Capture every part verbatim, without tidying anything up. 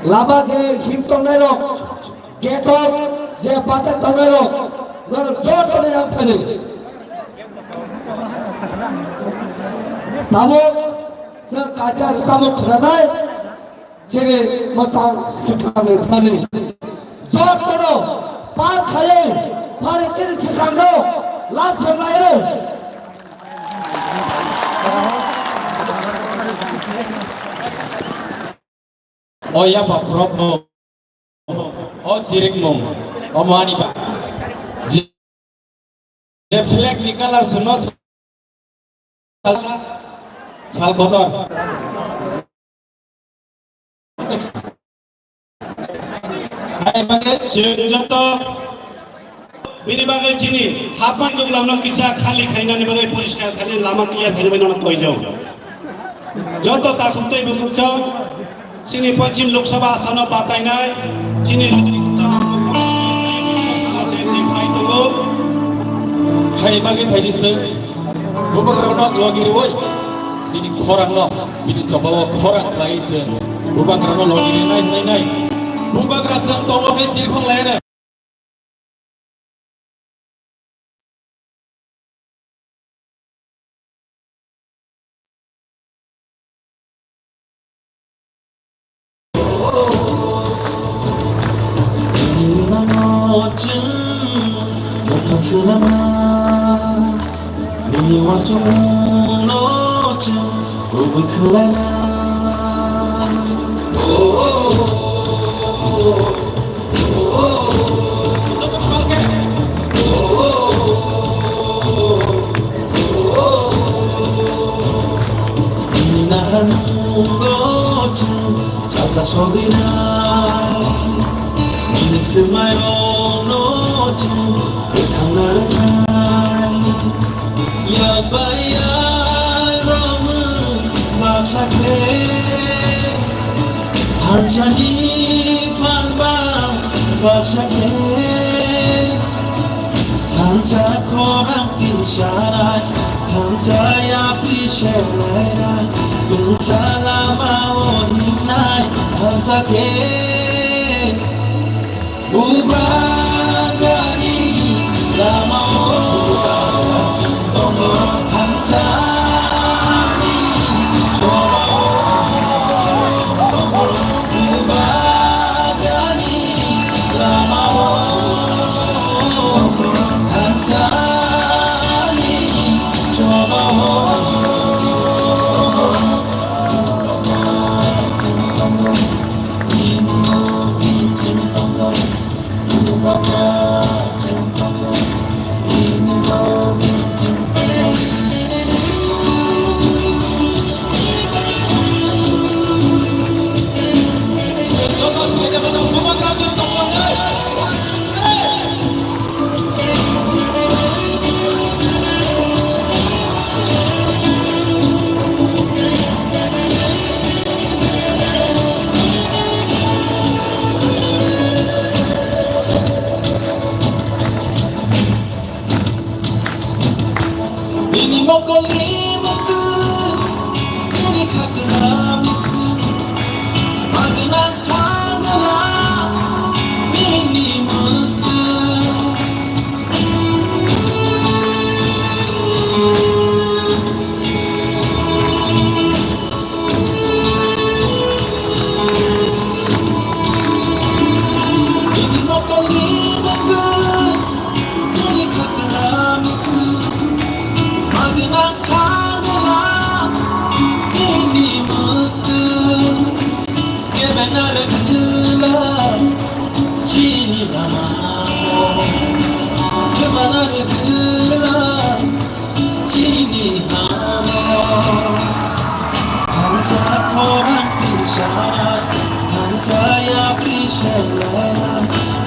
Lama je him tongnai rok, gate o je bachai tongnai rok, norok joto no yang thani. Tabuk chwng kaisa rwchapmung khwnanai, chini mwchang swkang ni thani. Joto no pal khaiwi phari chini swkang no lam swnglai rw. O yapha khorokmung, o chirikmung, omo ani ba. Je, je flag ni colour se no sal, sal kotor. Hai bagwi chwng joto bini bagwi chini hapmani duglamno kisa khali khainani bagwi poriskar khainani lama clear khainani bagwi nono koijak. Joto takhuk tei bukhuk chwng chini Pochim Lok Sabha asano batainai chini rajni kwchang phai tongo. Hai bagwi phaidi chwng bubagrano logi rwui chini khorangno bini chobao khorang khlai chwng bubagrano logi rwnai hwnwi nai bubagra chwng tongo hwnwi chirikhok lainai. Nini uansukmungno chwng kubui khlaina. Nini naharmungo chwng sacha sogwinai. Nini swmairokno chwng kwthang narwknai. Yak bai yak romwi baksa khe, thansani phan bai baksa khe, thansa khorang tinsa rai, thansa yapri se lai rai, tinsa lama o himnai, thansa khe. Bubagrani lamao tongo thansani chobao. Bubagrani lamao thansani chobao. Nini mokolni muitu, nini khakla muitu, magna thangla nini muitu. Chini hano thansa khorang tisara, thansa yapri selera,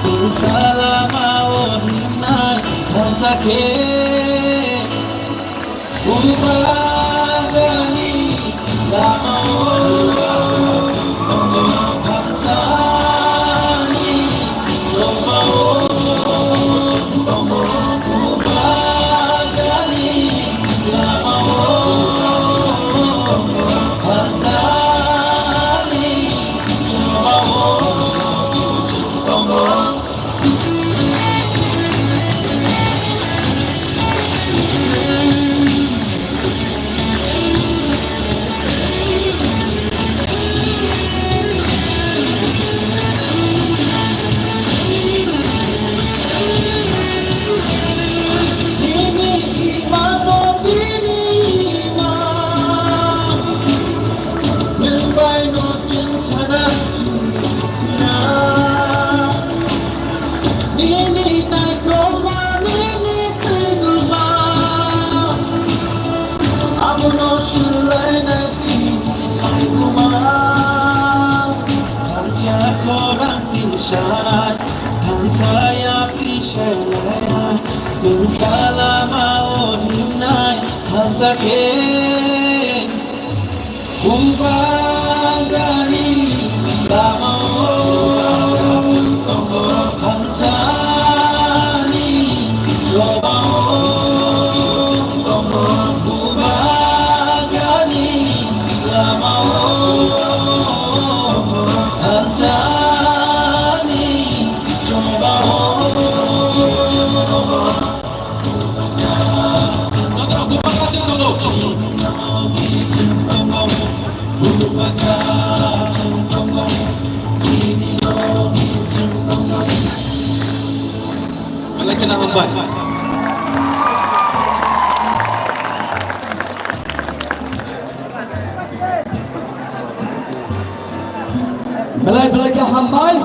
thansa lama o himnai, thansa khe ubagani lama o thansani lama o. Chanai, thansa ya pishe lai, thansa lama o himnai, thansa khe Bubagani lama o, thansani choba o, Bubagani lama o, thansani choba o. Belai kheno hambai. Belai belai khe hambai.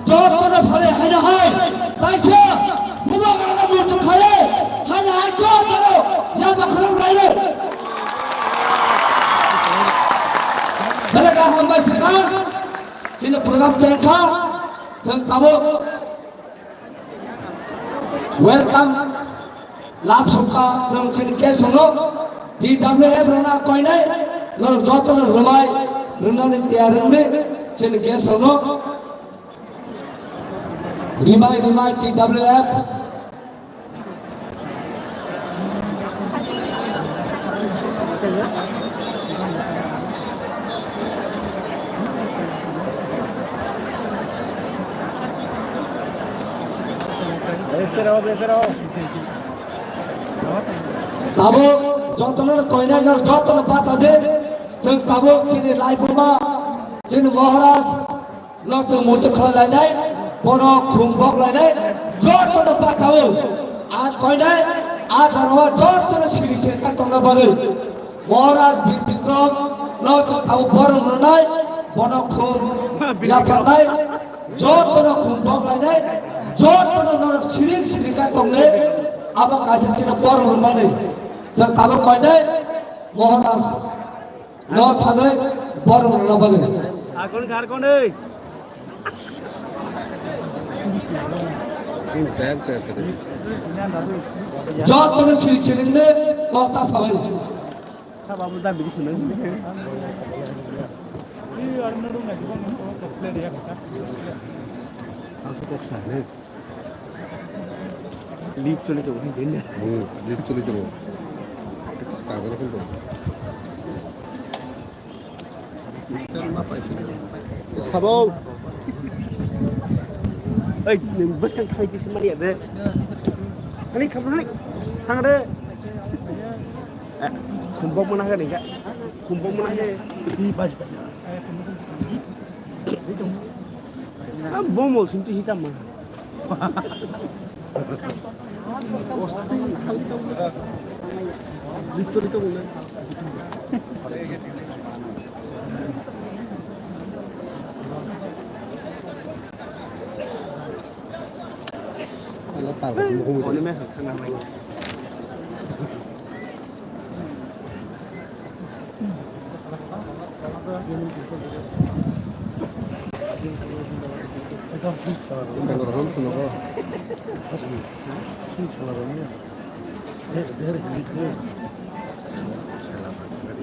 Jotono phare haino hai, taisa Bubagrano muitu khaye, haino hai jotono yaba khulum raino. Belai khe hambai swkang, chini program chengkha, chwng tabuk welcome lab sukha, chwng chini guest no T W F rwna koinai, norok jotono rwmai, rwnani tiyar wngdi, chini guest no. Rimai, rimai, T W F. Tabuk jotono koinai no jotono bacha de, chwng tabuk chini laibuma, chini Maharaj, no chwng muitu khlai lainai, bono khum bok lainai, jotono bachao. A koinai, a jora o jotono siri se ka tongna bagwi. Maharaj Bir Bikram no chwng tabuk borom rwnai, bono khum yapharnai, jotono khum bok lainai, jotono norok siring siring ka tongnai, abo kaisa chini borom rwmani. Chwng tabuk koinai, Maharaj. No thangwi borok rwna bagwi. Akon kharkon oi. Jotono siri siringni kok ta sabai. Saba bo da bigi sunai. Ang kok sa ne. Lift choli tongo, hwnjeni. Hmm, lift choli tongo. Kisa start oro phone tongo. Sabo. Ei, nwng bwskang thangwi kisa mani ya de. Thangni, khamni, thangni. Thang de. Eh, khumbok mona khe ningkha. Khumbok mona khe. Ah, bomo sing tu hitam mah.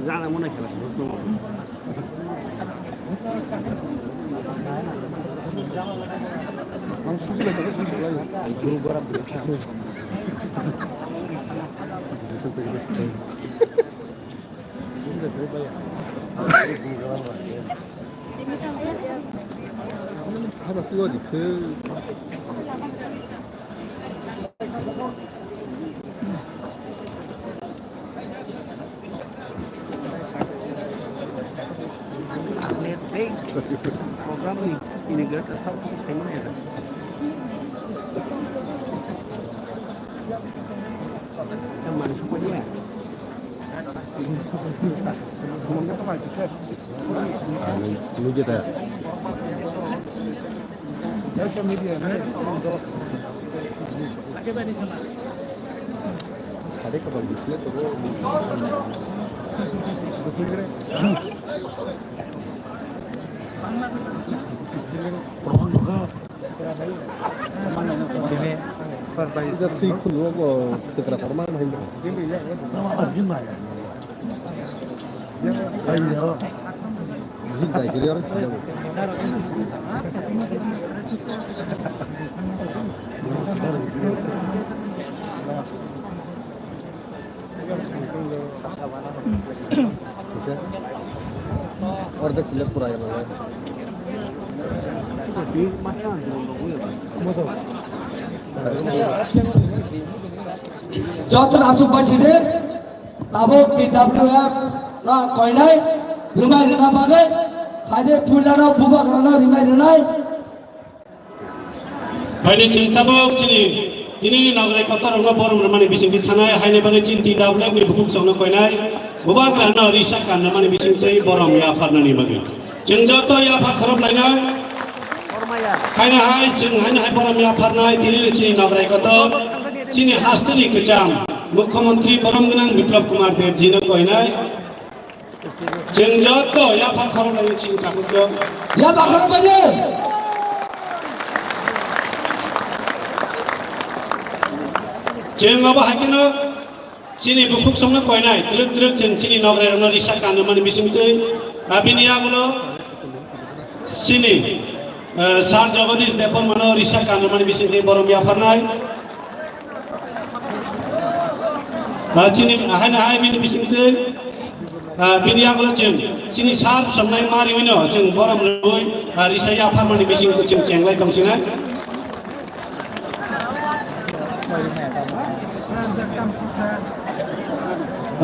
Jana mone khela. Program ni ini gerak asal fokus kaimana ya kan? Yang mana semua ini ya? Semua apa itu, Chef? Ah, ini, ini kita. Ida sui khunu bo kwkra korma hai. Ordek sila pura ya. Joto asuk bai sidi, tabuk T W F no koinai rimai rina bagwi, phaide puila no bubagra no rimai rinai. Phaidi chwng tabuk chini tinini nograi kotor rokno borom rwmani bisingtwi thanai, haini bagwi chini T W F ni bukhuk chongno koinai, bubagra no risa kan rwmani bisingtwi borom yapharnani bagwi. Chwng joto yapha khorop lainai. Haino hai chwng haino hai borom yapharnai tini chini nograi kotor, chini hasteni kwcham Mukhyamantri borom gwnang Biplab Kumar Deb ji no koinai. Chwng joto yapha khorop lainai chini tabuk. Yapha khorop lainai. Chwng abo hai kheno Chini bukhuk songno koinai, twrwk twrwk chwng chini nograi rokno risa kanmani bisingtwi, ah, bini yagulo chini, eh, Sir Jagadish Debbarmano risa kanmani bisingtwi borom yapharnai. Ah, chini haino hai bini bisingtwi, ah, bini yagulo chwng chini sir songnai ma riwino chwng borom rwi, ah, risa yapharmani bisingtwi chwng chenglai tongsinai.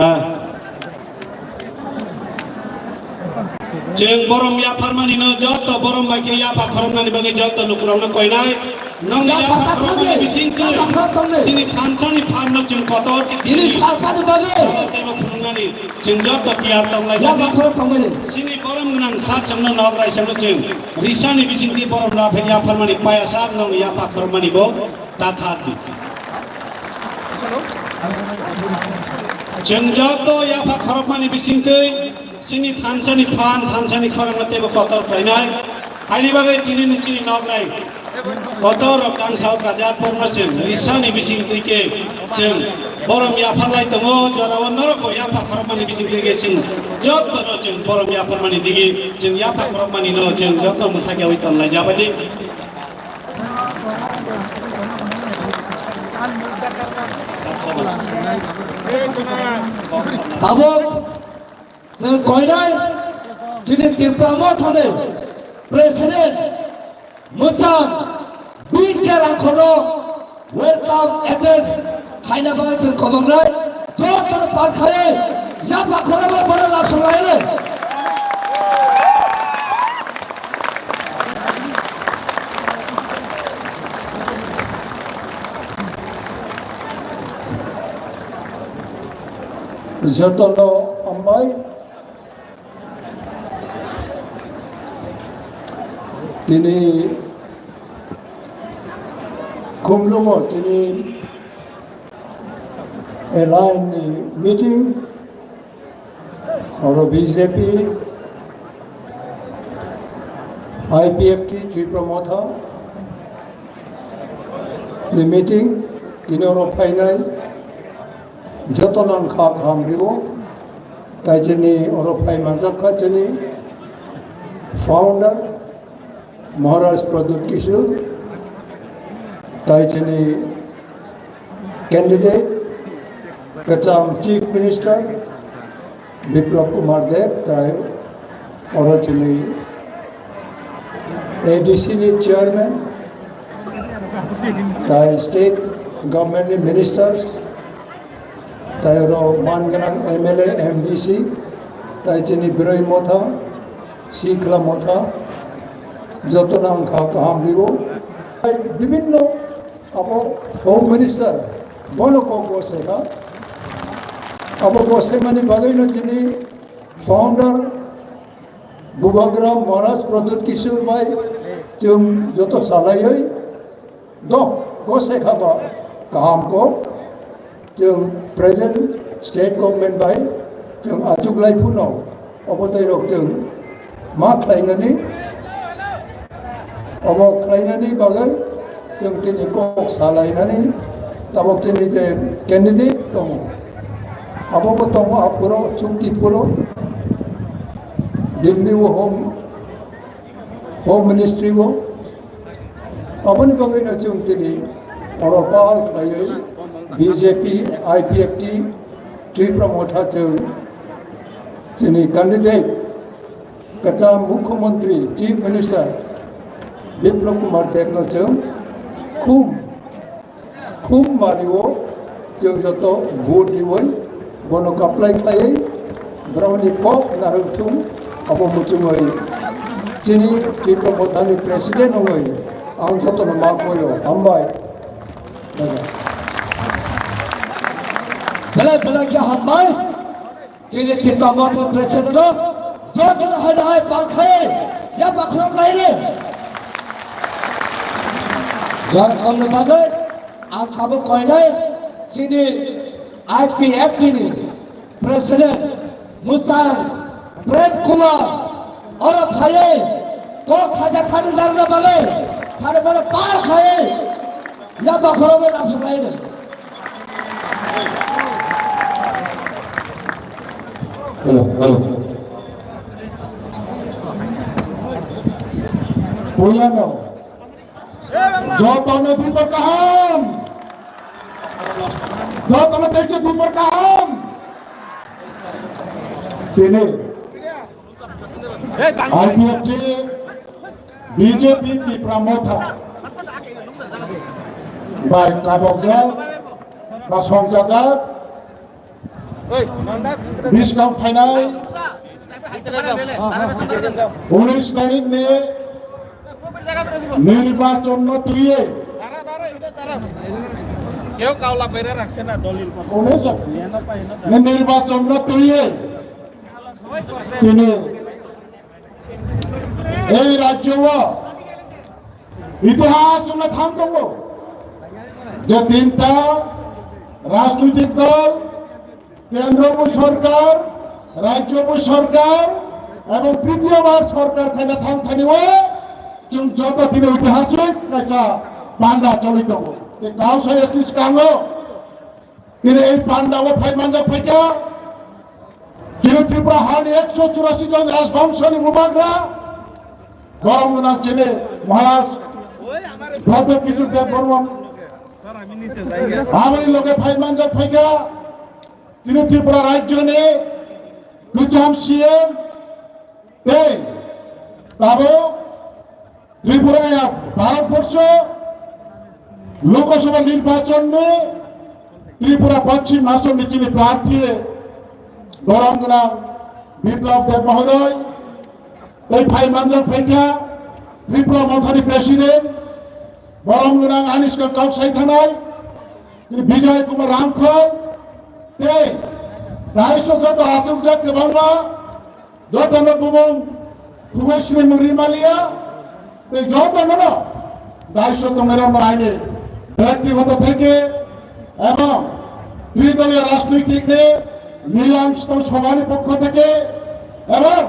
Ah. Chwng borom yapharmani no joto borom bai khe yapha khoroknani bagwi joto lukurokno koinai. Nongni yapha khoroknani bisingtwi chini thansani phanno chwng kotor khe tini salkani bagwi joto tebo phunuknani. Chwng joto tiyar tong lai. Yapha khorok tongmani. Chini borom gwnang sir chwngno nok raisano chwng risani bisingtwi borom rw phai yapharmani paya sir nongni yapha khorokmani bo ta thar di. Chwng joto yapha khorokmani bisingtwi chini thansani phan, thansani khorokno teibo kotor khlainai. Haini bagwi tini ni chini nograi kotor rok tang sao kajak porno chwng risani bisingtwi khe chwng borom yapharlai tongo, jorao norok bo yapha khorokmani bisingtwi khe chwng jotono chwng borom yapharmani digi chwng yapha khorokmani no chwng joto mwthagyawi tonlai jabadi. Tabuk Chwng koinai chini Tipra Mothani President mwchang B K Rangkhorno welcome address khaina bagwi chwng khoboknai jotono pan khaiwi yapha khoroknwi bono lapsalainai. Jotono hambai. Tini Khumlungo tini alliance ni meeting, oro B J P, I P F T, Tipra Motha ni meeting, tini oro phainai. Jotono ang kha kaham rwo. Tai chini oro phai manjak kha chini founder Maharaj Pradyut Kishore, tai chini candidate kwcham Chief Minister Biplab Kumar Deb, tai oro chini A D C ni chairman, tai state government ni ministers, tai oro man gwnang M L A, M D C, tai chini Broi Motha, Sikla Motha, jotono ang kha kaham rwo. Tai bibinno abo Home Minister bono kok bo se kha. Abo bo se mani bagwi no chini founder Bubagra Maharaj Pradyut Kishore bai chwng joto salaiwi do go se kha ba kaham ko chwng present state government bai chwng achuk lai phuno obo tei rok chwng ma khlainani Obo khlainani bagwi chwng tini kok salainani tabok chini je candidate tongo. Abobo tongo aphuru chukti phuru Delhi o home, home ministry o. Aboni bagwino chwng tini oro pal khlaiwi B J P, I P F T, Tipra Motha chwng chini candidate Kwcham Mukhyamantri, Chief Minister Biplab Kumar Debno chwng khum, khum mario chwng joto vote riwi bono kaplai khlaiwi borokni kok narwk thung abo muchungwi chini Tipra Mothani President wngwi ang jotono ma koyo. Hambai. Belai belai khe hambai. Chini Tipra Motha President rok jotono hai hai pal khai ya pakhorok lai re. Jor komno bagwi ang tabuk koinai chini I P F T ni President Muchang Prem Kumar oro phaiwi kok khaja thani darna bagwi thani bono pal khai ya pakhorok bai lamsok lai re. Hello, hello. Puilano. Jotono dupor kaham. Jotono teise dupor kaham. Tini. I P F T, B J P Tipra Motha bai kabokjak ba songchajak biskang phainai unis tarikni nirbachonno twiwi, unis ni nirbachonno twiwi tini Ei rajyo o itihas wngna thang tongo je tinta rajnoitik dol, kendro bo sorkar, rajyo bo sorkar ebong tritiyo bar sorkar khaina thang thani o chwng joto tini itihasik kaisa panda choli tongo. Tei kau sai S T swkango tini ei panda o phai manjak phaikha. Chini Tripura hani ekso churasi jon rajbongshoni bubagra, borom gwnang chini Maharaj Pradyot Kishore Debbarma, aboni loge phai manjak phaikha. Chini Tripura rajyoni kwcham C M tei tabuk Tripura ya Bharatborsho Lok Sabha nirbachonni Tripura Paschim Asam ni chini prarthi borom gwnang Biplab Deb Mohodoy tei phai manjak phaikha Tripura Mothani President borom gwnang ani swkang kok sai thanai chini Bijoy Kumar Ramkhoi tei daiso joto achukjak kwbangma jotono bumung Khumai Srimung Rimalia tei jotono daiso tongnairokno aini byaktigoto theke ebong tridoliya rajnoitikni Milang Sthol Sabhani pokho theke ebong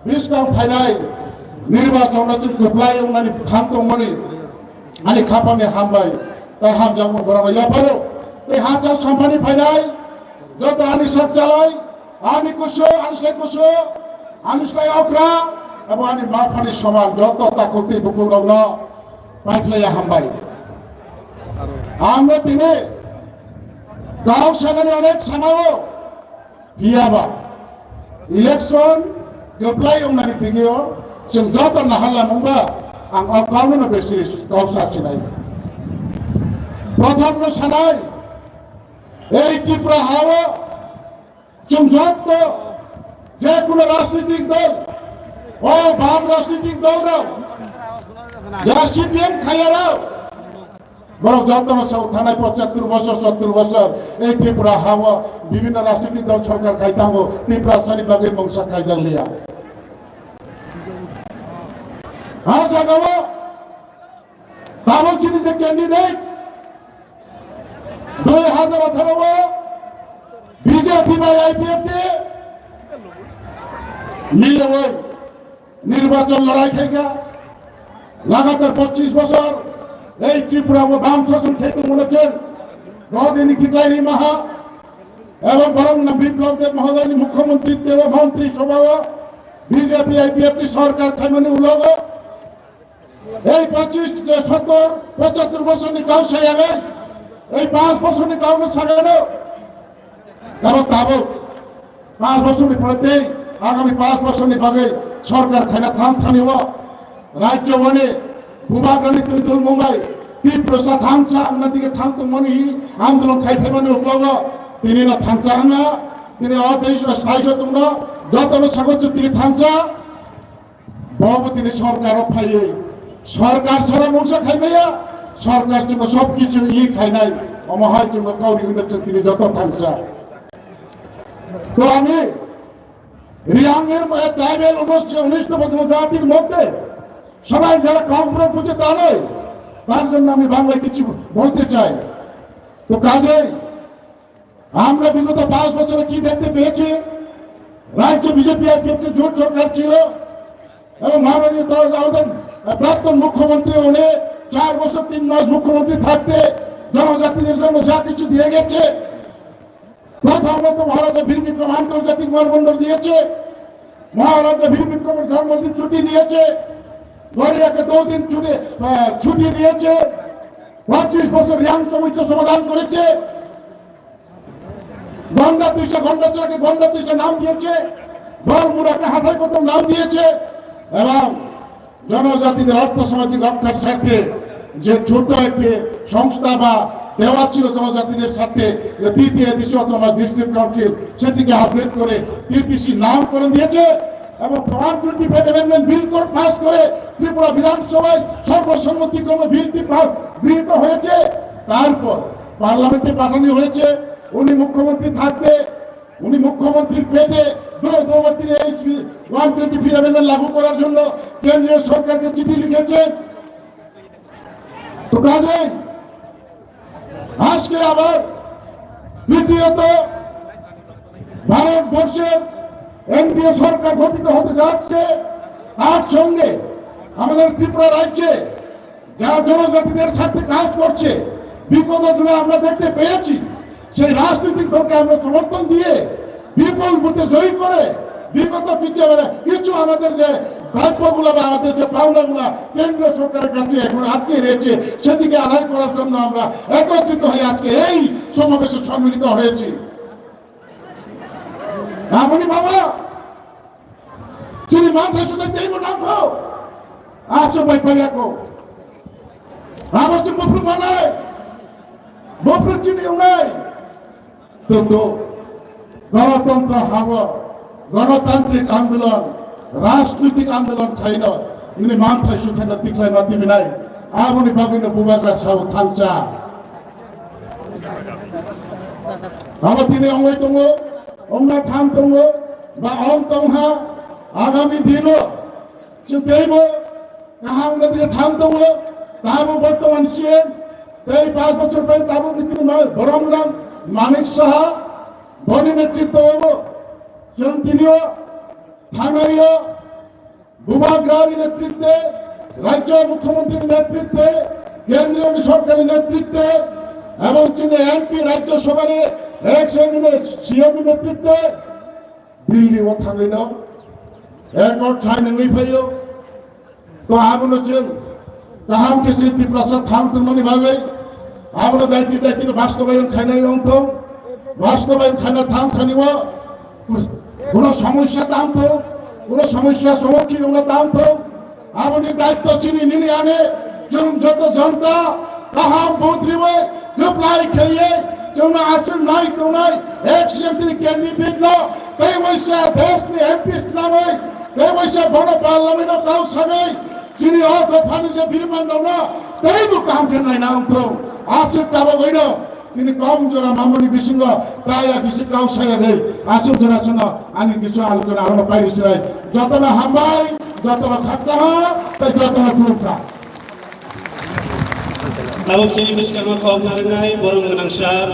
bwskang phainai nirbachonno chwng kwplai wngnani thang tongmani ani khapangni hambai tei hamjakmung borokno yapharo tei hachal samphani phainai joto ani sak chalai Ani kusu, ani sai kusu, ani sai okra, abo ani ma phani soman joto takhuk tei bukhuk rokno paikhlaiya hambai. Ang no tini kau sanani onek samao, hiyaba election kwplai wngnani digio chwng joto naharlam wngba ang o kau no besi kau sa sinai. Prothom no sanai, ei Tripura hao Chwng joto je kuno rajnitik dol, o bam rajnitik dol rok, jara C P M khaiya rok, borok joto no sao thanai pochattor bosor, sottor bosor, ei Tripura hao bibhinno rajnitik dol sorkar khai tango, Tiprasani bagwi mungsa khaijak liya. Ha jagao tabuk chini je candidate, dui hajar atharo o B J P bai I P F T milewi nirbachon lorai khaikha. Lagatar pochish bochor ei Tripura o bam shason khai tongmani chwng nodini khiklai ri maha, ebong borok nang Biplab Deb mohodoyni mukhyamantri tebo montri sobha o B J P I P F T sorkar khaimani ulogo ei pochish, sottor, pochattor bochorni kau sayagwi ei panch bochorni kau no sagano. Tabuk tabuk panch bochorni pore tei agami panch bochorni bagwi sorkar khaina thang thani o rajyo boni bubagrani twi tongmung bai Tiprasa thansa wngna digi thang tongmani hi andolon khai phaimani uklogo tini no thansa wngya, tini o tei saiso tongno jotono sago chwng tini thansa. Bo bo tini sorkar o phaiwi sorkar sara mungsa khaimaya, sorkar chwngno sob kichu i khainai, omo hai chwngno kauri hwnwi chwng tini joto thangsa. To ami Reang er mane tribal unnish, unnish to jati mode sabai jara kongpro bujhe tanoi, tar jonno ami Bangla kichu bolte chai. To kajei Amra bigota panch bochore ki dekhte peyechi, rajyo B J P I P F T jot sorkar chilo, ebong manoniyo to amader, eh, prakton mukhyamantri une char bochor tin mas mukhyamantri thakte jonojatider jonno ja kichu diye geche. Prothomot Maharaja Bir Bikram antorjatik bimanbondor diyeche, Maharaja Bir Bikramor jonmodin chuti diyeche, Goriya ke do din chuti, eh, chuti diyeche, pochish bochor Reang somossa somadhan koreche. গন্ডা তুইসা, গন্ডা ছাড়াকে গন্ডা তুইসা নাম দিয়েছে, বরমুড়াকে হাথায় কত নাম দিয়েছে, এবং জনজাতিদের অর্থ সামাজিক রক্ষার স্বার্থে যে ছোট একটি সংস্থা বা দেওয়া ছিল জনজাতিদের স্বার্থে, যে টিটিএডিসি অটোনমাস ডিস্ট্রিক্ট কাউন্সিল, সেটিকে আপগ্রেড করে টিটিসি নামকরণ দিয়েছে এবং one twenty five amendment bill করে পাস করে ত্রিপুরা বিধানসভায় সর্বসম্মতিক্রমে বিলটি পাস গৃহীত হয়েছে। তারপর পার্লামেন্টে পাঠানো হয়েছে। উনি মুখ্যমন্ত্রী থাকতে, উনি মুখ্যমন্ত্রীর পেটে দৌড় দৌড় তিনি এই ওয়ান টোয়েন্টি ফিফথ অ্যামেন্ডমেন্ট লাগু করার জন্য কেন্দ্রীয় সরকারকে চিঠি লিখেছেন। তো কাজেই আজকে আবার তৃতীয়ত ভারতবর্ষের এনডিএ সরকার গঠিত হতে যাচ্ছে, তার সঙ্গে আমাদের ত্রিপুরা রাজ্যে যারা জনজাতিদের স্বার্থে কাজ করছে, বিগত দিনে আমরা দেখতে পেয়েছি, সেই রাজনৈতিক দলকে আমরা সমর্থন দিয়ে বিপুল ভোটে জয়ী করে বিগত কিছু, মানে, কিছু আমাদের যে প্রাপ্যগুলো বা আমাদের যে পাওনাগুলো কেন্দ্র সরকারের কাছে এখন আটকে রয়েছে, সেদিকে আদায় করার জন্য আমরা একত্রিত হয়ে আজকে এই সমাবেশে সম্মিলিত হয়েছি। আপনি বাবা, Chini manthai sujak teibo nangkho. Aswk bai paiyakho. Abo chwng buphru manai. Buphru chini wngnai. Tongdo. Ganatantra habo. Ganatantrik andolon. Rajnitik andolon khaino. Nini manthai sujak tikhlai ma tibinai. Aboni bagwino bubagra sao thansa. Abo tini ongoi tongo. Ongna thang tongo. Ba ong tongha. Agami dino. Chwng teibo kaham wngna thang tongo, tabuk bortoman C M, tei panch bochor bai tabuk ni chini ma-, borom rang Manik Saha, boni netritwo o chwng tinio thangnai o Bubagrani netritwe, Rajya Mukhyamantri ni netritwe, Kendriya ni Sorkar ni netritwe, ebong chini M P Rajya Sabha ni ex M L A, C M ni netritwe, Delhi o thangwi no accord sign wngwi phaio. To abono chwng kaham khe chini Tiprasa thang tongmani bagwi abono daiti daiti no bastobayon khainani wngthong. Bastobayon khaina thang thani o kuno somosya tang thong, kuno somosya somukhin wngna tang thong. Aboni daitto chini nini ani chwng joto jonta kaham vote riwi kwplai khaiwi chwngno aswk nai tongnai ex M P candidate no tei waisa desh ni M P swnamwi tei waisa bono parliament o kau sagwi chini o dophani je biriman rokno teibo kaham khe naina wngthong aswk tabagwino Tini kom jora mamoni bisingo kaya bisi kau saya dei. Aswk jora chwngno ani kisu alochona aro pai rwsinai. Jotono hambai, jotono khakchangma, tei jotono khulumkha. Tabuk chini bwskango kok narwknai borok gwnang sir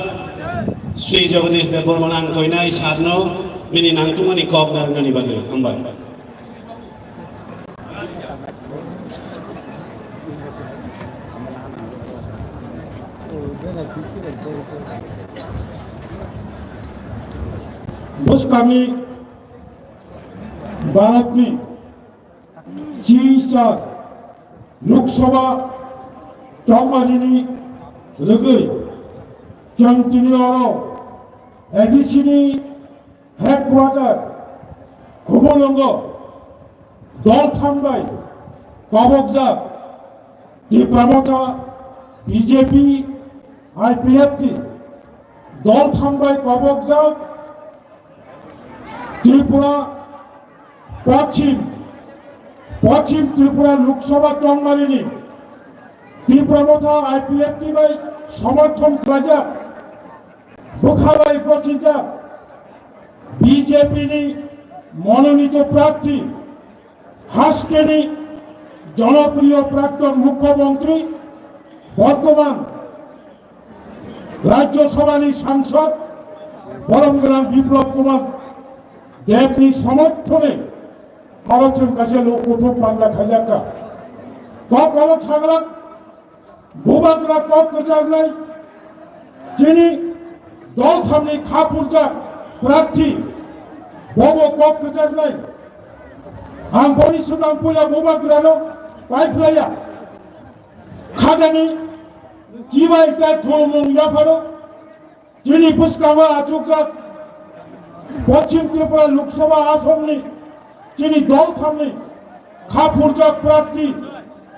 Sri Jagadish Debbarma ang koinai sir no bini nangtungmani kok narwknani bagwi. Hambai. Bwskangni Bharatni Chichar Lok Sabha chongmarini rwgwi chwng tini oro A D C ni headquarter Khumulwngo doltham bai kobokjak Tipra Motha, B J P, I P F T doltham bai kobokjak Tripura Pochim, Pochim Tripura Lok Sabha chongmarini Tipra Motha I P F T bai somothon khlaijak, bwkha bai gosijak B J P ni mononito prarthi, hasteni jonopriyo prakton mukhyamantri, bortoman Rajya Sabhani sangsad borom gwnang Biplab Kumar Debni somothone oro chwng kaisa lok kuthuk panda khaijakha. Kok kolok sagrak, bubagra kok kwcharnai, chini dolthamni kha phurjak prarthi, bobo kok kwcharnai. Ang boni swkang puila bubagrano paiphlaiya. Khajani chibai tei khulumung yapharo chini bwskango achukjak Poschim Tripura Lok Sabha Asomni chini dolthamni kha phurjak prarthi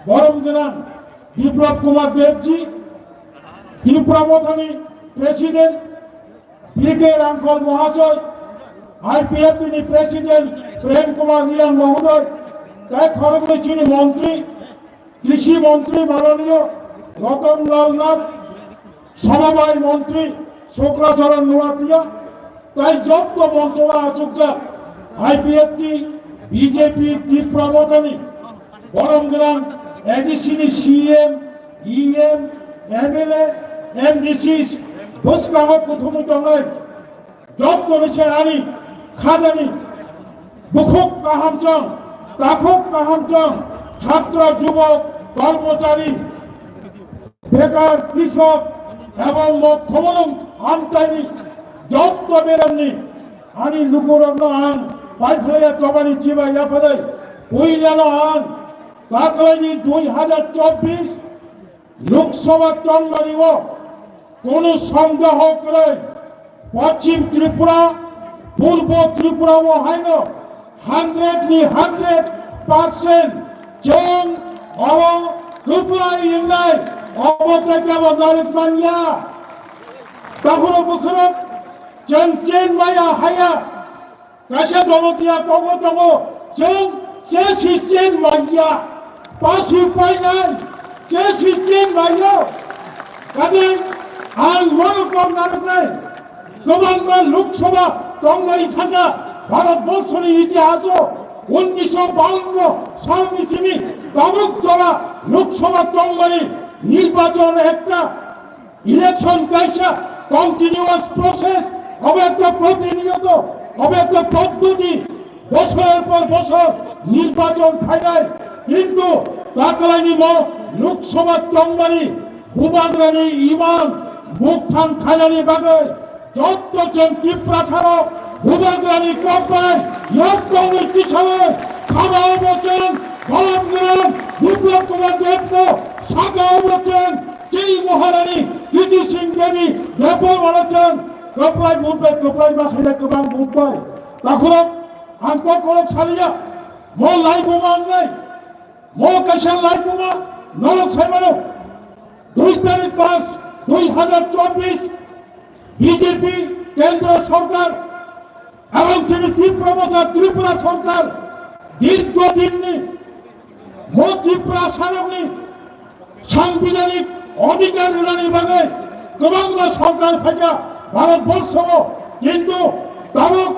borom gwnang Biplab Kumar Debji, Tripura Mothani President, B K Rangkhol Mohasoy, I P F T ni President Prem Kumar Reang Mohodoy, tei khoroknwi chini Montri, Krishi Montri Mananiyo Ratan Lal Nath, Somobai Montri Shukla Charan Noatia, tei jotto moncho o achukjak I P F T, B J P, Tipra Mothani borom gwnang A D C ni C M, E M, M L A, M D Cs bwskango kuthumwi tongnai. Jottoni se ani khajani bukhuk kahamchwng, takhuk kahamchwng, chhatra, jubok, kormochari, bekar, krisok ebong mok khumulwng amchaini jotto beremni ani lukurokno ang paiphlaiya chobani chibai yapharwi puilano ang taklaini dui hajar chobbish Lok Sabha chongmani o kono sondeho kwrwi Poschim Tripura, Purbo Tripura o haino hundred ni hundred percent chwng oro kwplai wngnai obo tei kebo narwk manya. Takhurok bukhurok chwng chen maya haya. Kaisa Jamatia tongo tongo, chwng che si chen manya, pasi painai, che si chen manya. Kadi ang bono kok narwknai, kwbangma Lok Sabha chongmani thangkha Bharat borshoni itihaso, unnisho bawanno salni simi tabuk jora Lok Sabha chongmani nirbachon ekta Election kaisa continuous process, obo ekta protiniyot, obo ekta poddoti, bosorer por bosor nirbachon phainai, kintu taklaini mo Lok Sabha chongmani bubagrani iman mukthang khainani bagwi jotto chwng Tiprasarok bubagrani kokbai yaktongni tisawai khama obo chwng Bharat Gwnang Biplab Kumar Debno saka obo chwng Chini Maharani Kriti Singh Devi Debbarmano chwng kwplai vote bai kwplai ma khaina kwbang vote bai. Takhurok ang kokrok saliya, mo laibuma wngnai, mo kaisa laibuma norok saimano. Dui tarik pas dui hajar chobbish B J P kendro sorkar Abang chini Tipra Motha Tripura Sorkar dirgo dinni mo Tipra sarokni sangbidhanik odhikar rwnani bagwi kwbangma sorkar phaikha Bharat borsogo, kintu tabuk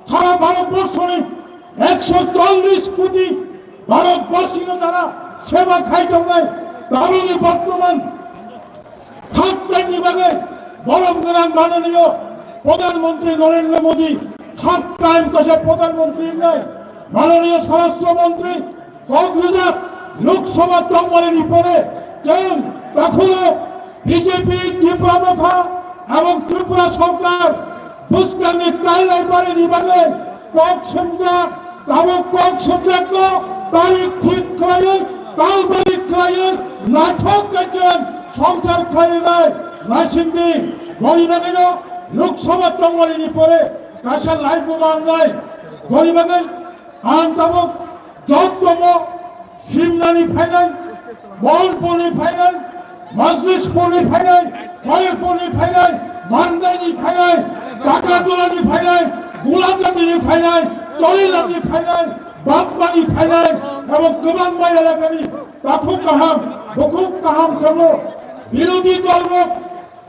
sara Bharat borsoni ekso chollish koti Bharat borsino jara seba khai tongnai tabukni bortoman Third time ni bagwi borom gwnang mananiyo Pradhan Mantri Narendra Modi third time kaisa Pradhan Mantri wngnai, mananiyo Swarashtra Mantri kok rijak Lok Sabha chongmani ni pore chwng takhuk B J P Tipra Motha ebong Tripura Sarkar bwskangni kailai barini bagwi kok sumjak, tabuk kok sumjakno tarik thik khlaiwi, tal barik khlaiwi naithok kaichwng songchar khlainai naisingdi. Boni bagwino Lok Sabha chongmani ni pore kaisa laibuma wngnai. Boni bagwi ang tabuk jottono Simnani phainai, Mohanpurni phainai, Majlispurni phainai, Koyalpurni phainai, Mandaini phainai, Takarjolani phainai, Gulabjatini phainai, Chorilamni phainai, Bagmani phainai, ebong kwbangma elakani takhuk kaham, bukhuk kaham tongo. Birodhi dolrok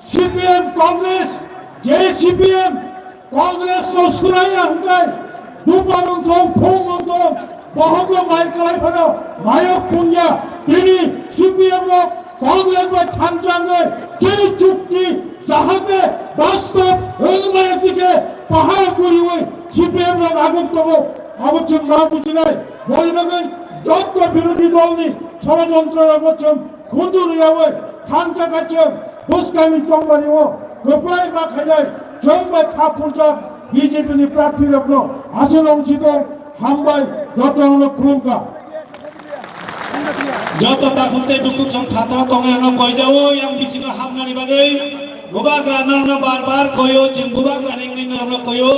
C P M, Congress, je C P M, Congress no suraya hwnkhe, dupa nungthong, phung nungthong, bohokno mai kwlai phano, mayok punya, tini C P M rok Congress bai thanchangwi, chini chukti, jahate bastob wngmaya dike pahal kuriwi C P M rok aguk tongo, abo chwng ma bujinai, boni bagwi jotto birodhi dolni sorojontro rokno chwng khunju rwyawi thansa kaichwng bwskangni chongmani o kwplai ma khainai chwng bai kha phunjak B J P ni prarthi rokno aswk ongsi tong hambai jotono khulumkha. Joto takhuk tei bukhuk song phataro tongnairokno koijao yang bisingo hapnani bagwi bubagra norokno bar bar koio, chwng bubagra ringwi norokno koio,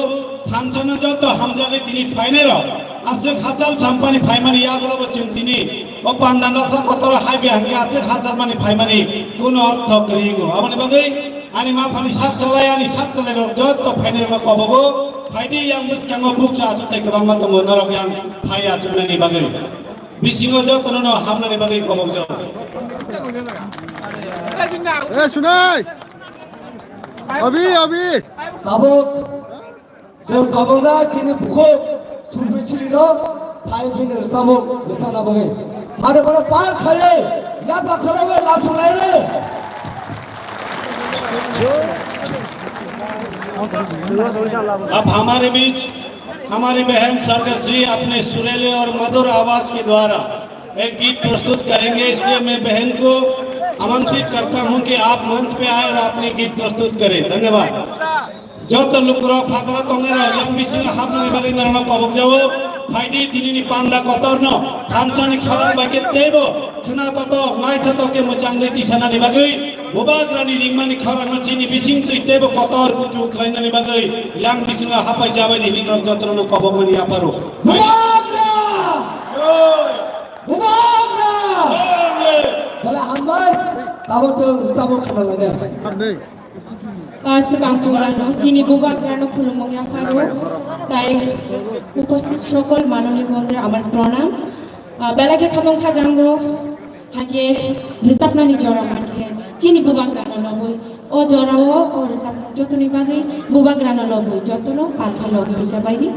thansano joto hamjakgwi tini phainairok aswk hachal sampani phaimani yagulobo chwng tini o panda nokha kotoro haibi hangkhe aswk hachal mani phaimani kuno ortho kwrwi wngo. Aboni bagwi ani maphani sak salai, ani sak salairok joto phainairokno kobogo, phaidi yang bwskango bukcha achuk tei kwbangma tongo, norok yang phai achuknani bagwi. Bisingo jotono no hamnani bagwi kobokjak. Eh, Sunai! Abi, Abi! Tabuk, chwng tabukna chini bukhuk Surbi Chilino phai bini rwchapmung rwchapna bagwi. Phano bono par khaiwi, yapha khwlaiwi lab swlairwi. अब हमारे बीच हमारी बहन स्वर्गश्री अपने सुरीले और मधुर आवाज के द्वारा एक गीत प्रस्तुत करेंगे, इसलिए मैं बहन को आमंत्रित करता हूं कि आप मंच पे आए और अपने गीत प्रस्तुत करें। धन्यवाद। Joto lukurok phataro tongnairok yang bisingo hapnani bagwi norokno kobokjao. Phaidi tinini panda kotorno thansani khorang bai khe teibo khna totok, nai totok khe mwchangwi tisanani bagwi. Bubagrani ringmani khorangno chini bisingtwi teibo kotor kuchuk khlainani bagwi yang bisingo hapai jabai di hinwi norok jotono kobokmani yapharo. Bubagra! Joi! Bubagra! Long live! Bale hambai, tabuk chwng rwchapmung khna lainai. Hambai. Ah, swkang puila no chini bubagra no khulumung yapharo, tai uposthit sokol manoni gongre amar pranam. Ah, belai khe khatong khajango, hakhe rwchapnani jora mankhe chini bubagra no lobwi, o jora o, o rwchapmung jotoni bagwi bubagra no lobwi jotono palkhe logi rwchapbaidi.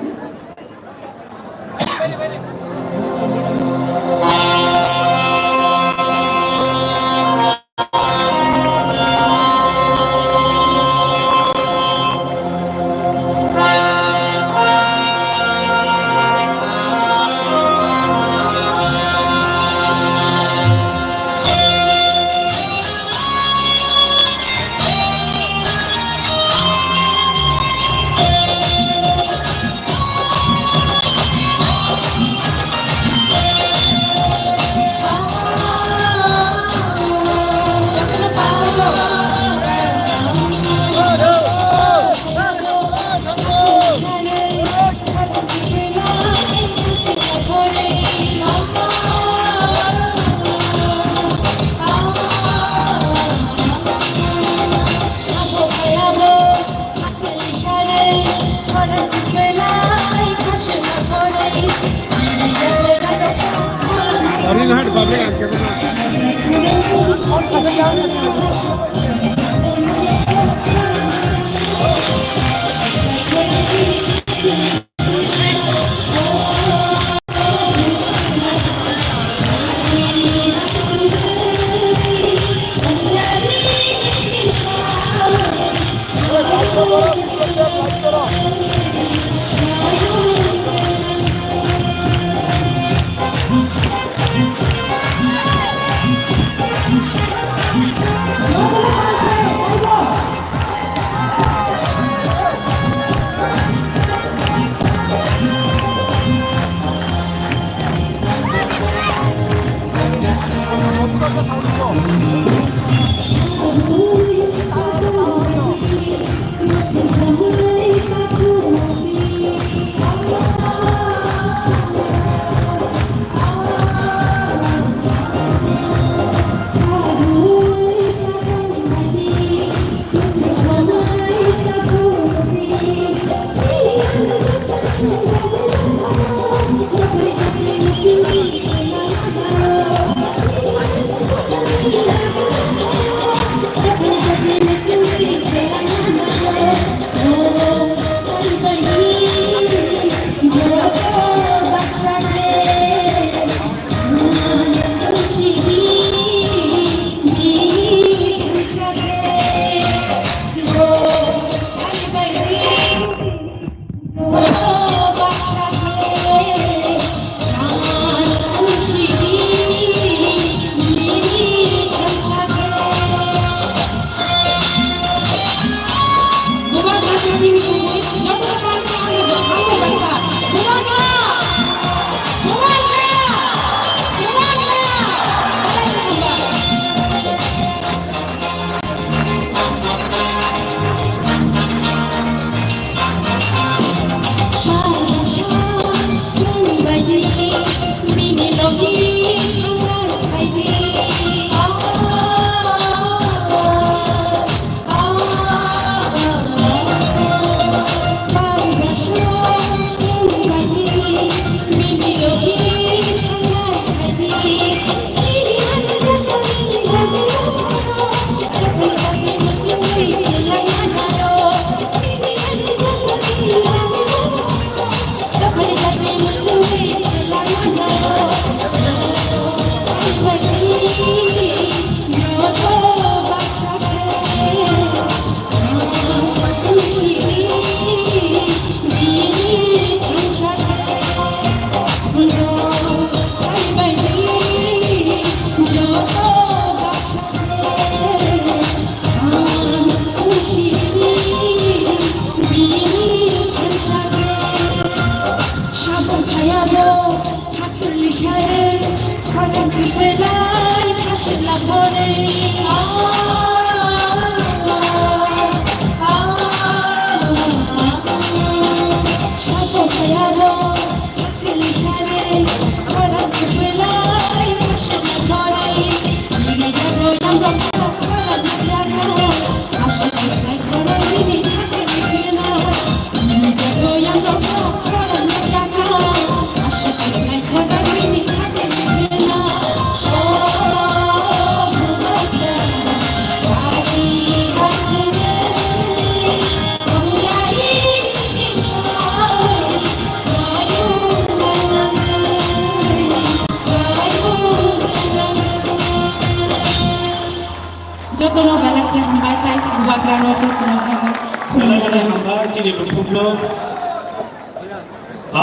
Jotono belai khe hambai tei bubagrano jotono khulumani. Belai belai hambai chini lukhukno.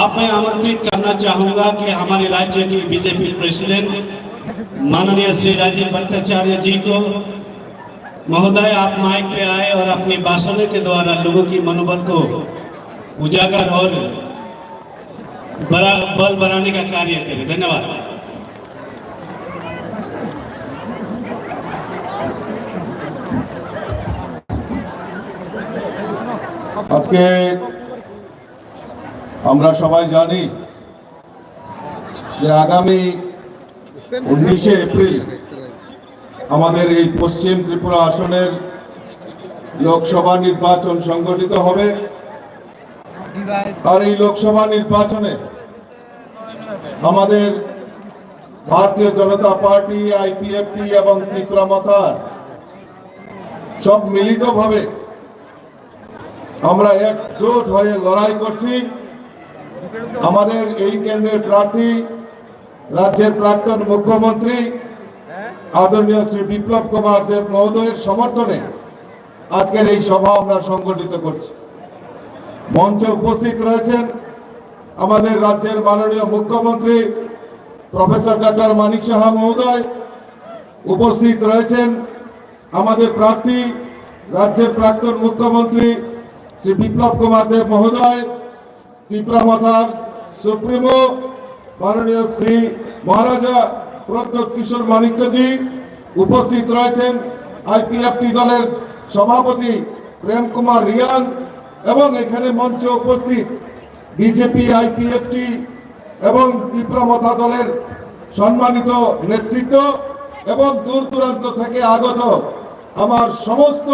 अब मैं आमंत्रित करना चाहूंगा कि हमारे राज्य के BJP president माननीय श्री राजीव भट्टाचार्य जी को, महोदय, आप माइक पे आए और अपने भाषण के द्वारा लोगों की मनोबल को उजागर और बड़ा बल बढ़ाने का कार्य करें। धन्यवाद। আজকে আমরা সবাই জানি যে আগামী উনিশে এপ্রিল আমাদের এই পশ্চিম ত্রিপুরা আসনের লোকসভা নির্বাচন সংগঠিত হবে। আর এই লোকসভা নির্বাচনে আমাদের ভারতীয় জনতা পার্টি, আইপিএফটি এবং তিপ্রা মথার সব মিলিতভাবে আমরা একজোট হয়ে লড়াই করছি। আমাদের এই কেন্দ্রের প্রার্থী রাজ্যের প্রাক্তন মুখ্যমন্ত্রী আদরণীয় শ্রী বিপ্লব কুমার দেব মহোদয়ের সমর্থনে আজকের এই সভা আমরা সংগঠিত করছি। মঞ্চে উপস্থিত রয়েছেন আমাদের রাজ্যের মাননীয় মুখ্যমন্ত্রী প্রফেসর ডক্টর মানিক সাহা মহোদয়, উপস্থিত রয়েছেন আমাদের প্রার্থী রাজ্যের প্রাক্তন মুখ্যমন্ত্রী শ্রী বিপ্লব কুমার দেব মহোদয়, তিপ্রা মথার সুপ্রিমো মাননীয় শ্রী মহারাজা প্রদ্যোৎ কিশোর মাণিক্যজি, উপস্থিত রয়েছেন আইপিএফটি দলের সভাপতি প্রেম কুমার রিয়াং এবং এখানে মঞ্চে উপস্থিত বিজেপি, আইপিএফটি এবং তীব্র মথা দলের সম্মানিত নেতৃত্ব এবং দূর দূরান্ত থেকে আগত আমার সমস্ত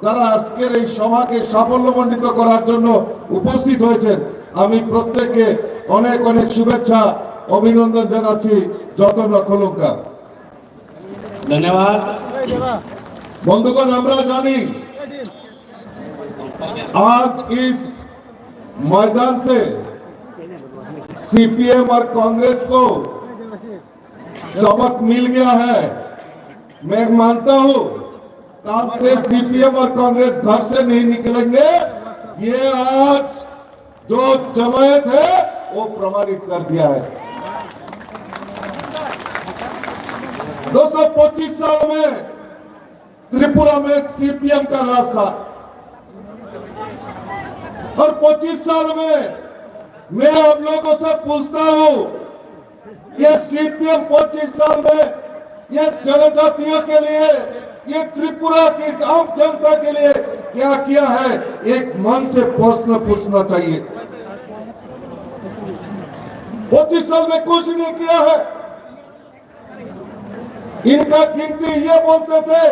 যারা আজকের এই সভাকে সাফল্যমণ্ডিত করার জন্য উপস্থিত হয়েছেন, আমি প্রত্যেককে অনেক অনেক শুভেচ্ছা, অভিনন্দন জানাচ্ছি যতন খুলুঙ্কা। ধন্যবাদ। বন্ধুগণ, আমরা জানি आज इस मैदान से सीपीएम और कांग्रेस को सबक मिल गया है। मैं मानता हूं, कल से सीपीएम और कांग्रेस घर से नहीं निकलेंगे। ये आज जो जमायत है, वो प्रमाणित कर दिया है। दोस्तों, पच्चीस साल में त्रिपुरा में सीपीएम का राज था और पच्चीस साल में मैं आप लोगों से पूछता हूं, ये सीपीएम पच्चीस साल में ये जनजातियों के लिए, ये त्रिपुरा की आम जनता के लिए क्या किया है? एक मन से प्रश्न पूछना चाहिए। पच्चीस साल में कुछ नहीं किया है। इनका गिनती ये बोलते थे,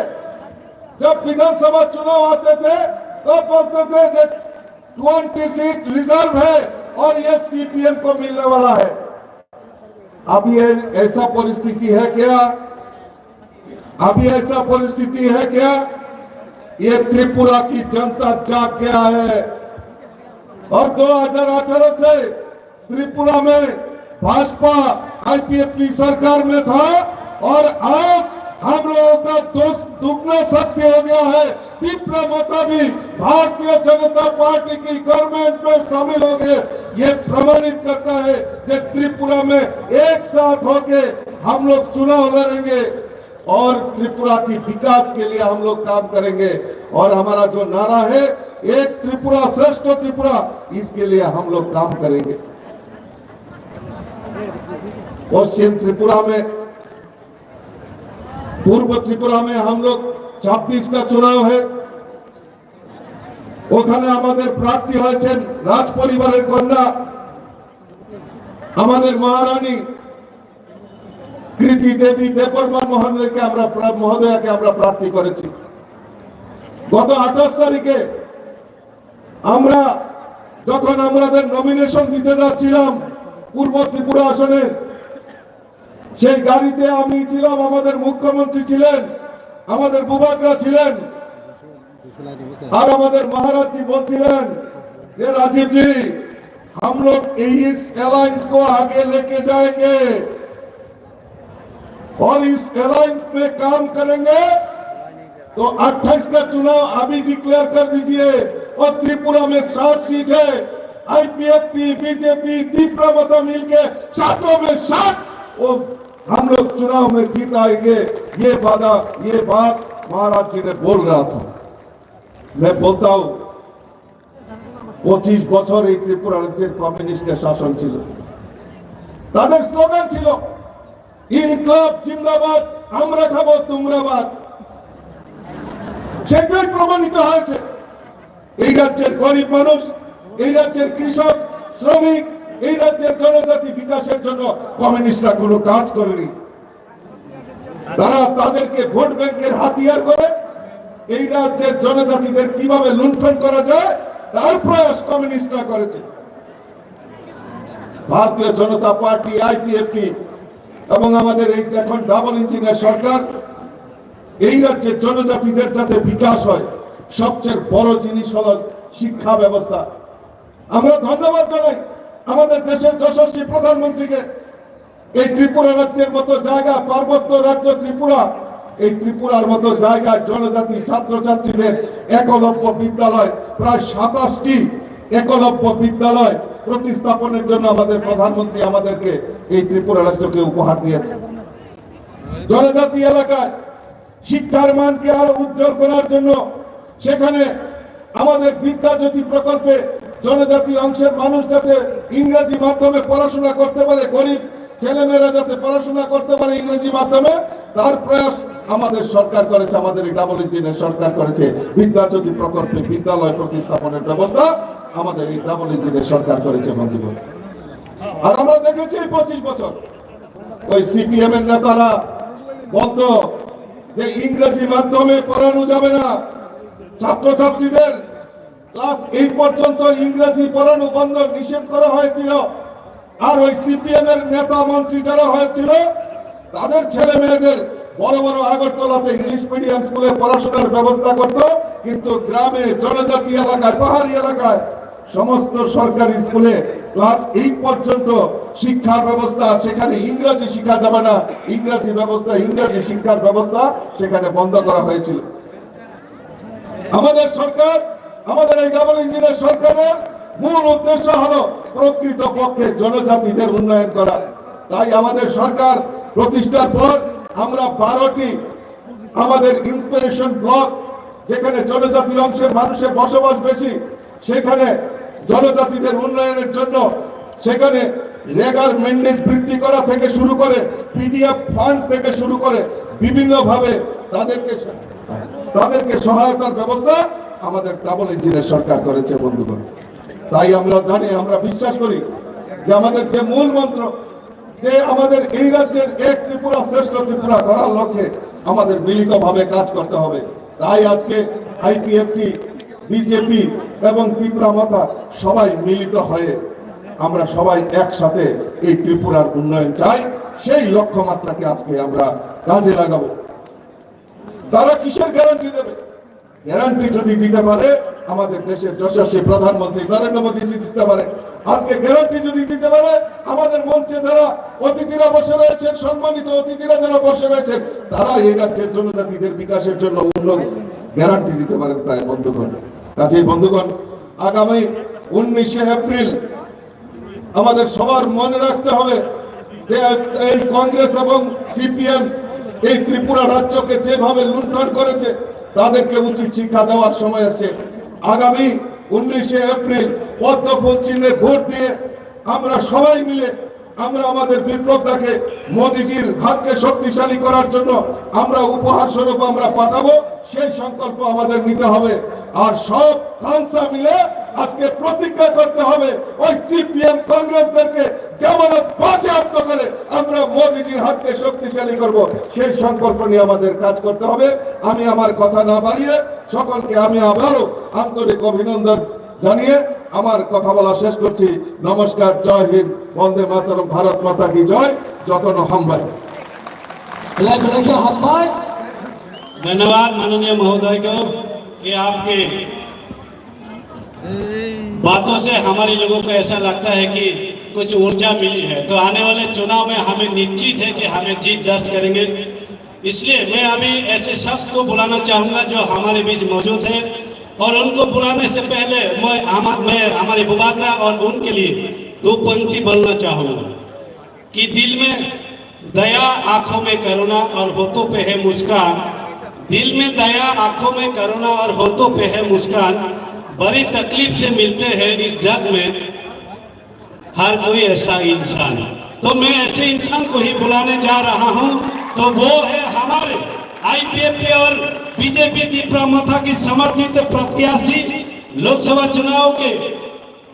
जब विधानसभा चुनाव आते थे, तब बोलते थे कि ट्वेंटी सीट रिजर्व है और ये सीपीएम को मिलने वाला है। अभी ये ऐसा परिस्थिति है क्या? अभी ऐसा परिस्थिति है क्या? ये त्रिपुरा की जनता जाग गया है और दो हज़ार अठारह से त्रिपुरा में भाजपा आईपीएफटी सरकार में था और आज हम लोगों का दोस्त दुगना शक्ति हो गया है। तीव्र मता भी भारतीय जनता पार्टी की गवर्नमेंट में शामिल हो गए। ये प्रमाणित करता है कि त्रिपुरा में एक साथ होके हम लोग चुनाव लड़ेंगे और त्रिपुरा की विकास के लिए हम लोग काम करेंगे। और हमारा जो नारा है, एक त्रिपुरा श्रेष्ठ त्रिपुरा, इसके लिए हम लोग काम करेंगे। पश्चिम त्रिपुरा में, पूर्व त्रिपुरा में हम लोग छब्बीस का चुनाव है, ওখানে আমাদের প্রার্থী হয়েছেন রাজ পরিবারের কন্যা, আমাদের মহারানী কৃতি দেবী দেববর্মা মহোদয়কে আমরা প্রা-, মহোদয়াকে আমরা প্রার্থী করেছি। গত আঠাশ তারিখে আমরা যখন আমাদের নমিনেশন দিতে যাচ্ছিলাম পূর্ব ত্রিপুরা আসনে, সেই গাড়িতে আমি ছিলাম, আমাদের মুখ্যমন্ত্রী ছিলেন, আমাদের বুবাগ্রা ছিলেন, আর আমাদের মহারাজজি বলছিলেন যে, "রাজীবজি, हम लोग इस अलायंस को आगे लेके जाएंगे और इस अलायंस में काम करेंगे।" तो अट्ठाईस का चुनाव अभी डिक्लेयर कर दीजिए और त्रिपुरा में सात सीट है, आईपीएफटी, बीजेपी, तीव्र मता मिलके सातों में सात, वो हम लोग चुनाव में जीत आएंगे। ये वादा, ये बात महाराज जी ने बोल रहा था। मैं बोलता हूँ, পঁচিশ বছর এই ত্রিপুরা রাজ্যের কমিউনিস্টের শাসন ছিল। তাদের স্লোগান ছিল, "ইনকলাব জিন্দাবাদ, আমরা খাবো তুমরা বাদ।" সেটাই প্রমাণিত হয়েছে। এই রাজ্যের গরিব মানুষ, এই রাজ্যের কৃষক, শ্রমিক, এই রাজ্যের জনজাতি বিকাশের জন্য কমিউনিস্টরা কোনো কাজ করেনি। তারা তাদেরকে ভোট ব্যাংকের হাতিয়ার করে এই রাজ্যের জনজাতিদের কিভাবে লুণ্ঠন করা যায়, তার প্রয়াস কমিউনিস্টরা করেছে। ভারতীয় জনতা পার্টি, আইপিএফটি এবং আমাদের এই এখন ডাবল ইঞ্জিনের সরকার এই রাজ্যের জনজাতিদের যাতে বিকাশ হয়, সবচেয়ে বড় জিনিস হলো শিক্ষা ব্যবস্থা। আমরা ধন্যবাদ জানাই আমাদের দেশের যশস্বী প্রধানমন্ত্রীকে। এই ত্রিপুরা রাজ্যের মতো জায়গা, পার্বত্য রাজ্য ত্রিপুরা, এই ত্রিপুরার মতো জায়গায় জনজাতি ছাত্রছাত্রীদের একলব্য বিদ্যালয়, প্রায় সাতাশটি একলব্য বিদ্যালয় প্রতিস্থাপনের জন্য আমাদের প্রধানমন্ত্রী আমাদেরকে এই ত্রিপুরা রাজ্যকে উপহার দিয়েছে। জনজাতি এলাকায় শিক্ষার মানকে আরো উজ্জ্বল করার জন্য সেখানে আমাদের বিদ্যাজ্যোতি প্রকল্পে জনজাতি অংশের মানুষ যাতে ইংরেজি মাধ্যমে পড়াশোনা করতে পারে, গরিব ছেলেমেয়েরা যাতে পড়াশোনা করতে পারে ইংরেজি মাধ্যমে, তার প্রয়াস আমাদের সরকার করেছে, আমাদের এই ডাবল ইঞ্জিনের সরকার করেছে। বিদ্যাজ্যোতি প্রকল্পে বিদ্যালয় প্রতিস্থাপনের ব্যবস্থা আমাদের এই ডাবল ইঞ্জিনের সরকার করেছে, বন্ধুগণ। আর আমরা দেখেছি এই পঁচিশ বছর ওই সিপিএম এর নেতারা বলতো যে ইংরেজি মাধ্যমে পড়ানো যাবে না, ছাত্রছাত্রীদের ক্লাস এইট পর্যন্ত ইংরেজি পড়ানো বন্ধ, নিষেধ করা হয়েছিল। আর ওই সিপিএম এর নেতা মন্ত্রী যারা হয়েছিল, তাদের ছেলে মেয়েদের বড় বড় আগরতলাতে ইংলিশ মিডিয়াম স্কুলে পড়াশোনার ব্যবস্থা করত, কিন্তু গ্রামে, জনজাতি এলাকায়, পাহাড়ি এলাকায় সমস্ত সরকারি স্কুলে ক্লাস এইট পর্যন্ত শিক্ষার ব্যবস্থা, সেখানে ইংরাজি শিক্ষা যাবে না, ইংরাজি ব্যবস্থা, ইংরাজি শিক্ষার ব্যবস্থা সেখানে বন্ধ করা হয়েছিল। আমাদের সরকার, আমাদের এই ডাবল ইঞ্জিনের সরকারের মূল উদ্দেশ্য হলো প্রকৃত পক্ষে জনজাতিদের উন্নয়ন করা। তাই আমাদের সরকার প্রতিষ্ঠার পর আমরা বারোটি আমাদের ইন্সপিরেশন ব্লক, যেখানে জনজাতি অংশের মানুষের বসবাস বেশি, সেখানে জনজাতিদের উন্নয়নের জন্য সেখানে রেগার মেন্ডেজ বৃদ্ধি করা থেকে শুরু করে, পিডিএফ ফান্ড থেকে শুরু করে বিভিন্নভাবে তাদেরকে, তাদেরকে সহায়তার ব্যবস্থা আমাদের ডাবল ইঞ্জিনের সরকার করেছে, বন্ধুগণ। তাই আমরা জানি, আমরা বিশ্বাস করি যে আমাদের যে মূল মন্ত্র, যে আমাদের এই রাজ্যের এক ত্রিপুরা, শ্রেষ্ঠ ত্রিপুরা করার লক্ষ্যে আমাদের মিলিতভাবে কাজ করতে হবে। তাই আজকে আইপিএফটি, বিজেপি এবং ত্রিপুরা মথা সবাই মিলিত হয়ে আমরা সবাই একসাথে এই ত্রিপুরার উন্নয়ন চাই। সেই লক্ষ্যমাত্রাকে আজকে আমরা কাজে লাগাবো। তারা কিসের গ্যারান্টি দেবে? গ্যারান্টি যদি দিতে পারে আমাদের দেশের যশস্বী প্রধানমন্ত্রী নরেন্দ্র মোদীজি দিতে পারে। আজকে গ্যারান্টি যদি দিতে পারে আমাদের মঞ্চে যারা অতিথিরা বসে রয়েছেন, সম্মানিত অতিথিরা যারা বসে রয়েছেন, তারা এই রাজ্যের জনজাতিদের বিকাশের জন্য উন্নত গ্যারান্টি দিতে পারেন। তাই বন্ধুগণ, কাজেই বন্ধুগণ, আগামী উনিশে এপ্রিল আমাদের সবার মনে রাখতে হবে যে এই কংগ্রেস এবং সিপিএম এই ত্রিপুরা রাজ্যকে যেভাবে লুণ্ঠন করেছে, তাদেরকে উচিত শিক্ষা দেওয়ার সময় আছে। আগামী উনিশে এপ্রিল পদ্ম ফুল চিহ্নে ভোট দিয়ে আমরা সবাই মিলে আমরা আমাদের বিপ্লবদাকে মোদিজির হাতকে শক্তিশালী করার জন্য আমরা উপহার স্বরূপ আমরা পাঠাবো। সেই সংকল্প আমাদের নিতে হবে। আর সব তামসা মিলে আজকে প্রতিজ্ঞা করতে হবে, ওই সিপিএম কংগ্রেসদেরকে জামানত বাজেয়াপ্ত করে আমরা মোদিজির হাতকে শক্তিশালী করব। সেই সংকল্প নিয়ে আমাদের কাজ করতে হবে। আমি আমার কথা না বাড়িয়ে সকলকে আমি আবারও আন্তরিক অভিনন্দন জানিয়ে আমার কথা বলা শেষ করছি। নমস্কার, জয় হিন্দ, বন্দে মাতরম, ভারত মাতা কি জয়, যতন হামবাই। Belai belai khe hambai. धन्यवाद माननीय महोदय को कि आपके बातों से हमारे लोगों को ऐसा लगता है कि कुछ ऊर्जा मिली है। तो आने वाले चुनाव में हमें निश्चित है कि हमें जीत दर्ज करेंगे। इसलिए मैं अभी ऐसे शख्स को बुलाना चाहूंगा जो हमारे बीच मौजूद है, और उनको बुलाने से पहले मैं हम, मैं हमारे बुबागरा और उनके लिए दो पंक्ति बोलना चाहूंगा कि दिल में दया, आंखों में करुणा और होठों पे है मुस्कान। दिल में दया, आंखों में करुणा और होठों पे है मुस्कान। बड़ी तकलीफ से मिलते हैं इस जग में हर कोई ऐसा इंसान। तो मैं ऐसे इंसान को ही बुलाने जा रहा हूं। तो वो है हमारे आईपीएफटी और बीजेपी तिपरा मथा की समर्थित प्रत्याशी, लोकसभा चुनाव के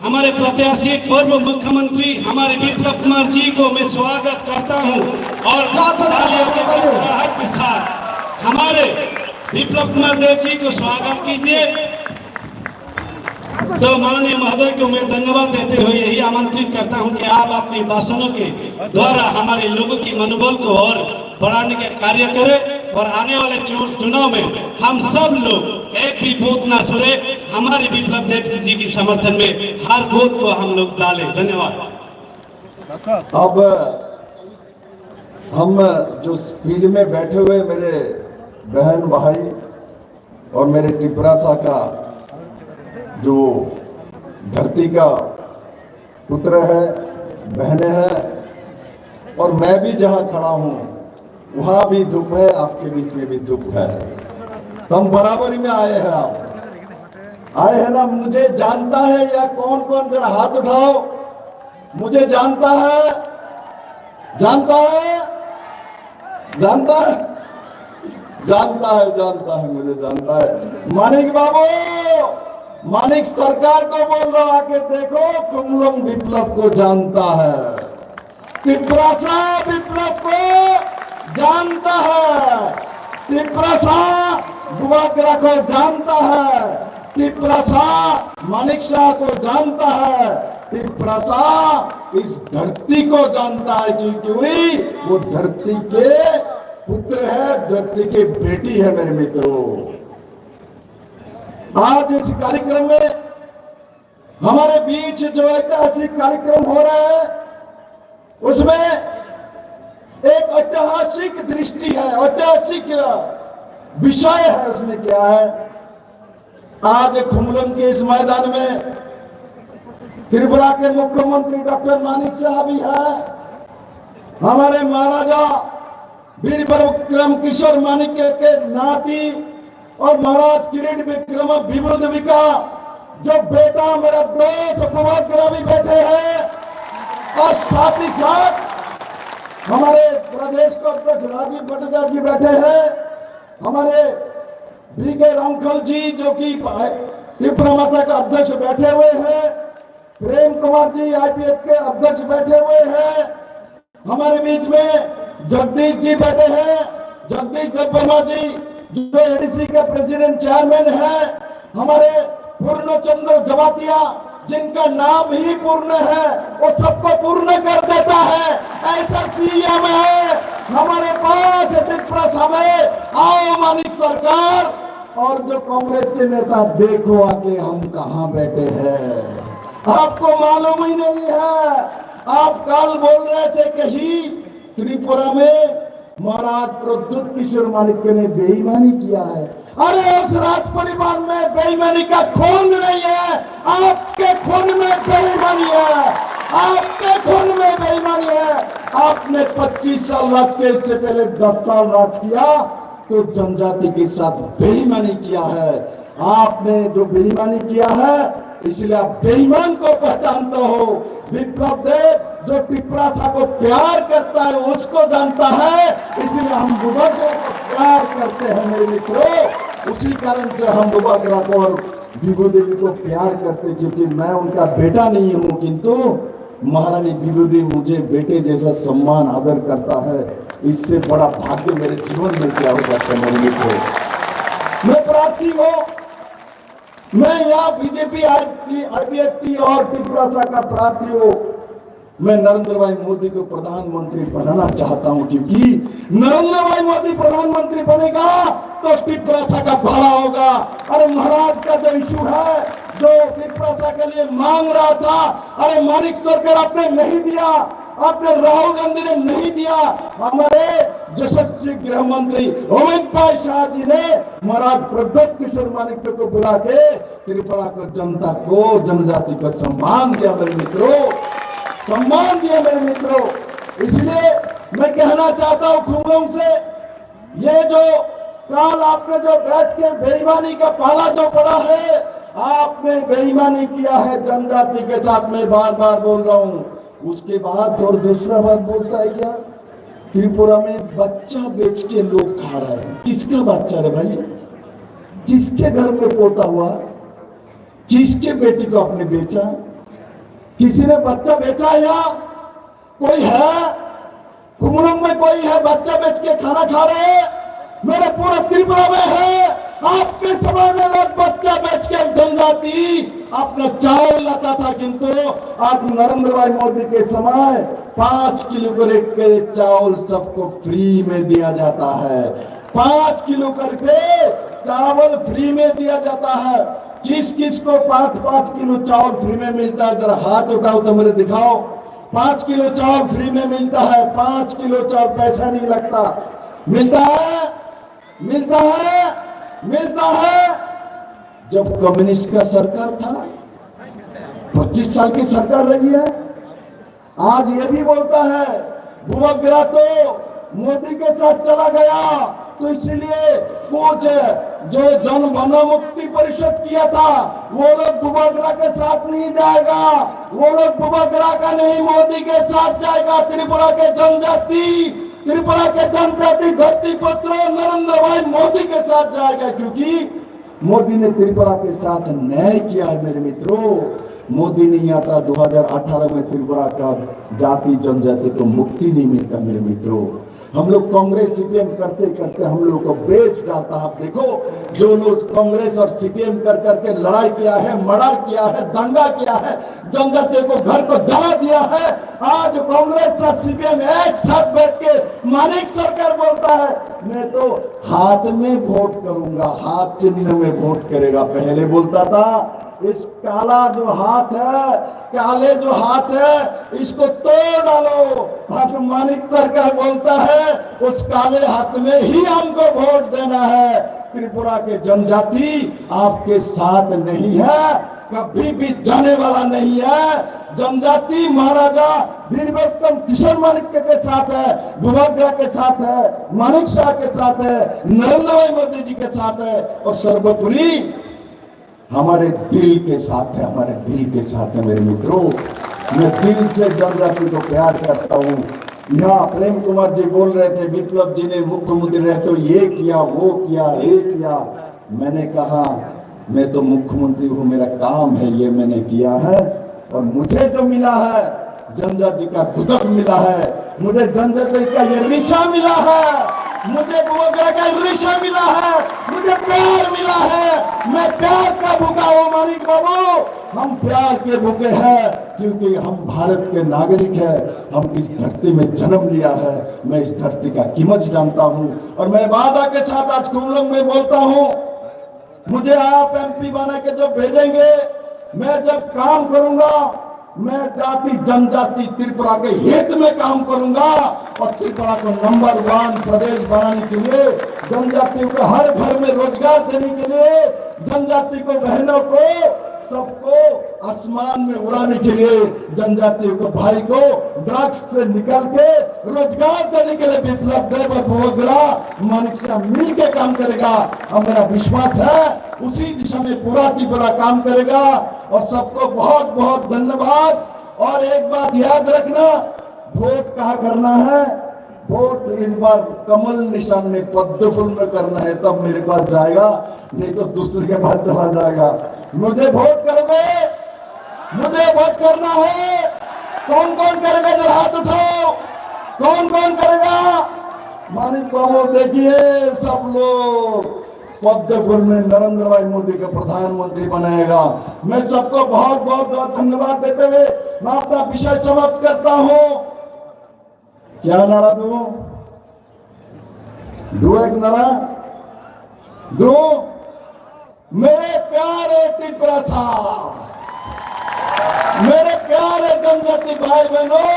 हमारे प्रत्याशी पूर्व मुख्यमंत्री हमारे विप्लव कुमार जी को मैं स्वागत करता हूं और तालियों के गड़गड़ाहट के साथ हमारे विप्लव कुमार देव जी को स्वागत कीजिए। तो माननीय महोदय को मैं धन्यवाद देते हुए यही आमंत्रित करता हूं कि आप अपने भाषणों के द्वारा हमारे लोगों की मनोबल को और बढ़ाने के कार्य करें और आने वाले चु-, चुनाव में हम सब लोग एक भी बूथ ना छोड़े, हमारे विप्लव देव जी के समर्थन में हर बूथ को हम लोग डालें। धन्यवाद। अब हम जो फील्ड में बैठे हुए मेरे बहन भाई और मेरे तिपरासा का जो धरती का पुत्र है, बहनें हैं, और मैं भी जहां खड़ा हूं वहां भी दुख है, आपके बीच में भी दुख है। तो हम बराबरी में आए हैं, आप आए हैं ना? मुझे जानता है या कौन कौन, जरा हाथ उठाओ। मुझे जानता है जानता है, जानता है, जानता है, जानता है, मुझे जानता है। मानिक बाबू, मानिक सरकार को बोल रहा कि देखो, खुमलुंग विप्लव को जानता है, तिप्रासा विप्लव को जानता है, तिप्रासा बुबाग्रा को जानता है, तिप्रासा मानिक शाह को जानता है, तिप्रासा इस धरती को जानता है, क्योंकि वो धरती के पुत्र है, धरती की बेटी है। मेरे मित्रों, आज इस कार्यक्रम में हमारे बीच जो ऐतिहासिक कार्यक्रम हो रहा है, उसमें एक ऐतिहासिक दृष्टि है, ऐतिहासिक विषय है। उसमें क्या है, आज खुमलुंग के इस मैदान में त्रिपुरा के मुख्यमंत्री डॉक्टर मानिक शाह भी है, हमारे महाराजा वीर विक्रम किशोर मानिक्य के नाती और महाराज किरीट विक्रम विभूदेवी का जो बेटा, मेरा दोस्त बुबाग्रा भी बैठे हैं, और साथ ही साथ हमारे प्रदेश के अध्यक्ष राजीव भट्टाचार्य जी बैठे हैं, हमारे बी के रामखल जी जो कि त्रिपुरा माता के अध्यक्ष बैठे हुए हैं, प्रेम कुमार जी आईपीएफ के अध्यक्ष बैठे हुए हैं, हमारे बीच में जगदीश जी बैठे हैं, जगदीश देववर्मा जी जो एडीसी के प्रेसिडेंट चेयरमैन हैं, हमारे पूर्ण चंद्र जमातिया जिनका नाम ही पूर्ण है, वो सबको पूर्ण कर देता है, ऐसा सीएम है हमारे पास। तिप्रासा में, आओ मानिक सरकार, और जो कांग्रेस के नेता, देखो आके हम कहाँ बैठे हैं, आपको मालूम ही नहीं है। आप कल बोल रहे थे कहीं त्रिपुरा में महाराज प्रद्युत किशोर मानिक्य ने बेईमानी किया है। अरे, उस राज परिवार में बेईमानी का खून नहीं है, आपके खून में बेईमानी है, आपके खून में बेईमानी है। आपने पच्चीस साल राज किया, इससे पहले दस साल राज किया, तो जनजाति के साथ बेईमानी किया है। आपने जो बेईमानी किया है, इसलिए आप बेईमान को पहचानते हो। विप्लव देव जो तिप्रासा को प्यार करता है, उसको जानता है, इसलिए हम बुबाग्रा को प्यार करते हैं। मेरे मित्रों, उसी कारण से हम बुबाग्रा को और विभू देवी को प्यार करते, क्योंकि मैं उनका बेटा नहीं हूँ, किंतु महारानी विभू देवी मुझे बेटे जैसा सम्मान आदर करता है। इससे बड़ा भाग्य मेरे जीवन में क्या हो सकता है, मेरे मित्रों? मैं प्रार्थी हूँ, मैं यहाँ बीजेपी, आईपीएफटी और तिप्रासा का प्रार्थी हूँ। मैं नरेंद्र भाई मोदी को प्रधानमंत्री बनाना चाहता हूँ, क्योंकि नरेंद्र भाई मोदी प्रधानमंत्री बनेगा तो तिप्रासा का भला होगा। अरे, महाराज का जो इशू है, जो तिप्रासा के लिए मांग रहा था, अरे, मानिक सरकार आपने नहीं दिया, आपने, राहुल गांधी ने नहीं दिया, हमारे यशस्वी गृह मंत्री अमित भाई शाह जी ने महाराज प्रद्युत किशोर मानिक को बुला के त्रिपुरा को जनता को, जनजाति को सम्मान दिया मेरे मित्रों, सम्मान दिया मेरे मित्रों। इसलिए मैं कहना चाहता हूँ खुमलुंग से, ये जो कल आपने जो बैठ के बेईमानी का पाला जो पड़ा है, आपने बेईमानी किया है जनजाति के साथ, मैं बार बार बोल रहा हूँ। उसके बाद और दूसरा बात बोलता है क्या, त्रिपुरा में बच्चा बेच के लोग खा रहे हैं। किसका बच्चा रे भाई? किसके घर में पोता हुआ? किसके बेटी को आपने बेचा? किसी ने बच्चा बेचा या कोई है? खुमलुंग में कोई है बच्चा बेच के खाना खा रहे हैं? मेरे पूरा त्रिपुरा में है। आपके समय में लोग बच्चा बेच के जनजाति अपना चावल लाता था, किंतु आज नरेंद्र भाई मोदी के समय पाँच किलो करे, करे चावल सबको फ्री में दिया जाता है। पाँच किलो करके चावल फ्री में दिया जाता है। किस किस को पाँच पाँच किलो चावल फ्री में मिलता है, जरा हाथ उठाओ तो मेरे दिखाओ। पाँच किलो चावल फ्री में मिलता है, पाँच किलो चावल, पैसा नहीं लगता। मिलता है, मिलता है, मिलता है। जब कम्युनिस्ट का सरकार था, पच्चीस साल की सरकार रही है, आज ये भी बोलता है, बुबाग्रा तो मोदी के साथ चला गया, तो इसलिए कुछ जो जन गण मुक्ति परिषद किया था, वो लोग बुबागरा के साथ नहीं जाएगा, वो लोग बुबागरा का नहीं, मोदी के साथ जाएगा। त्रिपुरा के जनजाति, त्रिपुरा के जनजाति धरती पुत्र नरेंद्र भाई मोदी के साथ जाएगा, क्योंकि मोदी ने त्रिपुरा के साथ न्याय किया है मेरे मित्रों। मोदी नहीं आता दो हज़ार अठारह में, त्रिपुरा का जाति जनजाति को मुक्ति नहीं मिलता मेरे मित्रों। हम लोग कांग्रेस सीपीएम करते करते हम लोगों को बेच डालता। आप देखो, जो लोग कांग्रेस और सीपीएम कर करके लड़ाई किया है, मर्डर किया है, दंगा किया है, जनजातियों को घर को जला दिया है, आज कांग्रेस और सीपीएम एक साथ बैठ के मानिक सरकार बोलता है, मैं तो हाथ में वोट करूंगा, हाथ चिन्ह में वोट करेगा। पहले बोलता था, इस काला जो हाथ है, काले जो हाथ है, इसको तोड़ डालो। आज मानिक सरकार बोलता है, उस काले हाथ में ही हमको वोट देना है। त्रिपुरा के जनजाति आपके साथ नहीं है, कभी भी जाने वाला नहीं है। जनजाति महाराजा वीर विक्रम किशोर माणिक्य के साथ है, बुबागरा के साथ है, मानिक शाह के साथ है, नरेंद्र भाई मोदी जी के साथ है और सर्वोपरि हमारे दिल के साथ है, हमारे दिल के साथ है मेरे मित्रों। मैं दिल से जनजाति को प्यार करता हूँ। यहाँ प्रेम कुमार जी बोल रहे थे, विप्लव जी ने मुख्यमंत्री रहते हुए ये किया, वो किया, ये किया। मैंने कहा, मैं तो मुख्यमंत्री हूँ, मेरा काम है, ये मैंने किया है। और मुझे जो मिला है, जनजाति का गुदक मिला है, मुझे जनजाति का ये रिशा मिला है, मुझे बुबागरा का रिशा मिला है, मुझे प्यार मिला है। मैं प्यार का भूखा हूँ मानिक बाबू, हम प्यार के भूखे हैं, क्योंकि हम भारत के नागरिक हैं, हम इस धरती में जन्म लिया है। मैं इस धरती का कीमत जानता हूँ और मैं वादा के साथ आज कुमलंग में बोलता हूँ, मुझे आप एमपी बना के जब भेजेंगे, मैं जब काम करूंगा, मैं जाति जनजाति त्रिपुरा के हित में काम करूंगा और त्रिपुरा को नंबर वन प्रदेश बनाने के लिए, जनजातियों को हर घर में रोजगार देने के लिए, जनजाति को, बहनों को, सबको आसमान में उड़ाने के लिए, जनजातियों को, भाई को ड्रग्स से निकल के रोजगार देने के लिए विप्लव देव और बुबागरा मानिक शाह मिल के काम करेगा। और मेरा विश्वास है उसी दिशा में पूरा त्रिपुरा काम करेगा। और सबको बहुत बहुत धन्यवाद। और एक बात याद रखना, वोट कहाँ करना है? वोट इस बार कमल निशान में, पद्म फूल में करना है, तब मेरे पास जाएगा, नहीं तो दूसरे के पास चला जाएगा। मुझे वोट करोगे? मुझे वोट करना है। कौन कौन करेगा, जरा हाथ उठाओ। कौन कौन करेगा? मानिक बाबू, देखिए, सब लोग पद्म फूल में नरेंद्र भाई मोदी को प्रधानमंत्री बनाएगा। मैं सबको बहुत बहुत बहुत धन्यवाद देते हुए मैं अपना विषय समाप्त करता हूँ। क्या नारा दूं? दो एक नारा दूं? मेरे प्यारे तिपरासा, मेरे प्यारे जनजाति भाई बहनों,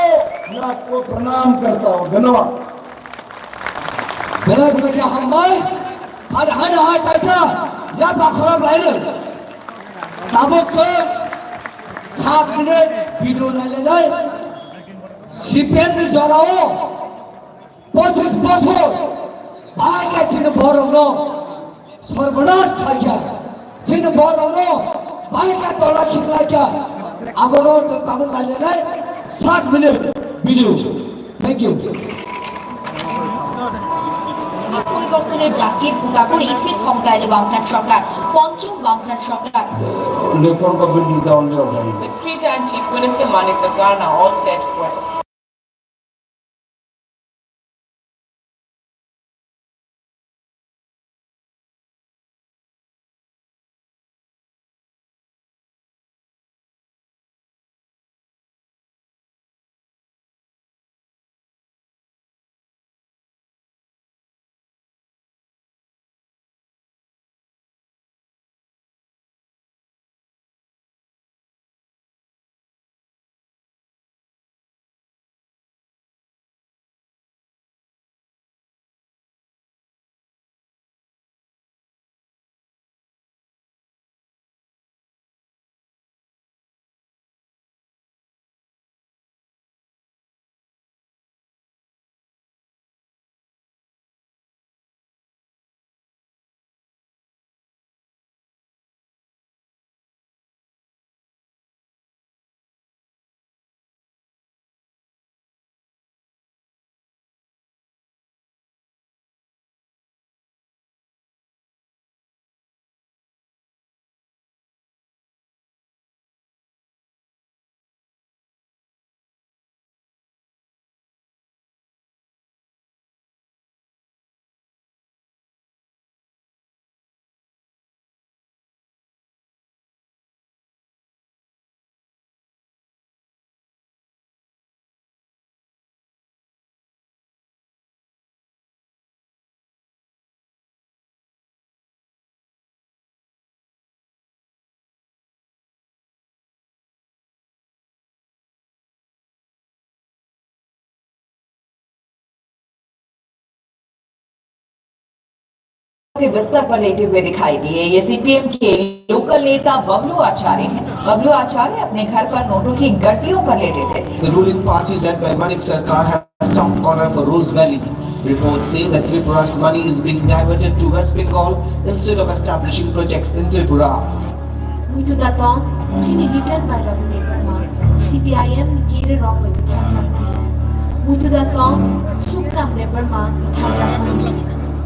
मैं आपको प्रणाम करता हूँ। धन्यवाद। Belai belai khe hambai, ada ada hai kaisa, ya bakhora laino. Tabuk se sat minute video nailainai, C P M ni jorao pochis bochor bahai khe chini borokno sorbonas khlaikha, chini borokno bahai khe tola khiklaikha, abono chwng tabuk nailainai sat minute video. Thank you. পরিবর্তনের ডাকে ভোটাভুটি ফির ক্ষমতায় এলো বামফ্রন্ট সরকার, পঞ্চম বামফ্রন্ট সরকার। Reform government is the only alternative. With three-time Chief Minister Manik Sarkar now all set for बिस्तर पर लेटे हुए दिखाई दिए। ये सीपीएम के लोकल नेता बबलू आचार्य हैं। बबलू आचार्य अपने घर पर नोटों की गड्डियों पर लेटे थे। The ruling party led by Manik Sarkar has tough corner for Rose Valley. Reports say that Tripura's money is being diverted to West Bengal instead of establishing projects in Tripura. Muitu da tong, chini Litan bai Ravi Debbarma, C P I M ni kiri rok bai butharjakmani. Muitu da tong, Sukram Debbarma butharjakmani.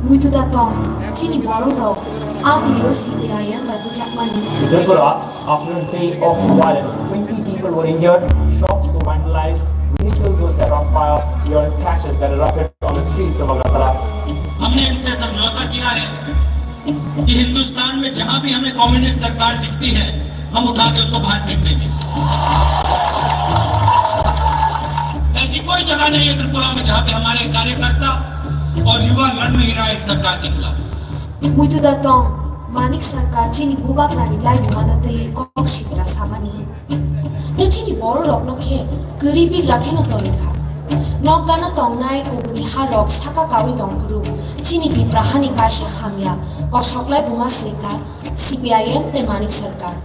Muitu da tong, chini borok rok, a video C P I M bai bujakmani. Tripura, after a day of violence, twenty people were injured, shops were vandalized, vehicles were set on fire during clashes that erupted on the streets of Agartala. हमने इनसे समझौता किया है कि हिंदुस्तान में जहां भी हमें कम्युनिस्ट सरकार दिखती है, हम उठा के उसको बाहर फेंक देंगे। ऐसी कोई जगह नहीं है त्रिपुरा में जहां पे हमारे कार्यकर्ता और युवा लड़ नहीं रहा है इस सरकार के खिलाफ। Muitu da tong, Manik Sarkar chini bubagrani laibuma no twi kok sitra samani. Tei chini bororokno khe kwrwi bigra kheno tongwi kha. Nokgano tongnai kubuni harok saka kaui tongphuru chini Tipra hani kaisa hamya kosoklai buma swi kha C P I M tei Manik Sarkar.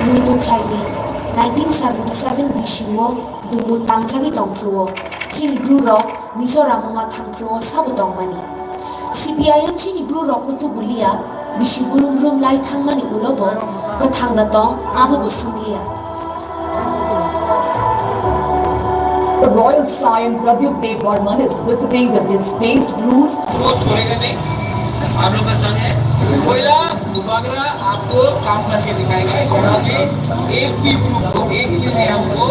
Muitu khlaidi, nineteen seventy seven bisio dumun tangjagwi tongphuru-o, chini Bru-rok Mizoram wngma thangphuru-o sabo tongmani. C P I M chini Bru-rokno tubuliya, bisi brum brum lai thangmani ulo bo kwthang da tong, abo bo swngliya. Royal Scion Pradyut Dev Barman is visiting the displaced Brus. वो छोड़ेगा नहीं, आप लोग का संग है। कोयला, बुबागरा आपको काम करके दिखाएगा। यहाँ पे एक भी ब्रू को, एक भी gram को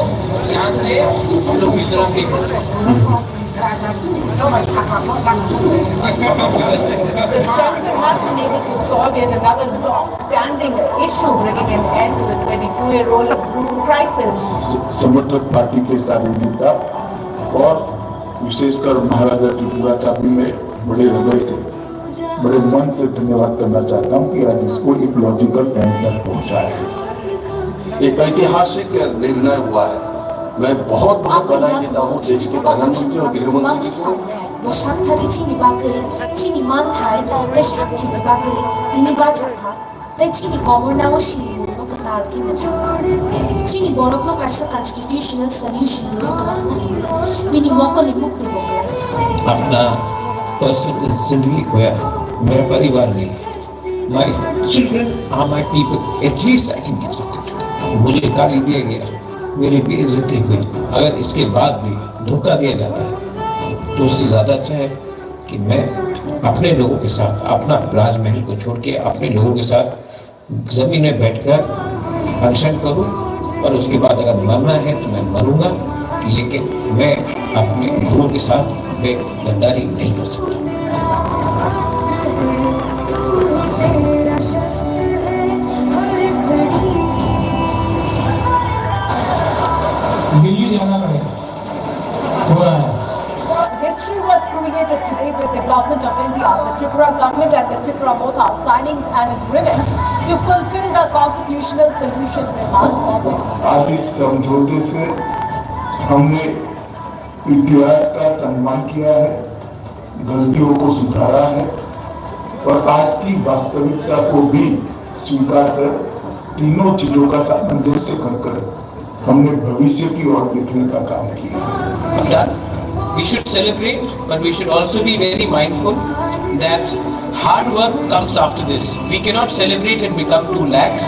यहाँ से हम लोग मिजोरम नहीं कर सकते। The center has been able to solve yet another long-standing issue, bringing an end to the twenty-two-year-old Bru crisis. समर्थक पार्टी के सारे नेता और विशेषकर महाराजा त्रिपुरा का भी मैं बड़े हृदय से, बड़े मन से धन्यवाद करना चाहता हूँ कि आज इसको एक लॉजिकल एंड तक पहुँचा है। एक ऐतिहासिक निर्णय हुआ है। मैं बहुत बहुत बधाई देता हूँ देश के प्रधानमंत्री और गृह मंत्री को। Bo sakthari chini bagwi, chini manthai tei sakthai ni bagwi tini bachakha. Tei chini komornao sinimungno kwtal khe mwthangkha. Chini borokno kaisa constitutional solution rwi kwlangna hwnwi bini mokolni mukti bo kwlaikha. अपना पर्सनल जिंदगी खोया, मेरा परिवार नहीं। My children are my people, at least I can give something to them. मुझे गाली दिया गया, मेरी बेइज्जती हुई, अगर इसके बाद भी धोखा दिया जाता है तो उससे ज़्यादा अच्छा है कि मैं अपने लोगों के साथ, अपना राजमहल को छोड़ के अपने लोगों के साथ जमीन में बैठकर अनशन करूं और उसके बाद अगर मरना है तो मैं मरूंगा, लेकिन मैं अपने लोगों के साथ मैं गद्दारी नहीं कर सकता। दिल्ली जाना पड़ेगा। History was created today with the Government of India, the Tripura government and the Tipra Motha signing an agreement to fulfill the constitutional solution demand of India. आज इस समझौते से हमने इतिहास का सम्मान किया है, गलतियों को सुधारा है और आज की वास्तविकता को भी स्वीकार कर तीनों चीजों का सामंजस्य कर कर हमने भविष्य की ओर देखने का काम किया। Done. We should celebrate, but we should also be very mindful that hard work comes after this. We cannot celebrate and become too lax.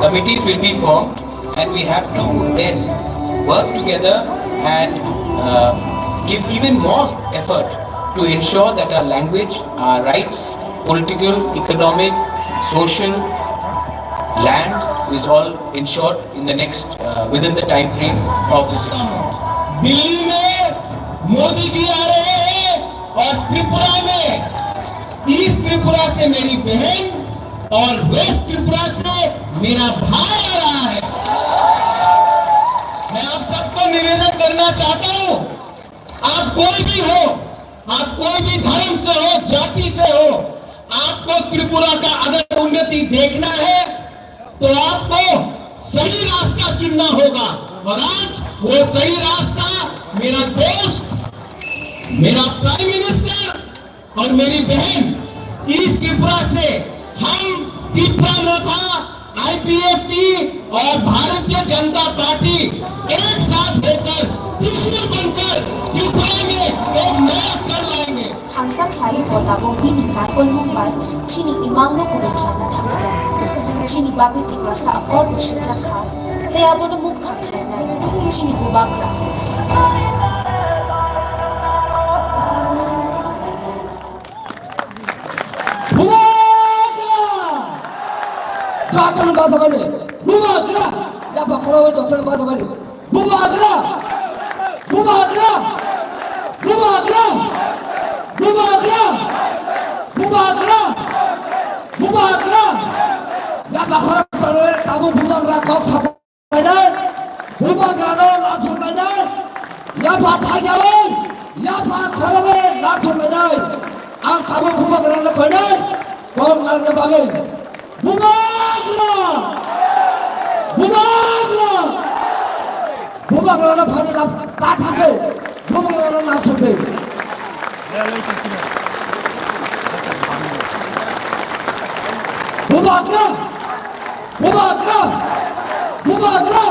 Committees will be formed, and we have to then work together and uh, give even more effort to ensure that our language, our rights, political, economic, social, land is all ensured in the next, uh, within the time frame of this agreement. Delhi में मोदी जी आ रहे हैं और त्रिपुरा में ईस्ट त्रिपुरा से मेरी बहन और वेस्ट त्रिपुरा से मेरा भाई आ रहा है। मैं आप सबको निवेदन करना चाहता हूँ, आप कोई भी हो, आप कोई भी धर्म से हो, जाति से हो, आपको त्रिपुरा का अगर उन्नति देखना है तो आपको सही रास्ता चुनना होगा। और आज वो सही रास्ता मेरा दोस्त, मेरा प्राइम मिनिस्टर और मेरी बहन, ईस्ट त्रिपुरा से हम तिप्रा मोथा, आईपीएफटी और भारतीय जनता पार्टी एक साथ होकर त्रिशूल बनकर त्रिपुरा में एक नया कल लाएंगे। Thansa khlai bo tabuk bini kaikolmung bai chini imangno kubui khlaina thangwi tongo. Chini bagwi Tiprasa a kok bo swijak kha, tei abono mukthang khlainai chini bubagra. Bubagra! Jotono baja bani. Bubagra! Yapha khorao jotono baja bani. Bubagra! Bubagra! Bubagra! Bubagra! Bubagra! Bubagra! Yapha khorao jotono tabuk bubagra kok sapa. Bubagrano lathurlainai, yapha thaijawi, yapha khorogwi lathurlainai. Ang tabuk bubagrano khainai, kok narwkna bagwi. Bubagra! Bubagra! Bubagrano phani lab-, ta thangwi, bubagrano lathurdi. Bubagra! Bubagra! Bubagra!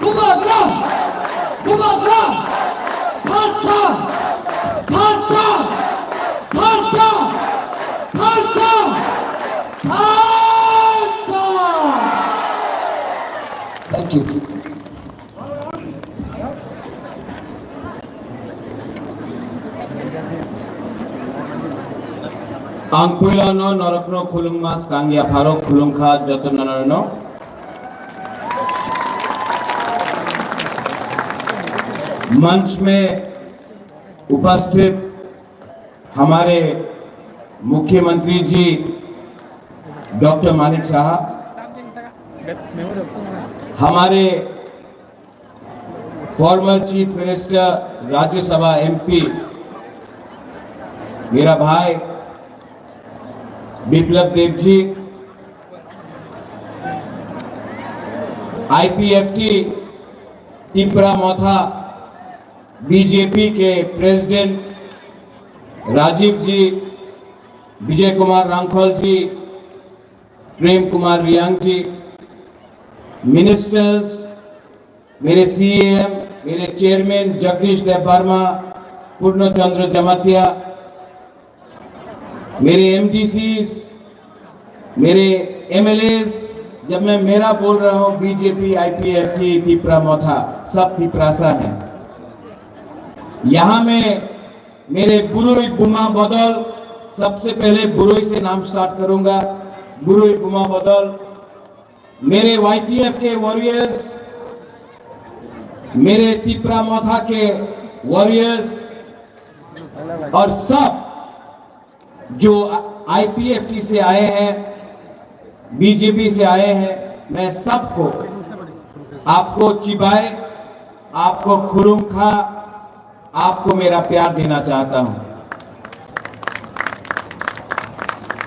Bubagra! Bubagra! Thansa! Thansa! Thansa! Thansa! Thansa! Thank you. Ang puilano norokno khulumma swkang yapharo khulumkha joto norokno. मंच में उपस्थित हमारे मुख्यमंत्री जी डॉक्टर मानिक साहब, हमारे former chief minister, Rajya Sabha एमपी, मेरा भाई विप्लव देव जी, आईपीएफटी तिप्रा मोथा, बीजेपी के प्रेसिडेंट राजीव जी, विजय कुमार रांखल जी, प्रेम कुमार रियांग जी, मिनिस्टर्स, मेरे सीएम, मेरे चेयरमैन जगदीश देव वर्मा, पूर्ण चंद्र जमातिया, मेरे एमडीसीज, मेरे एमएलएज, जब मैं मेरा बोल रहा हूँ, बीजेपी, आईपीएफटी, तिप्रा मोथा, सब तिप्रासा हैं। यहाँ में मेरे बुरुई बुमा बदल, सबसे पहले बुरुई से नाम स्टार्ट करूंगा। बुरुई बुमा बदल, मेरे वाईटीएफ के वॉरियर्स, मेरे तिप्रा मोथा के वॉरियर्स और सब जो आईपीएफटी से आए हैं, बीजेपी से आए हैं, मैं सबको, आपको चिबाए, आपको खुलुमखा, आपको मेरा प्यार देना चाहता हूं।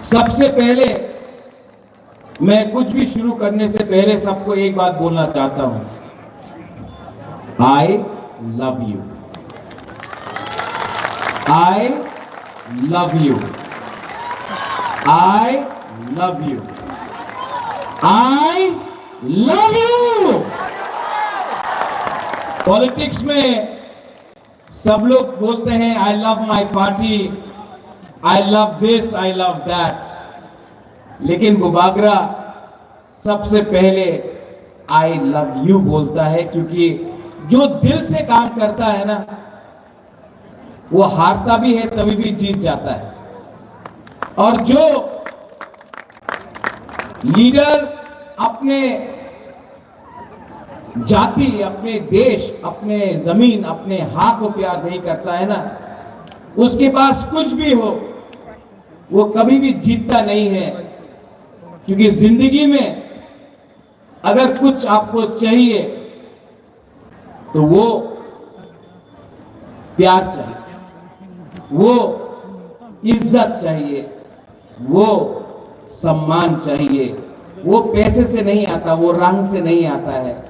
सबसे पहले मैं कुछ भी शुरू करने से पहले सबको एक बात बोलना चाहता हूं, I love you, I love you, I love you, I love you। Politics में सब लोग बोलते हैं, "I love my party, I love this, I love that," लेकिन बुबागरा सबसे पहले "I love you" बोलता है, क्योंकि जो दिल से काम करता है ना, वो हारता भी है, तभी भी जीत जाता है। और जो लीडर अपने जाति, अपने देश, अपने जमीन, अपने हाथ को प्यार नहीं करता है ना, उसके पास कुछ भी हो, वो कभी भी जीतता नहीं है। क्योंकि जिंदगी में अगर कुछ आपको चाहिए, तो वो प्यार चाहिए, वो इज्जत चाहिए, वो सम्मान चाहिए। वो पैसे से नहीं आता, वो रंग से नहीं आता है,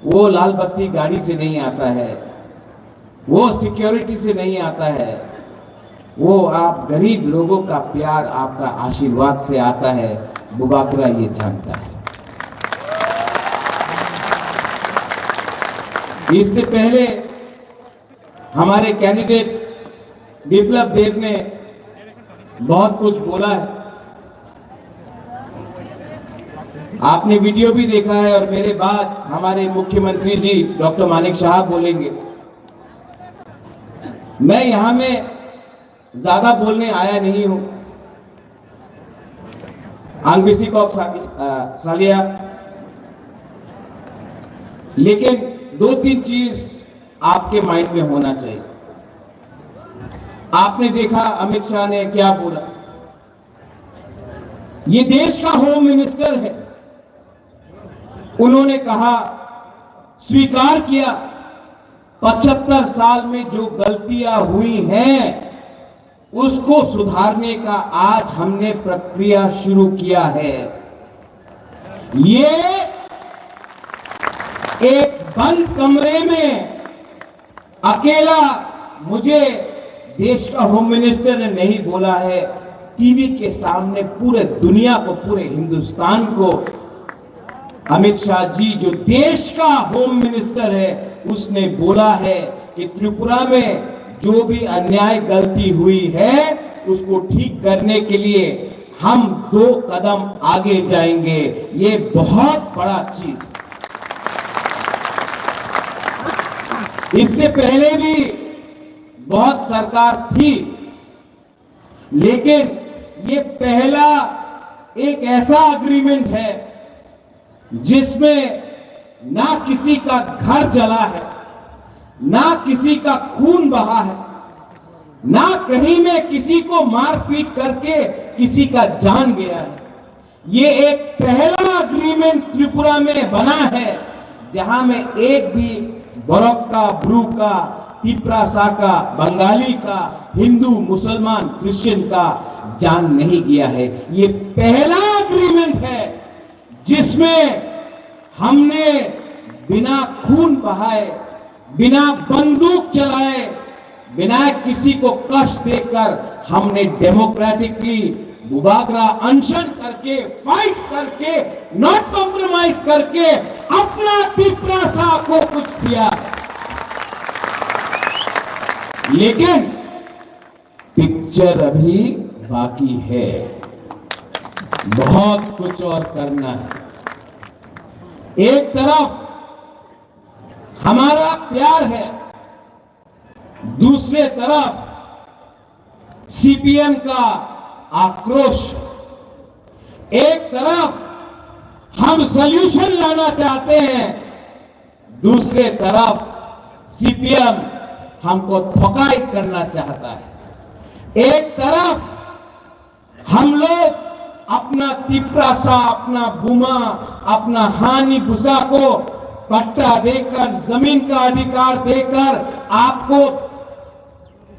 वो लाल बत्ती गाड़ी से नहीं आता है, वो सिक्योरिटी से नहीं आता है, वो आप गरीब लोगों का प्यार, आपका आशीर्वाद से आता है, बुबागरा ये जानता है। इससे पहले हमारे कैंडिडेट विप्लव देव ने बहुत कुछ बोला है। आपने वीडियो भी देखा है और मेरे बाद हमारे मुख्यमंत्री जी डॉक्टर मानिक साहब बोलेंगे। मैं यहाँ में ज्यादा बोलने आया नहीं हूं। Ang bisi kok sali-, ah, salia. लेकिन दो तीन चीज आपके माइंड में होना चाहिए। आपने देखा अमित शाह ने क्या बोला। ये देश का होम मिनिस्टर है। उन्होंने कहा, स्वीकार किया, पचहत्तर साल में जो गलतियां हुई हैं, उसको सुधारने का आज हमने प्रक्रिया शुरू किया है। ये एक बंद कमरे में अकेला मुझे देश का होम मिनिस्टर ने नहीं बोला है, टीवी के सामने पूरे दुनिया को, पूरे हिंदुस्तान को अमित शाह जी जो देश का होम मिनिस्टर है, उसने बोला है कि त्रिपुरा में जो भी अन्याय गलती हुई है, उसको ठीक करने के लिए हम दो कदम आगे जाएंगे। ये बहुत बड़ा चीज। इससे पहले भी बहुत सरकार थी, लेकिन ये पहला एक ऐसा एग्रीमेंट है जिसमें ना किसी का घर जला है, ना किसी का खून बहा है, ना कहीं में किसी को मारपीट करके किसी का जान गया है। ये एक पहला एग्रीमेंट त्रिपुरा में बना है, जहां में एक भी बरोक का, ब्रू का, तिप्रासा का, बंगाली का, हिंदू, मुसलमान, क्रिश्चियन का जान नहीं गया है। ये पहला एग्रीमेंट है जिसमें हमने बिना खून बहाए, बिना बंदूक चलाए, बिना किसी को कष्ट देकर हमने डेमोक्रेटिकली बुबागरा अनशन करके, फाइट करके, नॉट कॉम्प्रोमाइज करके अपना तिप्रासा को कुछ दिया। लेकिन पिक्चर अभी बाकी है, बहुत कुछ और करना है। एक तरफ हमारा प्यार है, दूसरे तरफ सीपीएम का आक्रोश। एक तरफ हम सॉल्यूशन लाना चाहते हैं, दूसरे तरफ सीपीएम हमको थकाई करना चाहता है। एक तरफ हम लोग अपना तिप्रासा, अपना बुमा, अपना हानि बुसा को पट्टा देकर, जमीन का अधिकार देकर आपको,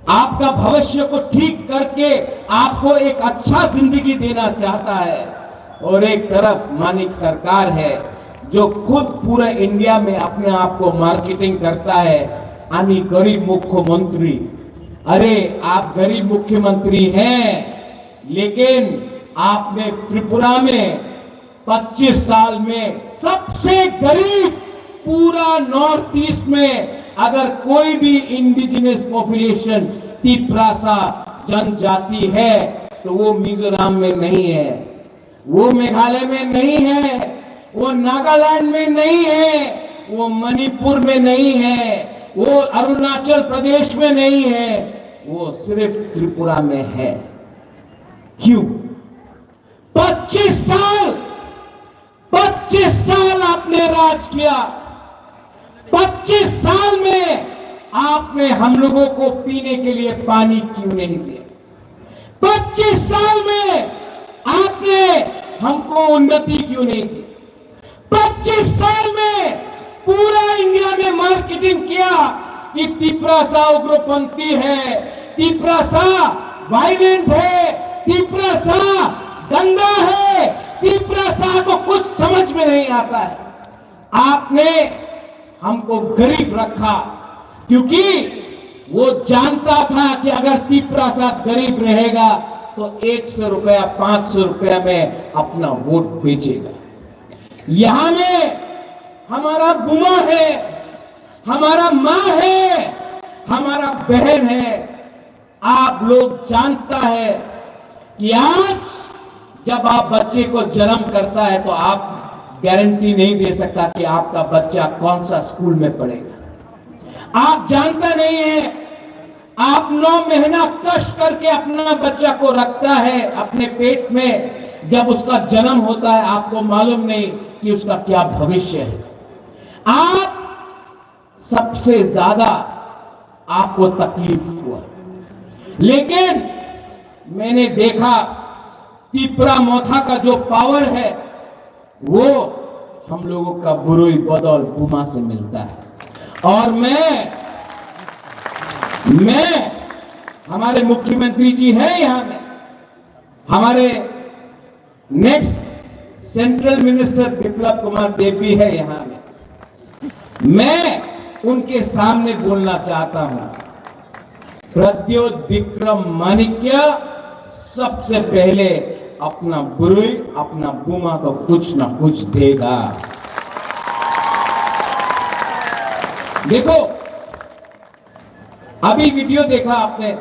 आपका भविष्य को ठीक करके आपको एक अच्छा जिंदगी देना चाहता है। और एक तरफ मानिक सरकार है जो खुद पूरा इंडिया में अपने आप को मार्केटिंग करता है, "আমি গরিব মুখ্যমন্ত্রী।" अरे, आप गरीब मुख्यमंत्री हैं, लेकिन आपने त्रिपुरा में पच्चीस साल में सबसे गरीब, पूरा नॉर्थ ईस्ट में अगर कोई भी इंडिजिनस पॉपुलेशन, तिप्रासा जनजाति है, तो वो मिजोरम में नहीं है, वो मेघालय में नहीं है, वो नागालैंड में नहीं है, वो मणिपुर में नहीं है, वो अरुणाचल प्रदेश में नहीं है, वो सिर्फ त्रिपुरा में है। क्यों? पच्चीस साल, पच्चीस साल आपने राज किया, पच्चीस साल में आपने हम लोगों को पीने के लिए पानी क्यों नहीं दिया? पच्चीस साल में आपने हमको उन्नति क्यों नहीं दी? पच्चीस साल में पूरा इंडिया में मार्केटिंग किया कि तिप्रासा उग्रपंथी है, तिप्रासा वायलेंट है, तिप्रासा गंदा है, तिप्रासा को कुछ समझ में नहीं आता है। आपने हमको गरीब रखा, क्योंकि वो जानता था कि अगर तिपरा साहब गरीब रहेगा तो एक सौ रुपया, पांच सौ रुपया में अपना वोट बेचेगा। यहाँ में हमारा बुआ है, हमारा माँ है, हमारा बहन है। आप लोग जानता है कि आज जब आप बच्चे को जन्म करता है तो आप गारंटी नहीं दे सकता कि आपका बच्चा कौन सा स्कूल में पढ़ेगा। आप जानता नहीं है, आप नौ महीना कष्ट करके अपना बच्चा को रखता है अपने पेट में, जब उसका जन्म होता है आपको मालूम नहीं कि उसका क्या भविष्य है। आप सबसे ज्यादा आपको तकलीफ हुआ, लेकिन मैंने देखा तिपरा मोथा का जो पावर है वो हम लोगों का बुरुई बदल बुमा से मिलता है। और मैं मैं हमारे मुख्यमंत्री जी हैं यहाँ में, हमारे नेक्स्ट सेंट्रल मिनिस्टर बिप्लब कुमार देव भी है यहाँ में। मैं उनके सामने बोलना चाहता हूँ, प्रद्योत विक्रम माणिक्य सबसे पहले अपना बुरुई, अपना बुमा को कुछ ना कुछ देगा। देखो, अभी वीडियो देखा आपने,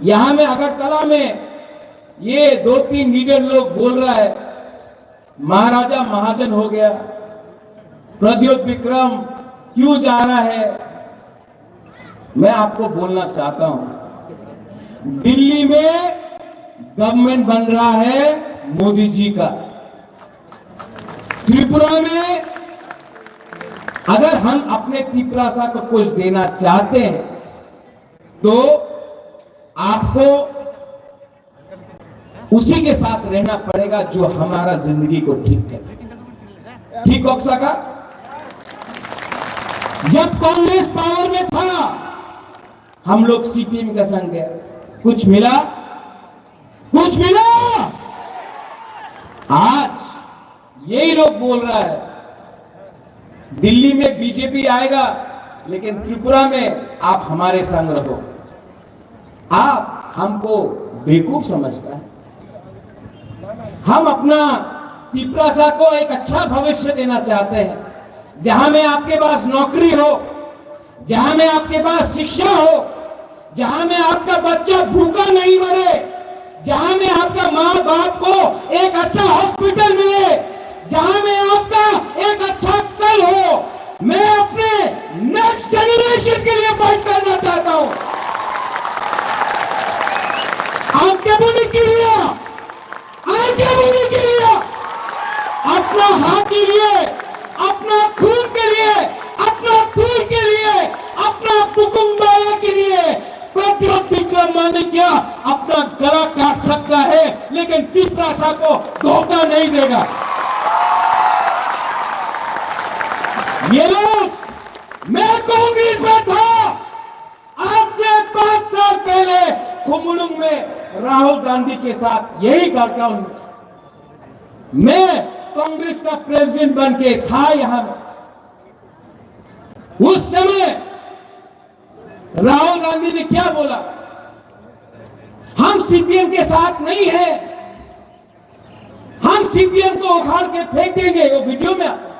यहाँ में अगरतला में ये दो तीन लीडर लोग बोल रहा है, महाराजा महाजन हो गया, प्रद्योत विक्रम क्यों जा रहा है। मैं आपको बोलना चाहता हूं, दिल्ली में गवर्नमेंट बन रहा है मोदी जी का, त्रिपुरा में अगर हम अपने तिपरासा को कुछ देना चाहते हैं तो आपको उसी के साथ रहना पड़ेगा जो हमारा जिंदगी को ठीक करे। ठीक कौन सा का? जब कांग्रेस पावर में था, हम लोग सीपीएम का संग गए, कुछ मिला? कुछ मिला? आज यही लोग बोल रहा है, दिल्ली में बीजेपी आएगा, लेकिन त्रिपुरा में आप हमारे संग रहो। आप हमको बेवकूफ समझता है। हम अपना तिपरासा को एक अच्छा भविष्य देना चाहते हैं, जहां में आपके पास नौकरी हो, जहां में आपके पास शिक्षा हो, जहां में आपका बच्चा भूखा नहीं मरे, जहां में आपका माँ बाप को एक अच्छा हॉस्पिटल मिले, जहां में आपका एक अच्छा कल हो। मैं अपने नेक्स्ट जनरेशन के लिए फाइट करना चाहता हूं। आपके बोलने के लिए, आपके बोलने के लिए, अपना हाथ के लिए, अपना खून के लिए, अपना खून के लिए, अपना बुकुम बाला के लिए प्रद्योत विक्रम माणिक्य अपना गला काट सकता है, लेकिन तिपरासा को धोखा नहीं देगा। ये लोग, मैं कांग्रेस में था, आज से पांच साल पहले खुमलुंग में राहुल गांधी के साथ यही घटना हुई। मैं कांग्रेस का प्रेसिडेंट बन के था यहां। उस समय राहुल गांधी ने क्या बोला? हम सीपीएम के साथ नहीं है, हम सीपीएम को उखाड़ के फेंक देंगे। वो वीडियो में आता।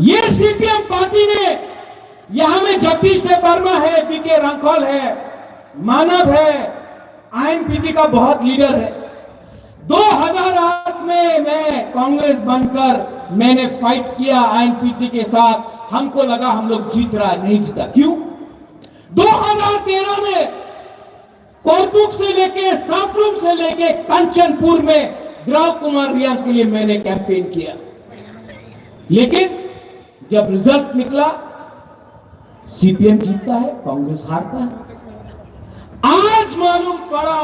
ये सीपीएम पार्टी ने, यहां में जगदीश देव वर्मा है, बीके रांखल है, मानव है, आईएनपीटी का बहुत लीडर है। दो हज़ार आठ में मैं कांग्रेस बनकर मैंने फाइट किया आईएनपीटी के साथ। हमको लगा हम लोग जीत रहा है, नहीं जीता। क्यों? दो हज़ार तेरह में कोरबुक से लेके, सापड़ुम से लेके कंचनपुर में द्रव कुमार रियांग के लिए मैंने कैंपेन किया, लेकिन जब रिजल्ट निकला, सीपीएम जीतता है, कांग्रेस हारता है। आज मालूम पड़ा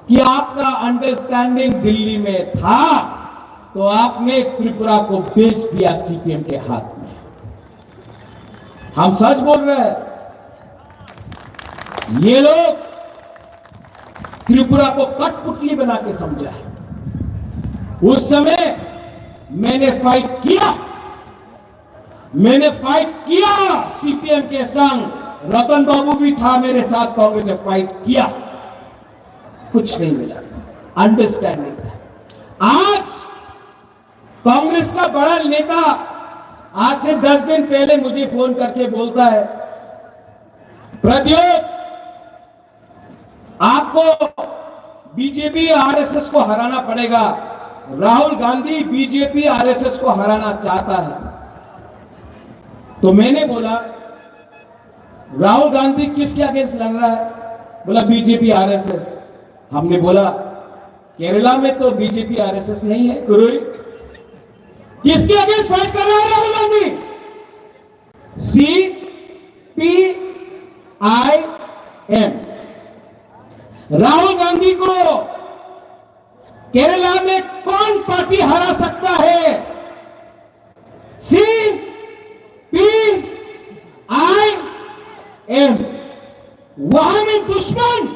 कि आपका अंडरस्टैंडिंग दिल्ली में था, तो आपने त्रिपुरा को बेच दिया सीपीएम के हाथ में। हम सच बोल रहे हैं। ये लोग त्रिपुरा को कठपुतली बना के समझा है। उस समय मैंने फाइट किया, मैंने फाइट किया सीपीएम के संग, रतन बाबू भी था मेरे साथ, कांग्रेस ने फाइट किया, कुछ नहीं मिला, अंडरस्टैंडिंग था। आज कांग्रेस का बड़ा नेता आज से दस दिन पहले मुझे फोन करके बोलता है, प्रद्योत, आपको बीजेपी आरएसएस को हराना पड़ेगा। राहुल गांधी बीजेपी आरएसएस को हराना चाहता है। तो मैंने बोला, राहुल गांधी किसके अगेंस्ट लड़ रहा है? बोला, बीजेपी आरएसएस। हमने बोला, केरला में तो बीजेपी आरएसएस नहीं है, कुरुई। किसके अगेंस्ट फाइट कर रहा है Rahul Gandhi? C P I M. Rahul Gandhi को केरला में कौन पार्टी हरा सकता है? C P I M. वहां में दुश्मन,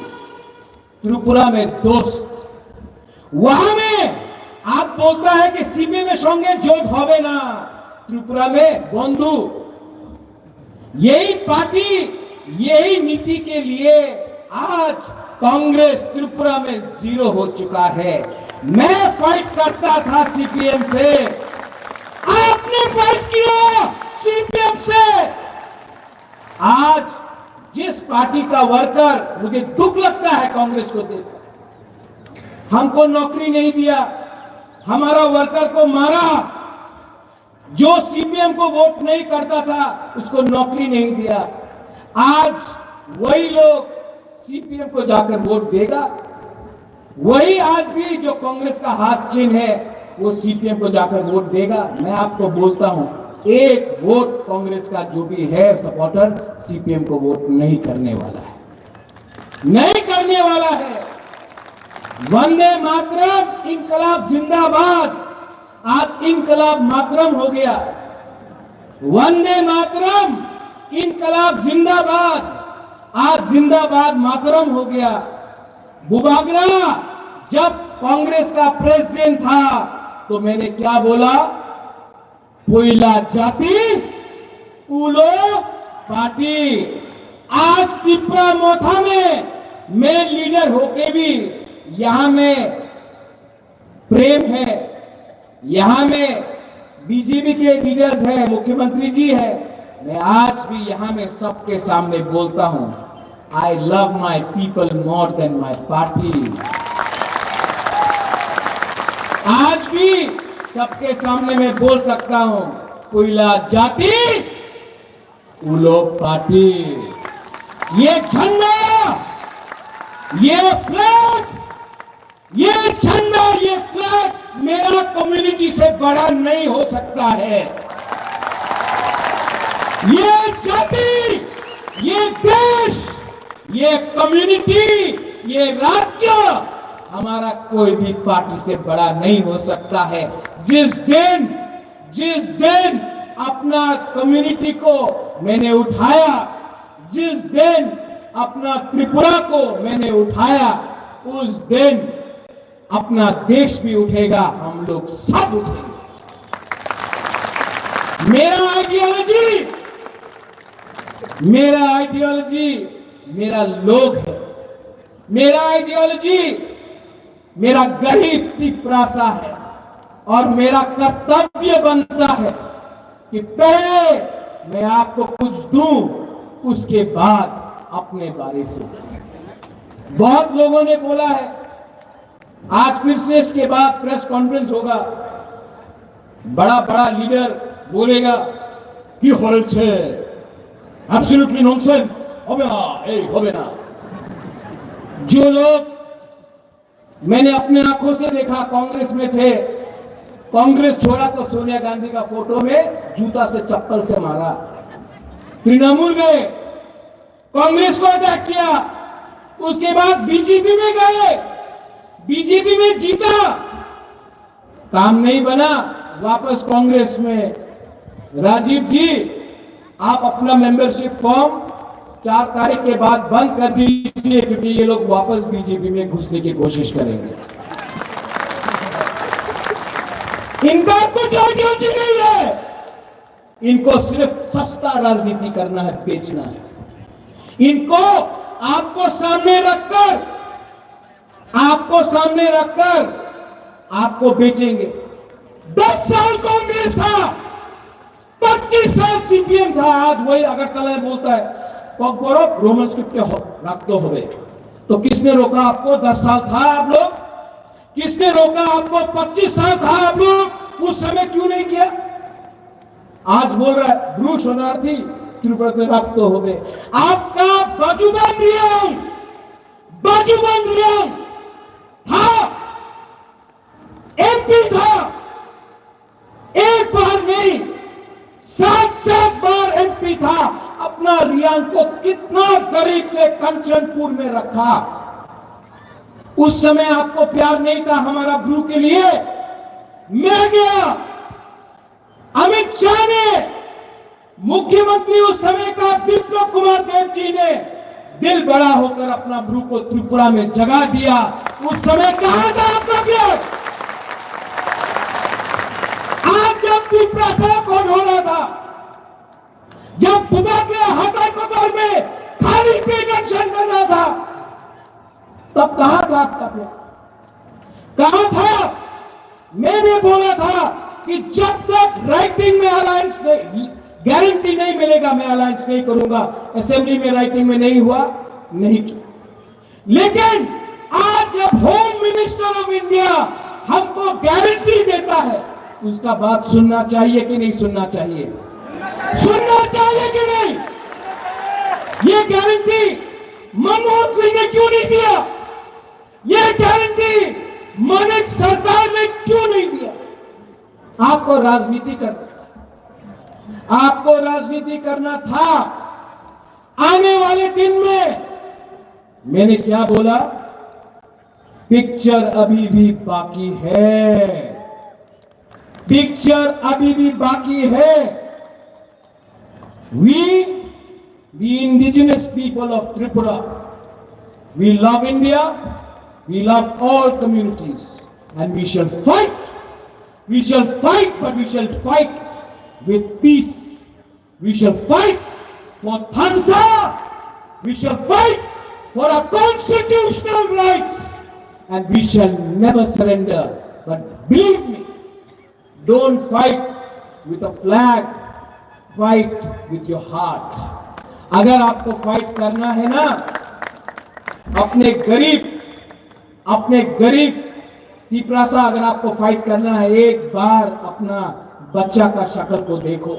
त्रिपुरा में दोस्त। वहां में आप बोलता है कि सीपीएम में संगे जोट होबे ना, त्रिपुरा में बंधु। यही पार्टी, यही नीति के लिए आज कांग्रेस त्रिपुरा में जीरो हो चुका है। मैं फाइट करता था सीपीएम से, आपने फाइट किया सीपीएम से। आज जिस पार्टी का वर्कर, मुझे दुख लगता है कांग्रेस को देखकर, हमको नौकरी नहीं दिया, हमारा वर्कर को मारा, जो सीपीएम को वोट नहीं करता था उसको नौकरी नहीं दिया। आज वही लोग सीपीएम को जाकर वोट देगा, वही आज भी जो कांग्रेस का हाथ चिन्ह है वो सीपीएम को जाकर वोट देगा। मैं आपको बोलता हूं, एक वोट कांग्रेस का जो भी है सपोर्टर, सीपीएम को वोट नहीं करने वाला है, नहीं करने वाला है। वंदे मातरम, इनकलाब जिंदाबाद। आज इनकलाब मातरम हो गया। वंदे मातरम, इनकलाब जिंदाबाद। आज जिंदाबाद मातरम हो गया। बुबागरा जब कांग्रेस का प्रेसिडेंट था तो मैंने क्या बोला? पुइला जाति, उलो पार्टी। आज तिप्रा मोथा में मैं लीडर होके भी यहाँ में प्रेम है, यहाँ में बीजेपी के लीडर्स हैं, मुख्यमंत्री जी हैं। मैं आज भी यहाँ में सबके सामने बोलता हूँ, I love my people more than my party। आज भी सबके सामने मैं बोल सकता हूँ, पुइला जाति, उलो पार्टी। ये झंडा, ये फ्लैग, ये झंडा, ये फ्लैग मेरा कम्युनिटी से बड़ा नहीं हो सकता है। ये जाति, ये देश, ये कम्युनिटी, ये राज्य हमारा कोई भी पार्टी से बड़ा नहीं हो सकता है। जिस दिन, जिस दिन अपना कम्युनिटी को मैंने उठाया, जिस दिन अपना त्रिपुरा को मैंने उठाया, उस दिन अपना देश भी उठेगा, हम लोग सब उठेंगे। मेरा आइडियोलॉजी, मेरा आइडियोलॉजी मेरा लोग है, मेरा आइडियोलॉजी मेरा गरीब तिपरासा है और मेरा कर्तव्य बनता है कि पहले मैं आपको कुछ दूं, उसके बाद अपने बारे सोचूं। बहुत लोगों ने बोला है, आज फिर से इसके बाद प्रेस कॉन्फ्रेंस होगा, बड़ा बड़ा लीडर बोलेगा कि হয়েছে, absolutely nonsense, হবে না, এই হবে না। जो लोग मैंने अपने आंखों से देखा, कांग्रेस में थे, कांग्रेस छोड़ा तो सोनिया गांधी का फोटो में जूता से, चप्पल से मारा। तृणमूल गए, कांग्रेस को अटैक किया, उसके बाद बीजेपी में गए, बीजेपी में जीता, काम नहीं बना, वापस कांग्रेस में। राजीव जी, आप अपना मेंबरशिप फॉर्म चार तारीख के बाद बंद कर दीजिए, क्योंकि ये लोग वापस बीजेपी में घुसने की कोशिश करेंगे। इनका कुछ आइडियोलॉजी नहीं है। इनको सिर्फ सस्ता राजनीति करना है, बेचना है। इनको आपको सामने रखकर, आपको सामने रखकर आपको बेचेंगे। दस साल कांग्रेस था, पच्चीस साल सीपीएम था, आज वही अगरतला में बोलता है, ककबरक रोमन स्क्रिप्ट रखते हुए। तो किसने रोका आपको? दस साल था आप लोग, किसने रोका आपको? पच्चीस साल था आप लोग, उस समय क्यों नहीं किया? आज बोल रहा है ब्रू शरणार्थी त्रिपुरा में रखते हुए। आपका बाजुबन रियांग, बाजुबन रियांग था, एमपी था, एक बार नहीं, सात सात बार एमपी था। अपना रियांग को कितना गरीब के कंचनपुर में रखा। उस समय आपको प्यार नहीं था हमारा ब्रू के लिए। मैं गया, अमित शाह ने, मुख्यमंत्री उस समय का विप्लव कुमार देव जी ने दिल बड़ा होकर अपना ब्रू को त्रिपुरा में जगा दिया। उस समय कहां था आपका प्यार? आज जब त्रिपुरा से कौन हो रहा था, जब बुबा के हाथाई कोतवाल में खाली पेट अनशन कर रहा था, तब कहां था आपका प्यार? कहां था? मैंने बोला था कि जब तक राइटिंग में अलायंस नहीं, गारंटी नहीं मिलेगा, मैं अलायंस नहीं करूंगा। असेंबली में राइटिंग में नहीं हुआ, नहीं किया। लेकिन आज जब होम मिनिस्टर ऑफ इंडिया हमको गारंटी देता है, उसका बात सुनना चाहिए कि नहीं सुनना चाहिए? सुनना चाहिए कि नहीं? ये गारंटी मनमोहन सिंह ने क्यों नहीं दिया? ये गारंटी मानिक सरकार ने क्यों नहीं दिया? आपको राजनीति करना, आपको राजनीति करना था। आने वाले दिन में मैंने क्या बोला? पिक्चर अभी भी बाकी है, पिक्चर अभी भी बाकी है। We, the indigenous people of Tripura, we love India, we love all communities, and we shall fight. We shall fight, but we shall fight with peace. We shall fight for Thansa. We shall fight for our constitutional rights, and we shall never surrender. But believe me, don't fight with a flag, fight with your heart. अगर आपको फाइट करना है ना, अपने गरीब, अपने गरीब तिपरासा, अगर आपको फाइट करना है, एक बार अपना बच्चा का शक्ल को देखो।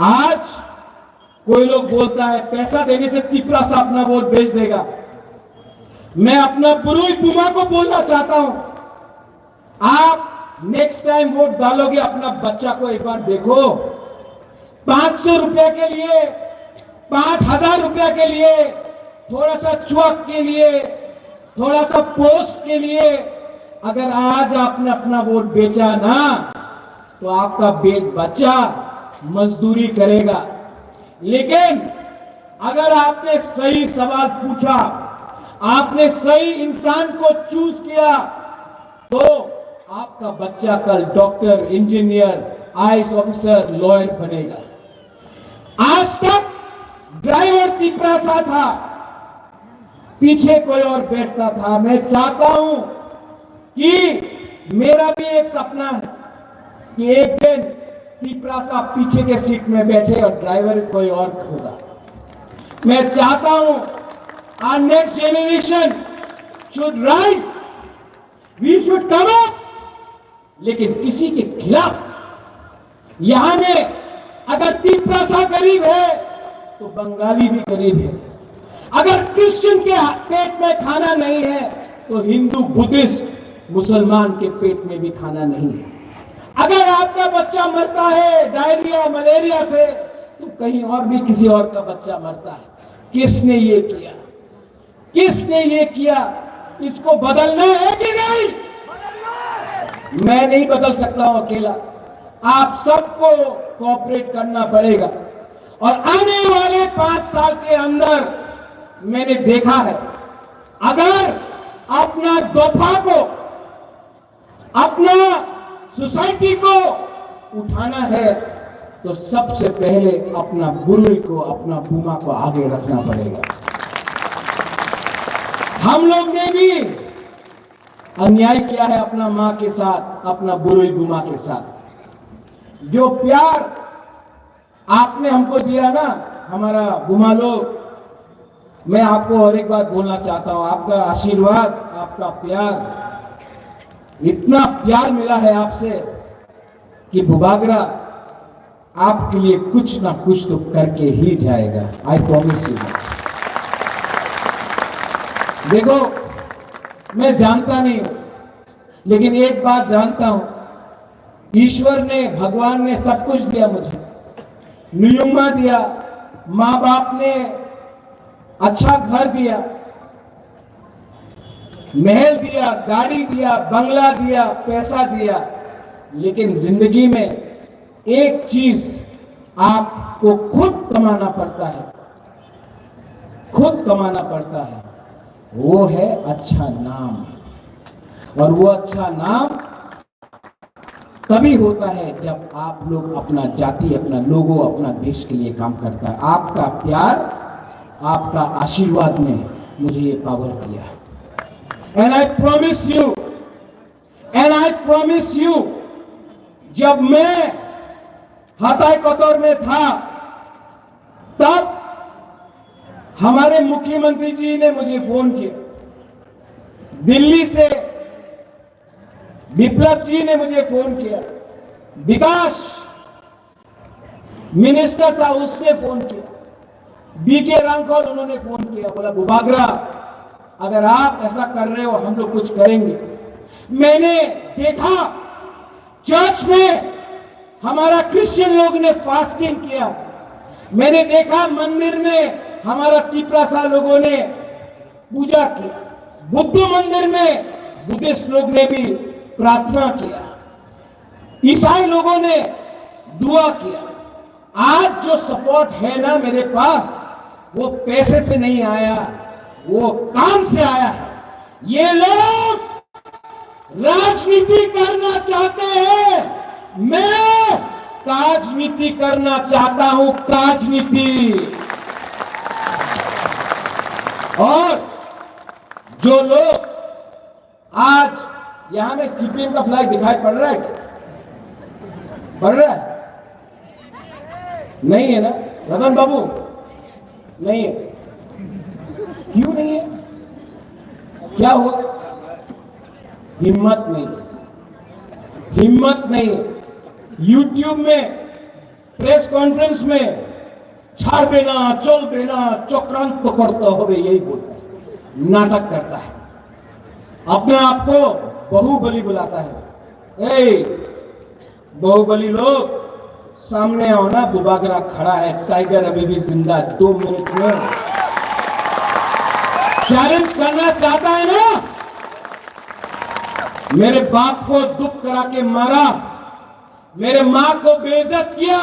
आज कोई लोग बोलता है पैसा देने से तिपरासा अपना वोट बेच देगा। मैं अपना ब्रू बुमा को बोलना चाहता हूं, आप नेक्स्ट टाइम वोट डालोगे, अपना बच्चा को एक बार देखो। पांच सौ रुपया के लिए, पांच हजार रुपया के लिए, थोड़ा सा चुअक के लिए, थोड़ा सा पोस्ट के लिए अगर आज आपने अपना वोट बेचा ना, तो आपका बे-, बच्चा मजदूरी करेगा। लेकिन अगर आपने सही सवाल पूछा, आपने सही इंसान को चूज किया, तो आपका बच्चा कल doctor, engineer, IAS officer, lawyer बनेगा। आज तक ड्राइवर तिपरासा था, पीछे कोई और बैठता था। मैं चाहता हूं कि मेरा भी एक सपना है कि एक दिन तिपरासा पीछे के सीट में बैठे और ड्राइवर कोई और होगा। मैं चाहता हूं our next generation should rise, we should come up, लेकिन किसी के खिलाफ। यहां में अगर तिपरासा गरीब है तो बंगाली भी गरीब है, अगर क्रिश्चियन के पेट में खाना नहीं है तो हिंदू, बुद्धिस्ट, मुसलमान के पेट में भी खाना नहीं है। अगर आपका बच्चा मरता है डायरिया, मलेरिया से, तो कहीं और भी किसी और का बच्चा मरता है। किसने ये किया? किसने ये किया? इसको बदलना है कि नहीं? मैं नहीं बदल सकता हूं अकेला, आप सबको कोऑपरेट करना पड़ेगा। और आने वाले पांच साल के अंदर मैंने देखा है, अगर अपना दोफा को, अपना सोसाइटी को उठाना है, तो सबसे पहले अपना बुरुई को, अपना बुमा को आगे रखना पड़ेगा। हम लोग ने भी अन्याय किया है अपना माँ के साथ, अपना बुरुई बुमा के साथ। जो प्यार आपने हमको दिया ना, हमारा बुमा लोग, मैं आपको और एक बात बोलना चाहता हूँ, आपका आशीर्वाद, आपका प्यार, इतना प्यार मिला है आपसे कि बुबागरा आपके लिए कुछ ना कुछ तो करके ही जाएगा। I promise you। देखो, मैं जानता नहीं हूँ, लेकिन एक बात जानता हूँ, ईश्वर ने, भगवान ने सब कुछ दिया मुझे। नुयुम्मा दिया, माँ बाप ने अच्छा घर दिया, महल दिया, गाड़ी दिया, बंगला दिया, पैसा दिया, लेकिन जिंदगी में एक चीज आपको खुद कमाना पड़ता है, खुद कमाना पड़ता है, वो है अच्छा नाम। और वो अच्छा नाम तभी होता है जब आप लोग अपना जाति, अपना लोगों, अपना देश के लिए काम करता है। आपका प्यार, आपका आशीर्वाद ने मुझे ये पावर दिया। And I promise you, and I promise you, जब मैं हताई कतौर में था, तब हमारे मुख्यमंत्री जी ने मुझे फोन किया, दिल्ली से विप्लव जी ने मुझे फोन किया, विकास मिनिस्टर था, उसने फोन किया, बीके रांखल, उन्होंने फोन किया, बोला, "बुबागरा, अगर आप ऐसा कर रहे हो, हम लोग कुछ करेंगे।" मैंने देखा चर्च में हमारा क्रिश्चियन लोग ने फास्टिंग किया, मैंने देखा मंदिर में हमारा तिपरासा लोगों ने पूजा किया, बुद्ध मंदिर में बुद्धिस्ट लोग ने भी प्रार्थना किया, ईसाई लोगों ने दुआ किया। आज जो सपोर्ट है ना मेरे पास, वो पैसे से नहीं आया, वो काम से आया है। ये लोग राजनीति करना चाहते हैं, मैं राजनीति करना चाहता हूं, राजनीति। और जो लोग आज यहाँ में सीपीएम का फ्लैग दिखाई पड़ रहा है क्या? पड़ रहा है? नहीं है ना रतन बाबू? नहीं है। क्यों नहीं है? क्या हुआ? हिम्मत नहीं, हिम्मत नहीं। YouTube में प्रेस कॉन्फ्रेंस में ছাড়বে না, চলবে না, চক্রান্ত করতে হবে, यही बोलता है, नाटक करता है, अपने आप को बाहुबली बुलाता है। ए बाहुबली लोग, सामने आओ ना, बुबागरा खड़ा है, टाइगर अभी भी जिंदा है, दो मिनट में चैलेंज करना चाहता है ना। मेरे बाप को दुख करा के मारा, मेरे माँ को बेइज्जत किया,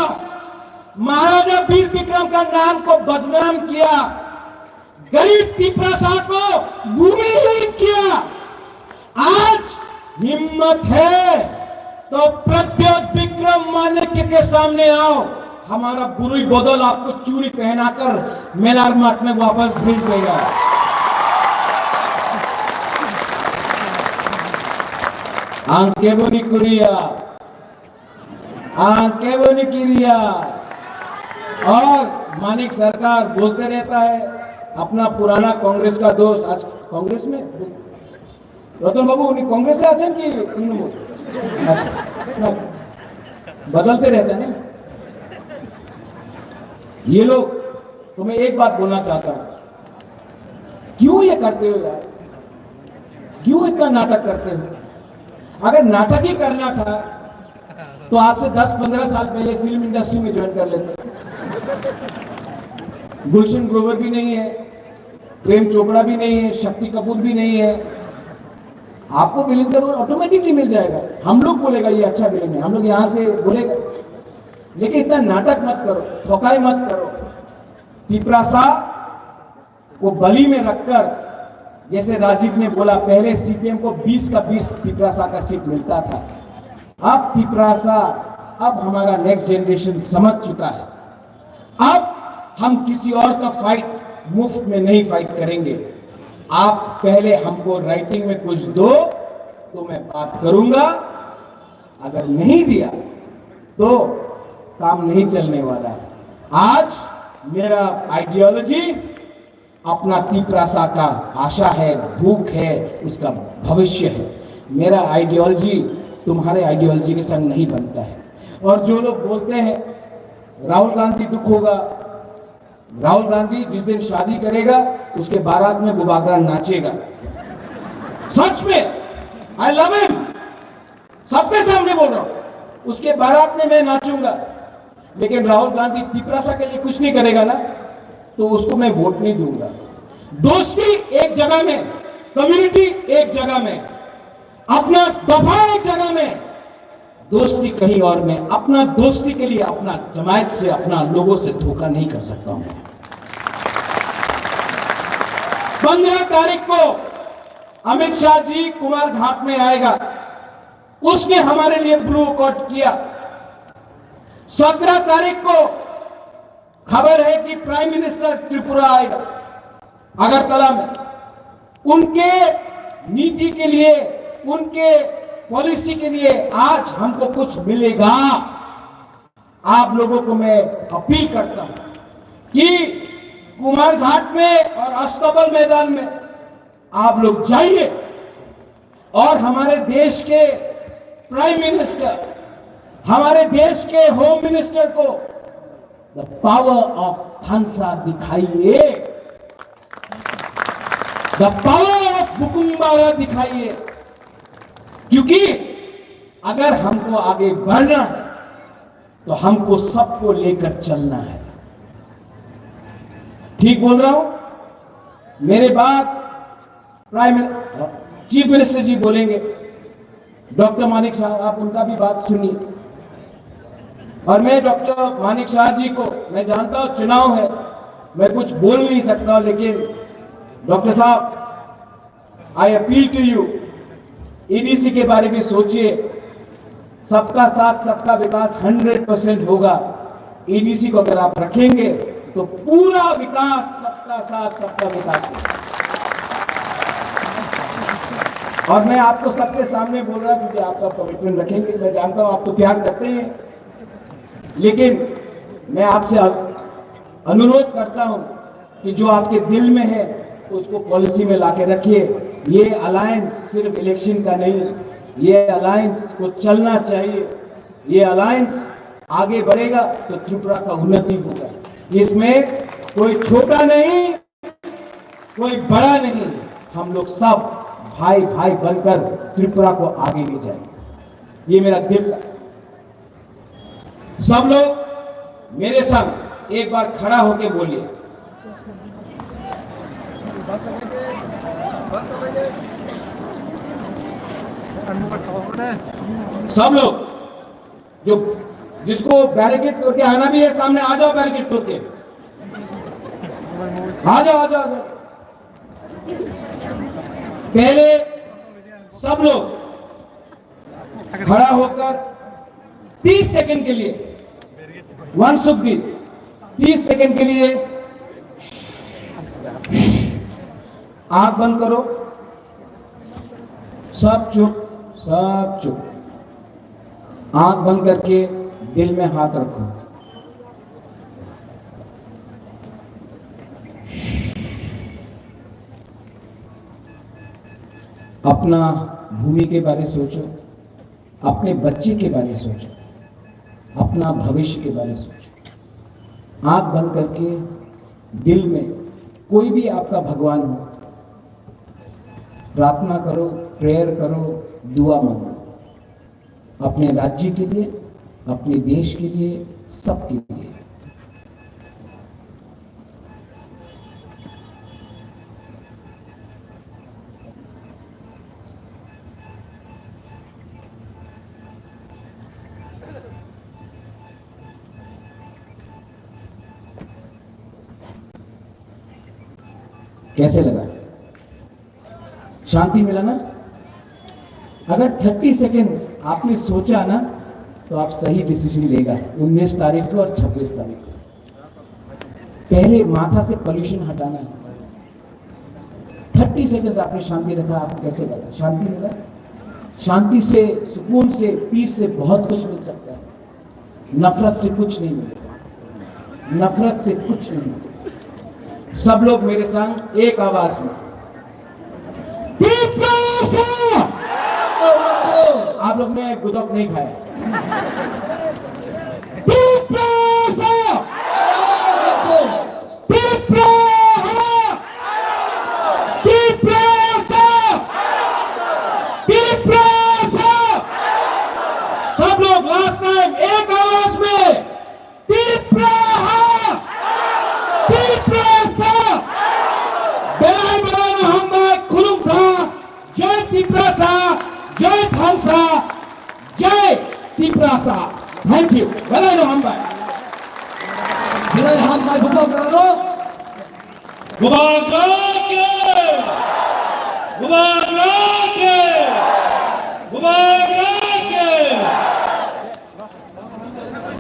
महाराजा वीर विक्रम का नाम को बदनाम किया, गरीब तिपरासा को भूमिहीन किया। आज हिम्मत है तो प्रद्योत विक्रम मानिक के सामने आओ, हमारा बुरुई बदल आपको चूड़ी पहनाकर मेलार मठ में वापस भेज देगा। Ang keboni kuriya, ang keboni kiriya। और मानिक सरकार बोलते रहता है अपना पुराना कांग्रेस का दोष। आज कांग्रेस में रतन बाबू, उन्हीं कांग्रेस से आते हैं कि तृणमूल? अच्छा, ना, बदलते रहते हैं ना ये लोग। तो मैं एक बात बोलना चाहता हूँ, क्यों ये करते हो यार? क्यों इतना नाटक करते हो? अगर नाटक ही करना था तो आज से दस पन्द्रह साल पहले फिल्म इंडस्ट्री में ज्वाइन कर लेते। गुलशन ग्रोवर भी नहीं है, प्रेम चोपड़ा भी नहीं है, शक्ति कपूर भी नहीं है, आपको विलेन का रोल ऑटोमेटिकली मिल जाएगा। हम लोग बोलेगा ये अच्छा विलेन है, हम लोग यहाँ से बोलेगा। लेकिन इतना नाटक मत करो, थकाई मत करो। तिपरासा को बलि में रखकर, जैसे राजीव ने बोला, पहले सीपीएम को बीस का बीस तिपरासा का सीट मिलता था, अब तिपरासा अब हमारा नेक्स्ट जनरेशन समझ चुका है। अब हम किसी और का फाइट मुफ्त में नहीं फाइट करेंगे। आप पहले हमको राइटिंग में कुछ दो, तो मैं बात करूंगा। अगर नहीं दिया, तो काम नहीं चलने वाला है। आज मेरा आइडियोलॉजी अपना तिपरासा का आशा है, भूख है, उसका भविष्य है। मेरा आइडियोलॉजी तुम्हारे आइडियोलॉजी के संग नहीं बनता है। और जो लोग बोलते हैं राहुल गांधी दुख होगा, राहुल गांधी जिस दिन शादी करेगा, उसके बारात में बुबागरा नाचेगा। सच में, आई लव हिम, सबके सामने बोल रहा हूं, उसके बारात में मैं नाचूंगा। लेकिन राहुल गांधी तिपरासा के लिए कुछ नहीं करेगा ना, तो उसको मैं वोट नहीं दूंगा। दोस्ती एक जगह में, कम्युनिटी एक जगह में, अपना दफा एक जगह में, दोस्ती कहीं और में। अपना दोस्ती के लिए अपना जमायत से, अपना लोगों से धोखा नहीं कर सकता हूं। पन्द्रह तारीख को अमित शाह जी कुमार घाट में आएगा, उसने हमारे लिए ब्लू कोट किया। सत्रह तारीख को खबर है कि प्राइम मिनिस्टर त्रिपुरा आएगा, अगरतला में। उनके नीति के लिए, उनके पॉलिसी के लिए आज हमको कुछ मिलेगा। आप लोगों को मैं अपील करता हूं कि कुमारघाट में और अस्तबल मैदान में आप लोग जाइए और हमारे देश के प्राइम मिनिस्टर, हमारे देश के होम मिनिस्टर को द पावर ऑफ थानसा दिखाइए, द पावर ऑफ बुकुम्बारा दिखाइए, क्योंकि अगर हमको आगे बढ़ना है तो हमको सबको लेकर चलना है। ठीक बोल रहा हूं? मेरे बाद प्राइम, चीफ मिनिस्टर जी बोलेंगे, डॉक्टर मानिक साहब, आप उनका भी बात सुनिए। और मैं डॉक्टर मानिक साहब जी को, मैं जानता हूं चुनाव है, मैं कुछ बोल नहीं सकता हूं, लेकिन डॉक्टर साहब, I appeal to you, EDC के बारे में सोचिए। सबका साथ सबका विकास हंड्रेड परसेंट होगा। ईडीसी को अगर आप रखेंगे तो पूरा विकास, सबका साथ सबका विकास होगा। और मैं आपको सबके सामने बोल रहा हूं क्योंकि आपका कमिटमेंट रखेंगे। मैं जानता हूं आप तो प्यार करते हैं, लेकिन मैं आपसे अनुरोध करता हूं कि जो आपके दिल में है उसको पॉलिसी में लाके रखिए। ये अलायंस सिर्फ इलेक्शन का नहीं, ये अलायंस को चलना चाहिए। ये अलायंस आगे बढ़ेगा तो त्रिपुरा का उन्नति होगा। इसमें कोई छोटा नहीं, कोई बड़ा नहीं, हम लोग सब भाई भाई बनकर त्रिपुरा को आगे ले जाएंगे। ये मेरा दिल का, सब लोग मेरे संग एक बार खड़ा होके बोलिए। सब लोग जो, जिसको बैरिकेड तोड़ के आना भी है सामने, आ जाओ बैरिकेड तोड़ के, आ जाओ, आ जाओ, आ जाओ। पहले सब लोग खड़ा होकर तीस सेकंड के लिए, वन सुखदीप, तीस सेकंड के लिए आंख बंद करो। सब चुप, सब चुप। आंख बंद करके दिल में हाथ रखो। अपना भूमि के बारे सोचो, अपने बच्चे के बारे सोचो, अपना भविष्य के बारे सोचो। आंख बंद करके दिल में कोई भी आपका भगवान हो, प्रार्थना करो, प्रेयर करो, दुआ मांगो, अपने राज्य के लिए, अपने देश के लिए, सबके लिए। कैसे लगा? शांति मिला ना? अगर थर्टी सेकेंड्स आपने सोचा ना, तो आप सही डिसीजन लेगा उन्नीस तारीख को और छब्बीस तारीख को। पहले माथा से पॉल्यूशन हटाना है। थर्टी सेकेंड्स आपने शांति रखा, आपको कैसे लगा? शांति मिला? शांति से, सुकून से, पीस से बहुत कुछ मिल सकता है। नफरत से कुछ नहीं मिलेगा, नफरत से कुछ नहीं मिलेगा। सब लोग मेरे संग एक आवाज में, तिप्रासा! आप लोग ने गुदक नहीं खाया। तिप्रासा! तिप्रासा! तिप्रासा! तिप्रासा! सब लोग लास्ट टाइम एक आवाज में, तिप्रासा! Tiprasa! Belai belai no hambai, khulumkha. Jai Tiprasa, Jai Thansa, Jai Tiprasa. Thank you. Belai no hambai. Belai hambai, Bubagra no. Bubagra ke! Bubagra ke! Bubagra ke!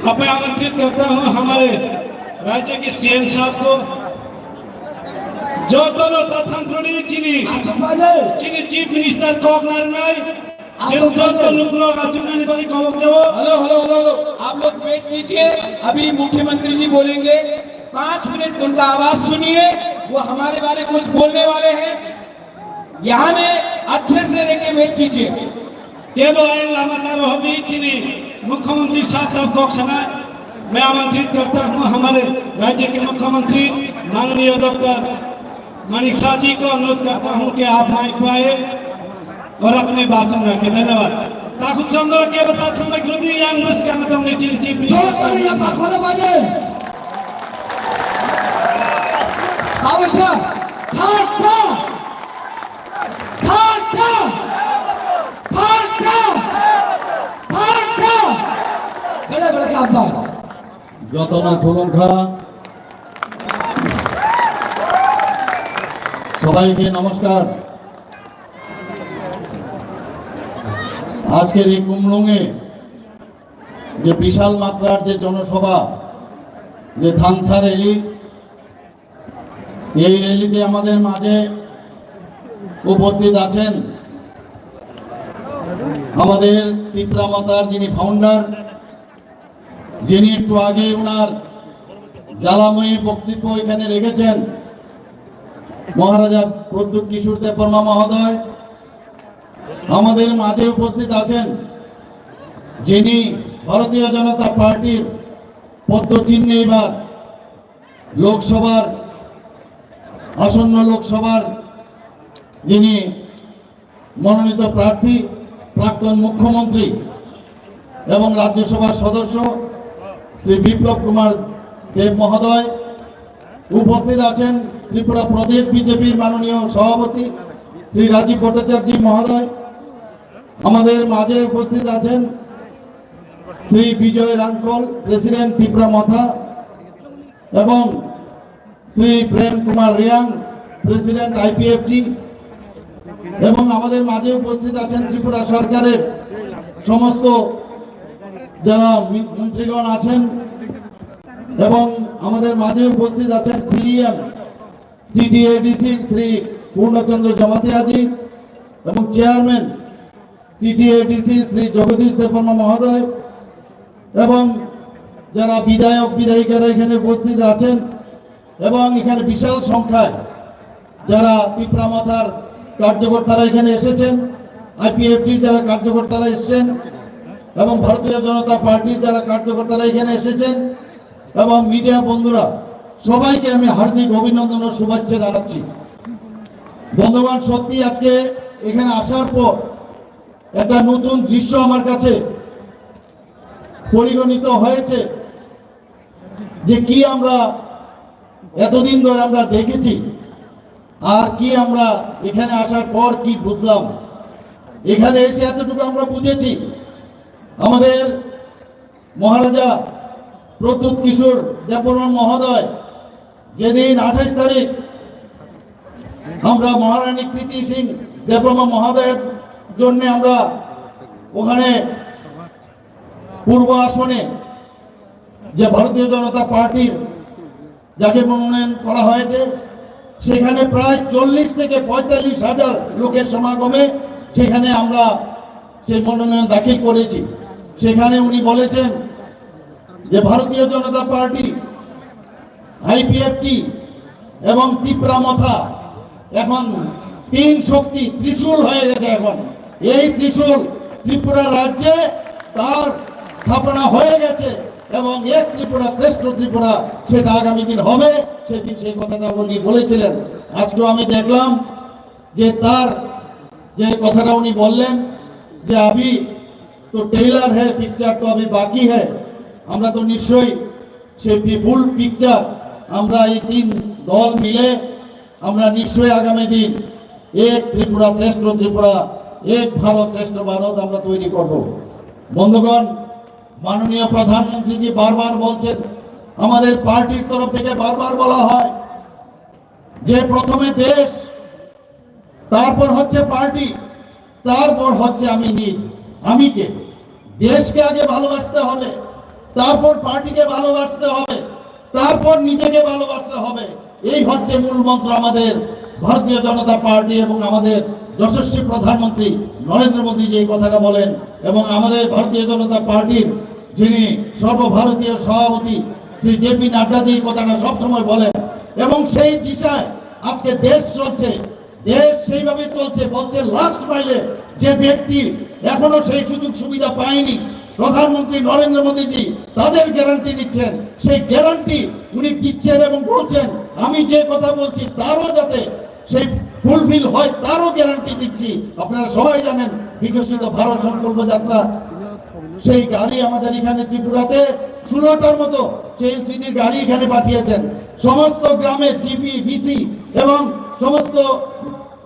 अब मैं आमंत्रित करता हूं हमारे राज्य के सीएम साहब को। Jotono tathantroni chini, chini chief minister kok narnai, chini joto nukrok achuknani bagwi kobok jao. Hello, hello, hello, hello. आप लोग वेट कीजिए, अभी मुख्यमंत्री जी बोलेंगे। पाँच मिनट उनका आवाज सुनिए, वो हमारे बारे कुछ बोलने वाले हैं। यहाँ में अच्छे से रह के वेट कीजिए। Tebo ain lama ta rohordi chini Mukhyamantri sahab kok sana. मैं आमंत्रित करता हूं हमारे राज्य के मुख्यमंत्री माननीय डॉक्टर मानिक साह जी को अनुरोध करता हूं कि आप माइक पे आए और अपने भाषण रखें। धन्यवाद। Takhuk chondro kebo ta thangbai khrodi yang bwskang tongni chini chief minister. Jotoni ya pakhoro baje. Awasa, thansa, thansa, thansa, thansa. Bela bela kampang. Jotona khulumkha. সবাইকে নমস্কার। আজকের এই কুমলুঙে যে বিশাল মাত্রার যে জনসভা, যে থাংসা র‍্যালি, এই র‍্যালিতে আমাদের মাঝে উপস্থিত আছেন আমাদের তিপ্রা মথার যিনি ফাউন্ডার, যিনি একটু আগে ওনার জ্বালাময়ী বক্তব্য এখানে রেখেছেন মহারাজা প্রদ্যুৎ কিশোর দেববর্মা মহোদয়, আমাদের মাঝে উপস্থিত আছেন যিনি ভারতীয় জনতা পার্টির পদ্মচিহ্নে এবার লোকসভার, আসন্ন লোকসভার যিনি মনোনীত প্রার্থী, প্রাক্তন মুখ্যমন্ত্রী এবং রাজ্যসভার সদস্য শ্রী বিপ্লব কুমার দেব মহোদয়, উপস্থিত আছেন ত্রিপুরা প্রদেশ বিজেপির মাননীয় সভাপতি শ্রী রাজীব ভট্টাচার্য মহোদয়, আমাদের মাঝে উপস্থিত আছেন শ্রী বিজয় রাংখল, প্রেসিডেন্ট তিপ্রা মথা, এবং শ্রী প্রেম কুমার রিয়াং, প্রেসিডেন্ট আইপিএফটি, এবং আমাদের মাঝে উপস্থিত আছেন ত্রিপুরা সরকারের সমস্ত যারা মি-, মন্ত্রীগণ আছেন, এবং আমাদের মাঝে উপস্থিত আছেন সিইএম টিটিএডিসি শ্রী পূর্ণচন্দ্র জমাতিয়াজি এবং চেয়ারম্যান টিটিএডিসি শ্রী জগদীশ দেববর্মা মহোদয় এবং যারা বিধায়ক বিধায়িকারা এখানে উপস্থিত আছেন এবং এখানে বিশাল সংখ্যায় যারা তিপ্রা মথার কার্যকর্তারা এখানে এসেছেন, আইপিএফটির যারা কার্যকর্তারা এসেছেন এবং ভারতীয় জনতা পার্টির যারা কার্যকর্তারা এখানে এসেছেন এবং মিডিয়া বন্ধুরা, সবাইকে আমি হার্দিক অভিনন্দন ও শুভেচ্ছা জানাচ্ছি। বন্ধুগণ, সত্যি আজকে এখানে আসার পর একটা নতুন দৃশ্য আমার কাছে পরিগণিত হয়েছে যে কি আমরা এতদিন ধরে আমরা দেখেছি আর কি আমরা এখানে আসার পর কি বুঝলাম। এখানে এসে এতটুকু আমরা বুঝেছি, আমাদের মহারাজা প্রদ্যুৎ কিশোর দেববর্মা মহোদয় যেদিন আঠাশ তারিখ আমরা মহারানী কৃতি সিং দেববর্মা মহোদয়ের জন্য আমরা ওখানে পূর্ব আসনে যে ভারতীয় জনতা পার্টির যাকে মনোনয়ন করা হয়েছে, সেখানে প্রায় চল্লিশ থেকে পঁয়তাল্লিশ হাজার লোকের সমাগমে সেখানে আমরা সেই মনোনয়ন দাখিল করেছি। সেখানে উনি বলেছেন যে ভারতীয় জনতা পার্টি, আইপিএফটি এবং তিপ্রা মথা এখন তিন শক্তি ত্রিশূল হয়ে গেছে। এখন এই ত্রিশূল ত্রিপুরা রাজ্যে তার স্থাপনা হয়ে গেছে এবং এক ত্রিপুরা শ্রেষ্ঠ ত্রিপুরা সেটা আগামী দিন হবে। সেদিন সেই কথাটা উনি বলেছিলেন। আজকেও আমি দেখলাম যে তার যে কথাটা উনি বললেন যে अभी तो ट्रेलर है, पिक्चर तो अभी बाकी है। আমরা তো নিশ্চয়ই সেই ফুল পিকচার আমরা এই তিন দল মিলে আমরা নিশ্চয়ই আগামী দিন এক ত্রিপুরা শ্রেষ্ঠ ত্রিপুরা, এক ভারত শ্রেষ্ঠ ভারত আমরা তৈরি করব। বন্ধুগণ, মাননীয় প্রধানমন্ত্রীজি বারবার বলছেন, আমাদের পার্টির তরফ থেকে বারবার বলা হয় যে প্রথমে দেশ, তারপর হচ্ছে পার্টি, তারপর হচ্ছে আমি নিজ। আমি কে? দেশকে আগে ভালোবাসতে হবে, তারপর পার্টিকে ভালোবাসতে হবে, তারপর নিজেকে ভালোবাসতে হবে। এই হচ্ছে মূল মন্ত্র আমাদের ভারতীয় জনতা পার্টি এবং আমাদের যশস্বী প্রধানমন্ত্রী নরেন্দ্র মোদী যে এই কথাটা বলেন এবং আমাদের ভারতীয় জনতা পার্টির যিনি সর্বভারতীয় সভাপতি শ্রী জেপি নাড্ডা যে এই কথাটা সবসময় বলেন এবং সেই দিশায় আজকে দেশ চলছে। দেশ সেইভাবে চলছে, বলছে লাস্ট মাইলে যে ব্যক্তি এখনো সেই সুযোগ সুবিধা পায়নি, প্রধানমন্ত্রী নরেন্দ্র মোদীজি তাদের গ্যারান্টি নিচ্ছেন। সেই গ্যারান্টি উনি দিচ্ছেন এবং বলছেন, আমি যে কথা বলছি তারও যাতে সেই ফুলফিল হয়, তারও গ্যারান্টি দিচ্ছি। আপনারা সবাই জানেন বিকশিত ভারত সংকল্প যাত্রা, সেই গাড়ি আমাদের এখানে ত্রিপুরাতে ষোলোটার মতো সেই এলসিডির গাড়ি এখানে পাঠিয়েছেন। সমস্ত গ্রামে জিপি, ভিসি এবং সমস্ত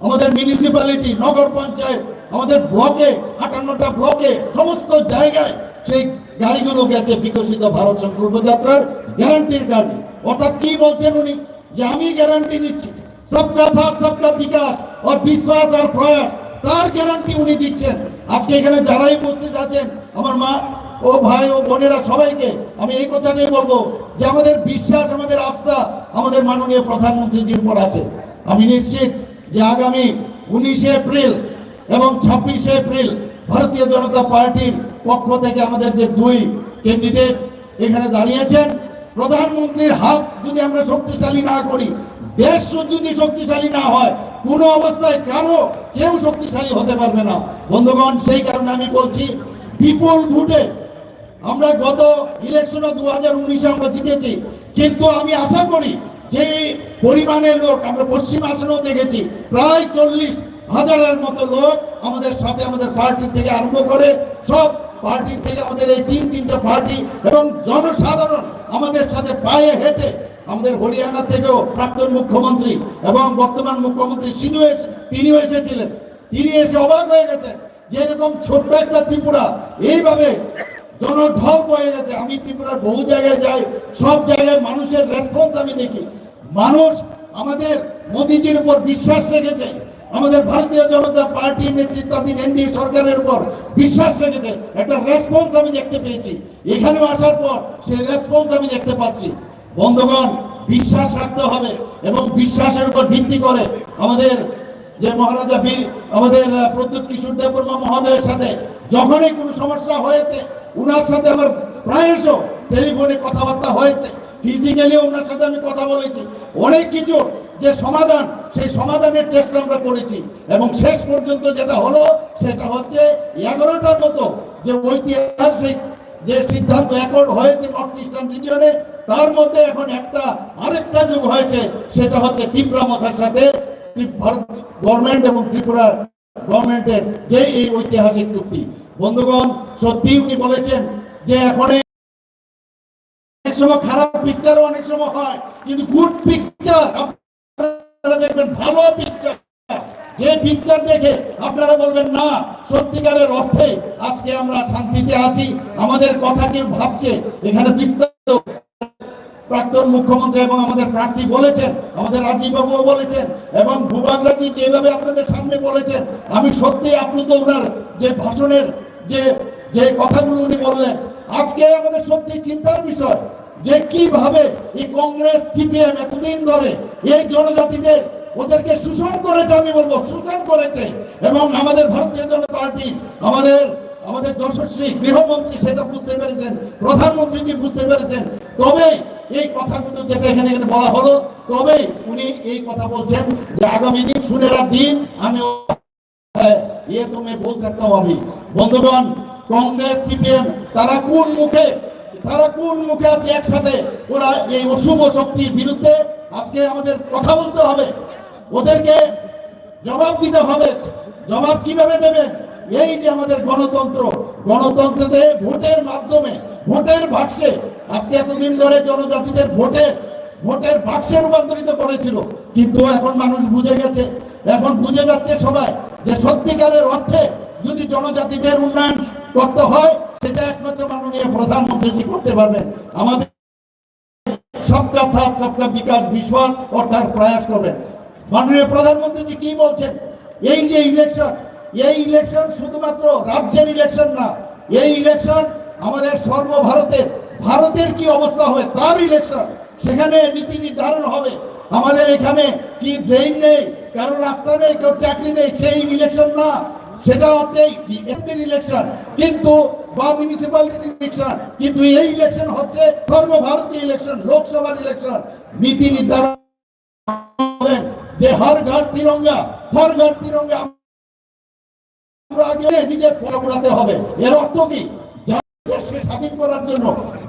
আমাদের মিউনিসিপ্যালিটি, নগর পঞ্চায়েত, আমাদের ব্লকে, আটান্নটা ব্লকে, সমস্ত জায়গায় সেই গাড়িগুলো গেছে বিকশিত ভারত সংকল্প যাত্রার গ্যারান্টির গাড়ি। অর্থাৎ কি বলছেন উনি, যে আমি গ্যারান্টি দিচ্ছি সবকা সাথ সবকা বিকাশ আর বিশ্বাস আর প্রয়াস, তার গ্যারান্টি উনি দিচ্ছেন। আজকে এখানে যারাই উপস্থিত আছেন, আমার মা ও ভাই ও বোনেরা, সবাইকে আমি এই কথাটাই বলবো যে আমাদের বিশ্বাস, আমাদের আস্থা আমাদের মাননীয় প্রধানমন্ত্রীজির উপর আছে। আমি নিশ্চিত যে আগামী উনিশে এপ্রিল এবং ছাব্বিশে এপ্রিল ভারতীয় জনতা পার্টির পক্ষ থেকে আমাদের যে দুই ক্যান্ডিডেট এখানে দাঁড়িয়েছেন, প্রধানমন্ত্রীর হাত যদি আমরা শক্তিশালী না করি, দেশ যদি শক্তিশালী না হয়, কোনো অবস্থায় কারো কেউ শক্তিশালী হতে পারবে না। বন্ধুগণ, সেই কারণে আমি বলছি, বিপুল ভোটে আমরা গত ইলেকশনে দু হাজার উনিশে আমরা জিতেছি, কিন্তু আমি আশা করি যে এই পরিমাণের লোক আমরা পশ্চিম আসনেও দেখেছি, প্রায় চল্লিশ হাজারের মতো লোক আমাদের সাথে, আমাদের পার্টি থেকে আরম্ভ করে সব পার্টি থেকে, আমাদের এই তিন তিনটা পার্টি এবং জনসাধারণ আমাদের সাথে পায়ে হেঁটে আমাদের হরিয়ানা থেকেও প্রাক্তন মুখ্যমন্ত্রী এবং বর্তমান মুখ্যমন্ত্রী সিধু এসে, তিনিও এসেছিলেন। তিনি এসে অবাক হয়ে গেছেন যে এরকম ছোট্ট একটা ত্রিপুরা এইভাবে জনঢল বয়ে গেছে। আমি ত্রিপুরার বহু জায়গায় যাই, সব জায়গায় মানুষের রেসপন্স আমি দেখি। মানুষ আমাদের মোদিজির উপর বিশ্বাস রেখেছে, আমাদের ভারতীয় জনতা পার্টির নেতৃত্বাধীন এনডিএ সরকারের উপর বিশ্বাস রেখেছে। একটা রেসপন্স আমি দেখতে পেয়েছি, এখানেও আসার পর সেই রেসপন্স আমি দেখতে পাচ্ছি। বন্ধুগণ, বিশ্বাস রাখতে হবে এবং বিশ্বাসের উপর ভিত্তি করে আমাদের যে মহারাজা বীর, আমাদের, আহ, প্রদ্যুৎ কিশোর দেববর্মা মহোদয়ের সাথে যখনই কোনো সমস্যা হয়েছে, ওনার সাথে আমার প্রায়শ টেলিফোনে কথাবার্তা হয়েছে, ফিজিক্যালি ওনার সাথে আমি কথা বলেছি। অনেক কিছু যে সমাধান, সেই সমাধানের চেষ্টা আমরা করেছি এবং শেষ পর্যন্ত যেটা হলো, সেটা হচ্ছে এগারোটার মতো যে ঐতিহাসিক যে সিদ্ধান্ত অ্যাকর্ড হয়েছে নর্থ ইস্টার্ন রিজিয়নে, তার মধ্যে এখন একটা আরেকটা যোগ হয়েছে, সেটা হচ্ছে তিপ্রা মথার সাথে ত্রি-, ভারত গভর্নমেন্ট এবং ত্রিপুরার গভর্নমেন্টের যে এই ঐতিহাসিক চুক্তি। বন্ধুগণ, সত্যি উনি বলেছেন যে এখন অনেক সময় খারাপ পিকচারও অনেক সময় হয়, কিন্তু গুড পিকচার আপনারা দেখবেন, ভালো পিকচার, যে পিকচার দেখে আপনারা বলবেন, না, সত্যিকারের অর্থে আজকে আমরা শান্তিতে আছি, আমাদের কথা কেউ ভাবছে। এখানে বিস্তারিত প্রাক্তন মুখ্যমন্ত্রী এবং আমাদের প্রার্থী বলেছেন, আমাদের রাজীব বাবুও বলেছেন এবং ভূপেন্দ্রজি যেভাবে আপনাদের সামনে বলেছেন, আমি সত্যি আপ্লুত ওনার যে ভাষণের যে, যে কথাগুলো উনি বললেন, আজকে আমাদের সত্যি চিন্তার বিষয় যে কিভাবে এই কংগ্রেস সিপিএম এতদিন ধরে এই জনজাতিদের, ওদেরকে শোষণ করেছে, আমি বলবো শোষণ করেছে। এবং আমাদের ভারতীয় জনতা পার্টি, আমাদের আমাদের যশস্বী গৃহমন্ত্রী সেটা বুঝতে পেরেছেন, প্রধানমন্ত্রী কি বুঝতে পেরেছেন, তবেই এই কথাগুলো যেটা এখানে এখানে বলা হলো, তবেই উনি এই কথা বলছেন যে আগামী দিন সুনেরা দিন আমি, হ্যাঁ, ইয়ে তো মে বল সকতা হুঁ আভি। বন্ধুগণ, কংগ্রেস সিপিএম তারা কোন মুখে, তারা কোন মুখে আজকে একসাথে ওরা এই অশুভ শক্তির বিরুদ্ধে আজকে আমাদের কথা বলতে হবে, ওদেরকে জবাব দিতে হবে। জবাব কিভাবে দেবেন? এই যে আমাদের গণতন্ত্র, গণতন্ত্রতে ভোটের মাধ্যমে, ভোটের বাক্সে, আজকে এতদিন ধরে জনজাতিদের ভোটে, ভোটের বাক্সে রূপান্তরিত করেছিল, কিন্তু এখন মানুষ বুঝে গেছে, এখন বুঝে যাচ্ছে সবাই যে সত্যিকারের অর্থে যদি জনজাতিদের উন্নয়ন করতে হয়, সেটা একমাত্র মাননীয় প্রধানমন্ত্রীজি করতে পারবেন। আমাদের সবকা সাথ সবকা বিকাশ বিশ্বাস অর্থাৎ প্রয়াস করবেন। মাননীয় প্রধানমন্ত্রীজি কি বলছেন, এই যে ইলেকশন, এই ইলেকশন শুধুমাত্র রাজ্যের ইলেকশন না, এই ইলেকশন আমাদের সর্বভারতের, ভারতের কি অবস্থা হয় তার ইলেকশন। সেখানে নীতি নির্ধারণ হবে। আমাদের এখানে কি ড্রেন নেই, কারো রাস্তা নেই, কেউ চাকরি নেই, সেই ইলেকশন না, সেটা হচ্ছে এমপির ইলেকশন, কিন্তু বা মিউনিসিপ্যালিটির ইলেকশন, কিন্তু এই ইলেকশন হচ্ছে সর্বভারতীয় ইলেকশন, লোকসভার ইলেকশন। নীতি নির্ধারণ করেন যে হর ঘর তিরঙ্গা, হর ঘর তিরঙ্গা। আমরা আগে নিজের পরে উড়াতে হবে। এর অর্থ কি? যারা দেশকে স্বাধীন করার জন্য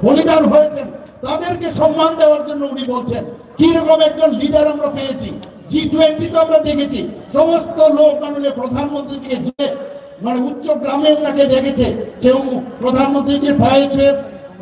বলিদান হয়েছেন, তাদেরকে সম্মান দেওয়ার জন্য উনি বলছেন। কি রকম একজন লিডার আমরা পেয়েছি, জি টোয়েন্টি তো আমরা দেখেছি, সমস্ত লোক মাননীয় প্রধানমন্ত্রীজিকে যে মানে উচ্চ গ্রামে ওনাকে রেখেছে, কেউ প্রধানমন্ত্রীজির পায়ে ছুঁয়ে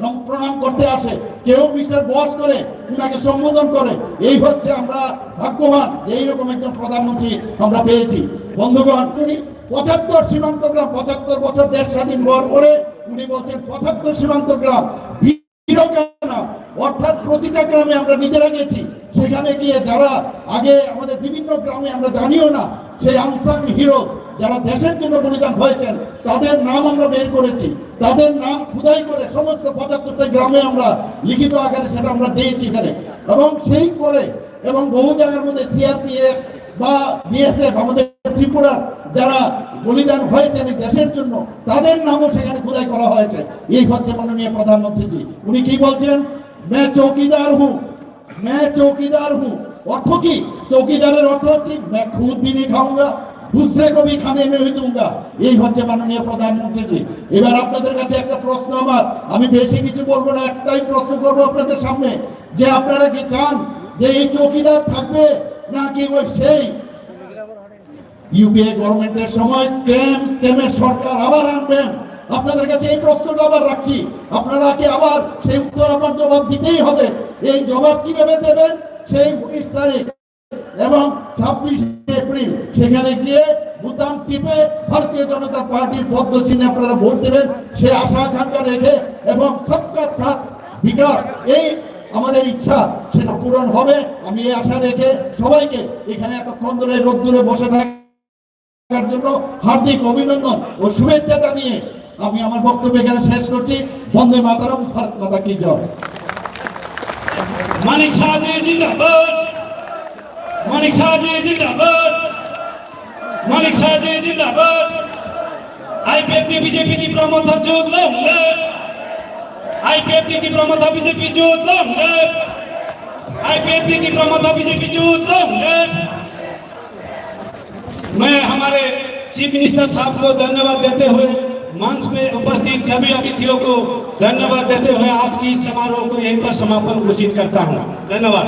নম-, প্রণাম করতে আসে, কেউ মিস্টার বস করে ওনাকে সম্বোধন করে। এই হচ্ছে আমরা ভাগ্যবান যে এইরকম একজন প্রধানমন্ত্রী আমরা পেয়েছি। বন্ধুগণ, উনি পঁচাত্তর সীমান্ত গ্রাম, পঁচাত্তর বছর দেশ স্বাধীন হওয়ার পরে উনি বলছেন পঁচাত্তর সীমান্ত গ্রাম, বীরকানা, অর্থাৎ প্রতিটা গ্রামে আমরা নিজেরা গেছি, সেখানে গিয়ে যারা আগে আমাদের বিভিন্ন গ্রামে আমরা জানিও না, সেই আনসাং হিরো যারা দেশের জন্য বলিদান হয়েছেন, তাদের নাম আমরা বের করেছি, তাদের নাম খোদাই করে সমস্ত পঁচাত্তরটা গ্রামে আমরা লিখিত আকারে সেটা আমরা দিয়েছি এখানে। এবং সেই করে এবং বহু জায়গার মধ্যে সিআরপিএফ বা বিএসএফ, আমাদের ত্রিপুরার যারা বলিদান হয়েছেন এই দেশের জন্য, তাদের নামও সেখানে খোদাই করা হয়েছে। এই হচ্ছে মাননীয় প্রধানমন্ত্রীজি, উনি কি বলছেন, "मैं चौकीदार हूँ, मैं चौकीदार हूँ।" অর্থ কি? চৌকিদারের অর্থ হচ্ছে, "मैं खुद भी नहीं खाऊंगा, दूसरे को भी खाने नहीं दूंगा।" এই হচ্ছে মাননীয় প্রধানমন্ত্রীজি। এবার আপনাদের কাছে একটা প্রশ্ন আমার, আমি বেশি কিছু বলবো না, একটাই প্রশ্ন করবো আপনাদের সামনে, যে আপনারা কি চান যে এই চৌকিদার থাকবে, নাকি ওই সেই ইউপিএ গভর্নমেন্টের সময় স্ক্যাম, স্ক্যামের সরকার আবার আনবেন? আপনাদের কাছে এই প্রশ্নটা আবার রাখছি, আপনারা কি আবার সেই উত্তর, আবার জবাব দিতেই হবে? এই জবাব কিভাবে দেবেন? সেই উনিশ তারিখ এবং ছাব্বিশে এপ্রিল সেখানে গিয়ে বুতাম টিপে ভারতীয় জনতা পার্টির পদ্ম চিহ্নে আপনারা ভোট দেবেন, সেই আশা আকাঙ্ক্ষা রেখে এবং সবকা সাথ বিকাশ, এই আমাদের ইচ্ছা, সেটা পূরণ হবে। আমি এই আশা রেখে সবাইকে এখানে এতক্ষণ ধরে রোদ্দুরে বসে থাকার জন্য হার্দিক অভিনন্দন ও শুভেচ্ছা জানিয়ে আমি আমার বক্তব্য এখানে শেষ করছি। বন্দে মাতরম, ভারত মাতা কি জয়। মানিক শাহজি জিন্দাবাদ, মানিক শাহজি জিন্দাবাদ, মানিক শাহজি জিন্দাবাদ। আইপিএফটি বিজেপি ত্রিপুরা মথা জোট লং লিভ। আইপিএফটি ত্রিপুরা মথা বিজেপি জোট লং লিভ। আইপিএফটি ত্রিপুরা মথা বিজেপি জোট লং লিভ। मैं हमारे चीफ मिनिस्टर साहब को धन्यवाद देते हुए मंच में उपस्थित सभी अतिथियों को धन्यवाद देते हुए आज की इस समारोह को यहीं पर समापन घोषित करता हूँ। धन्यवाद।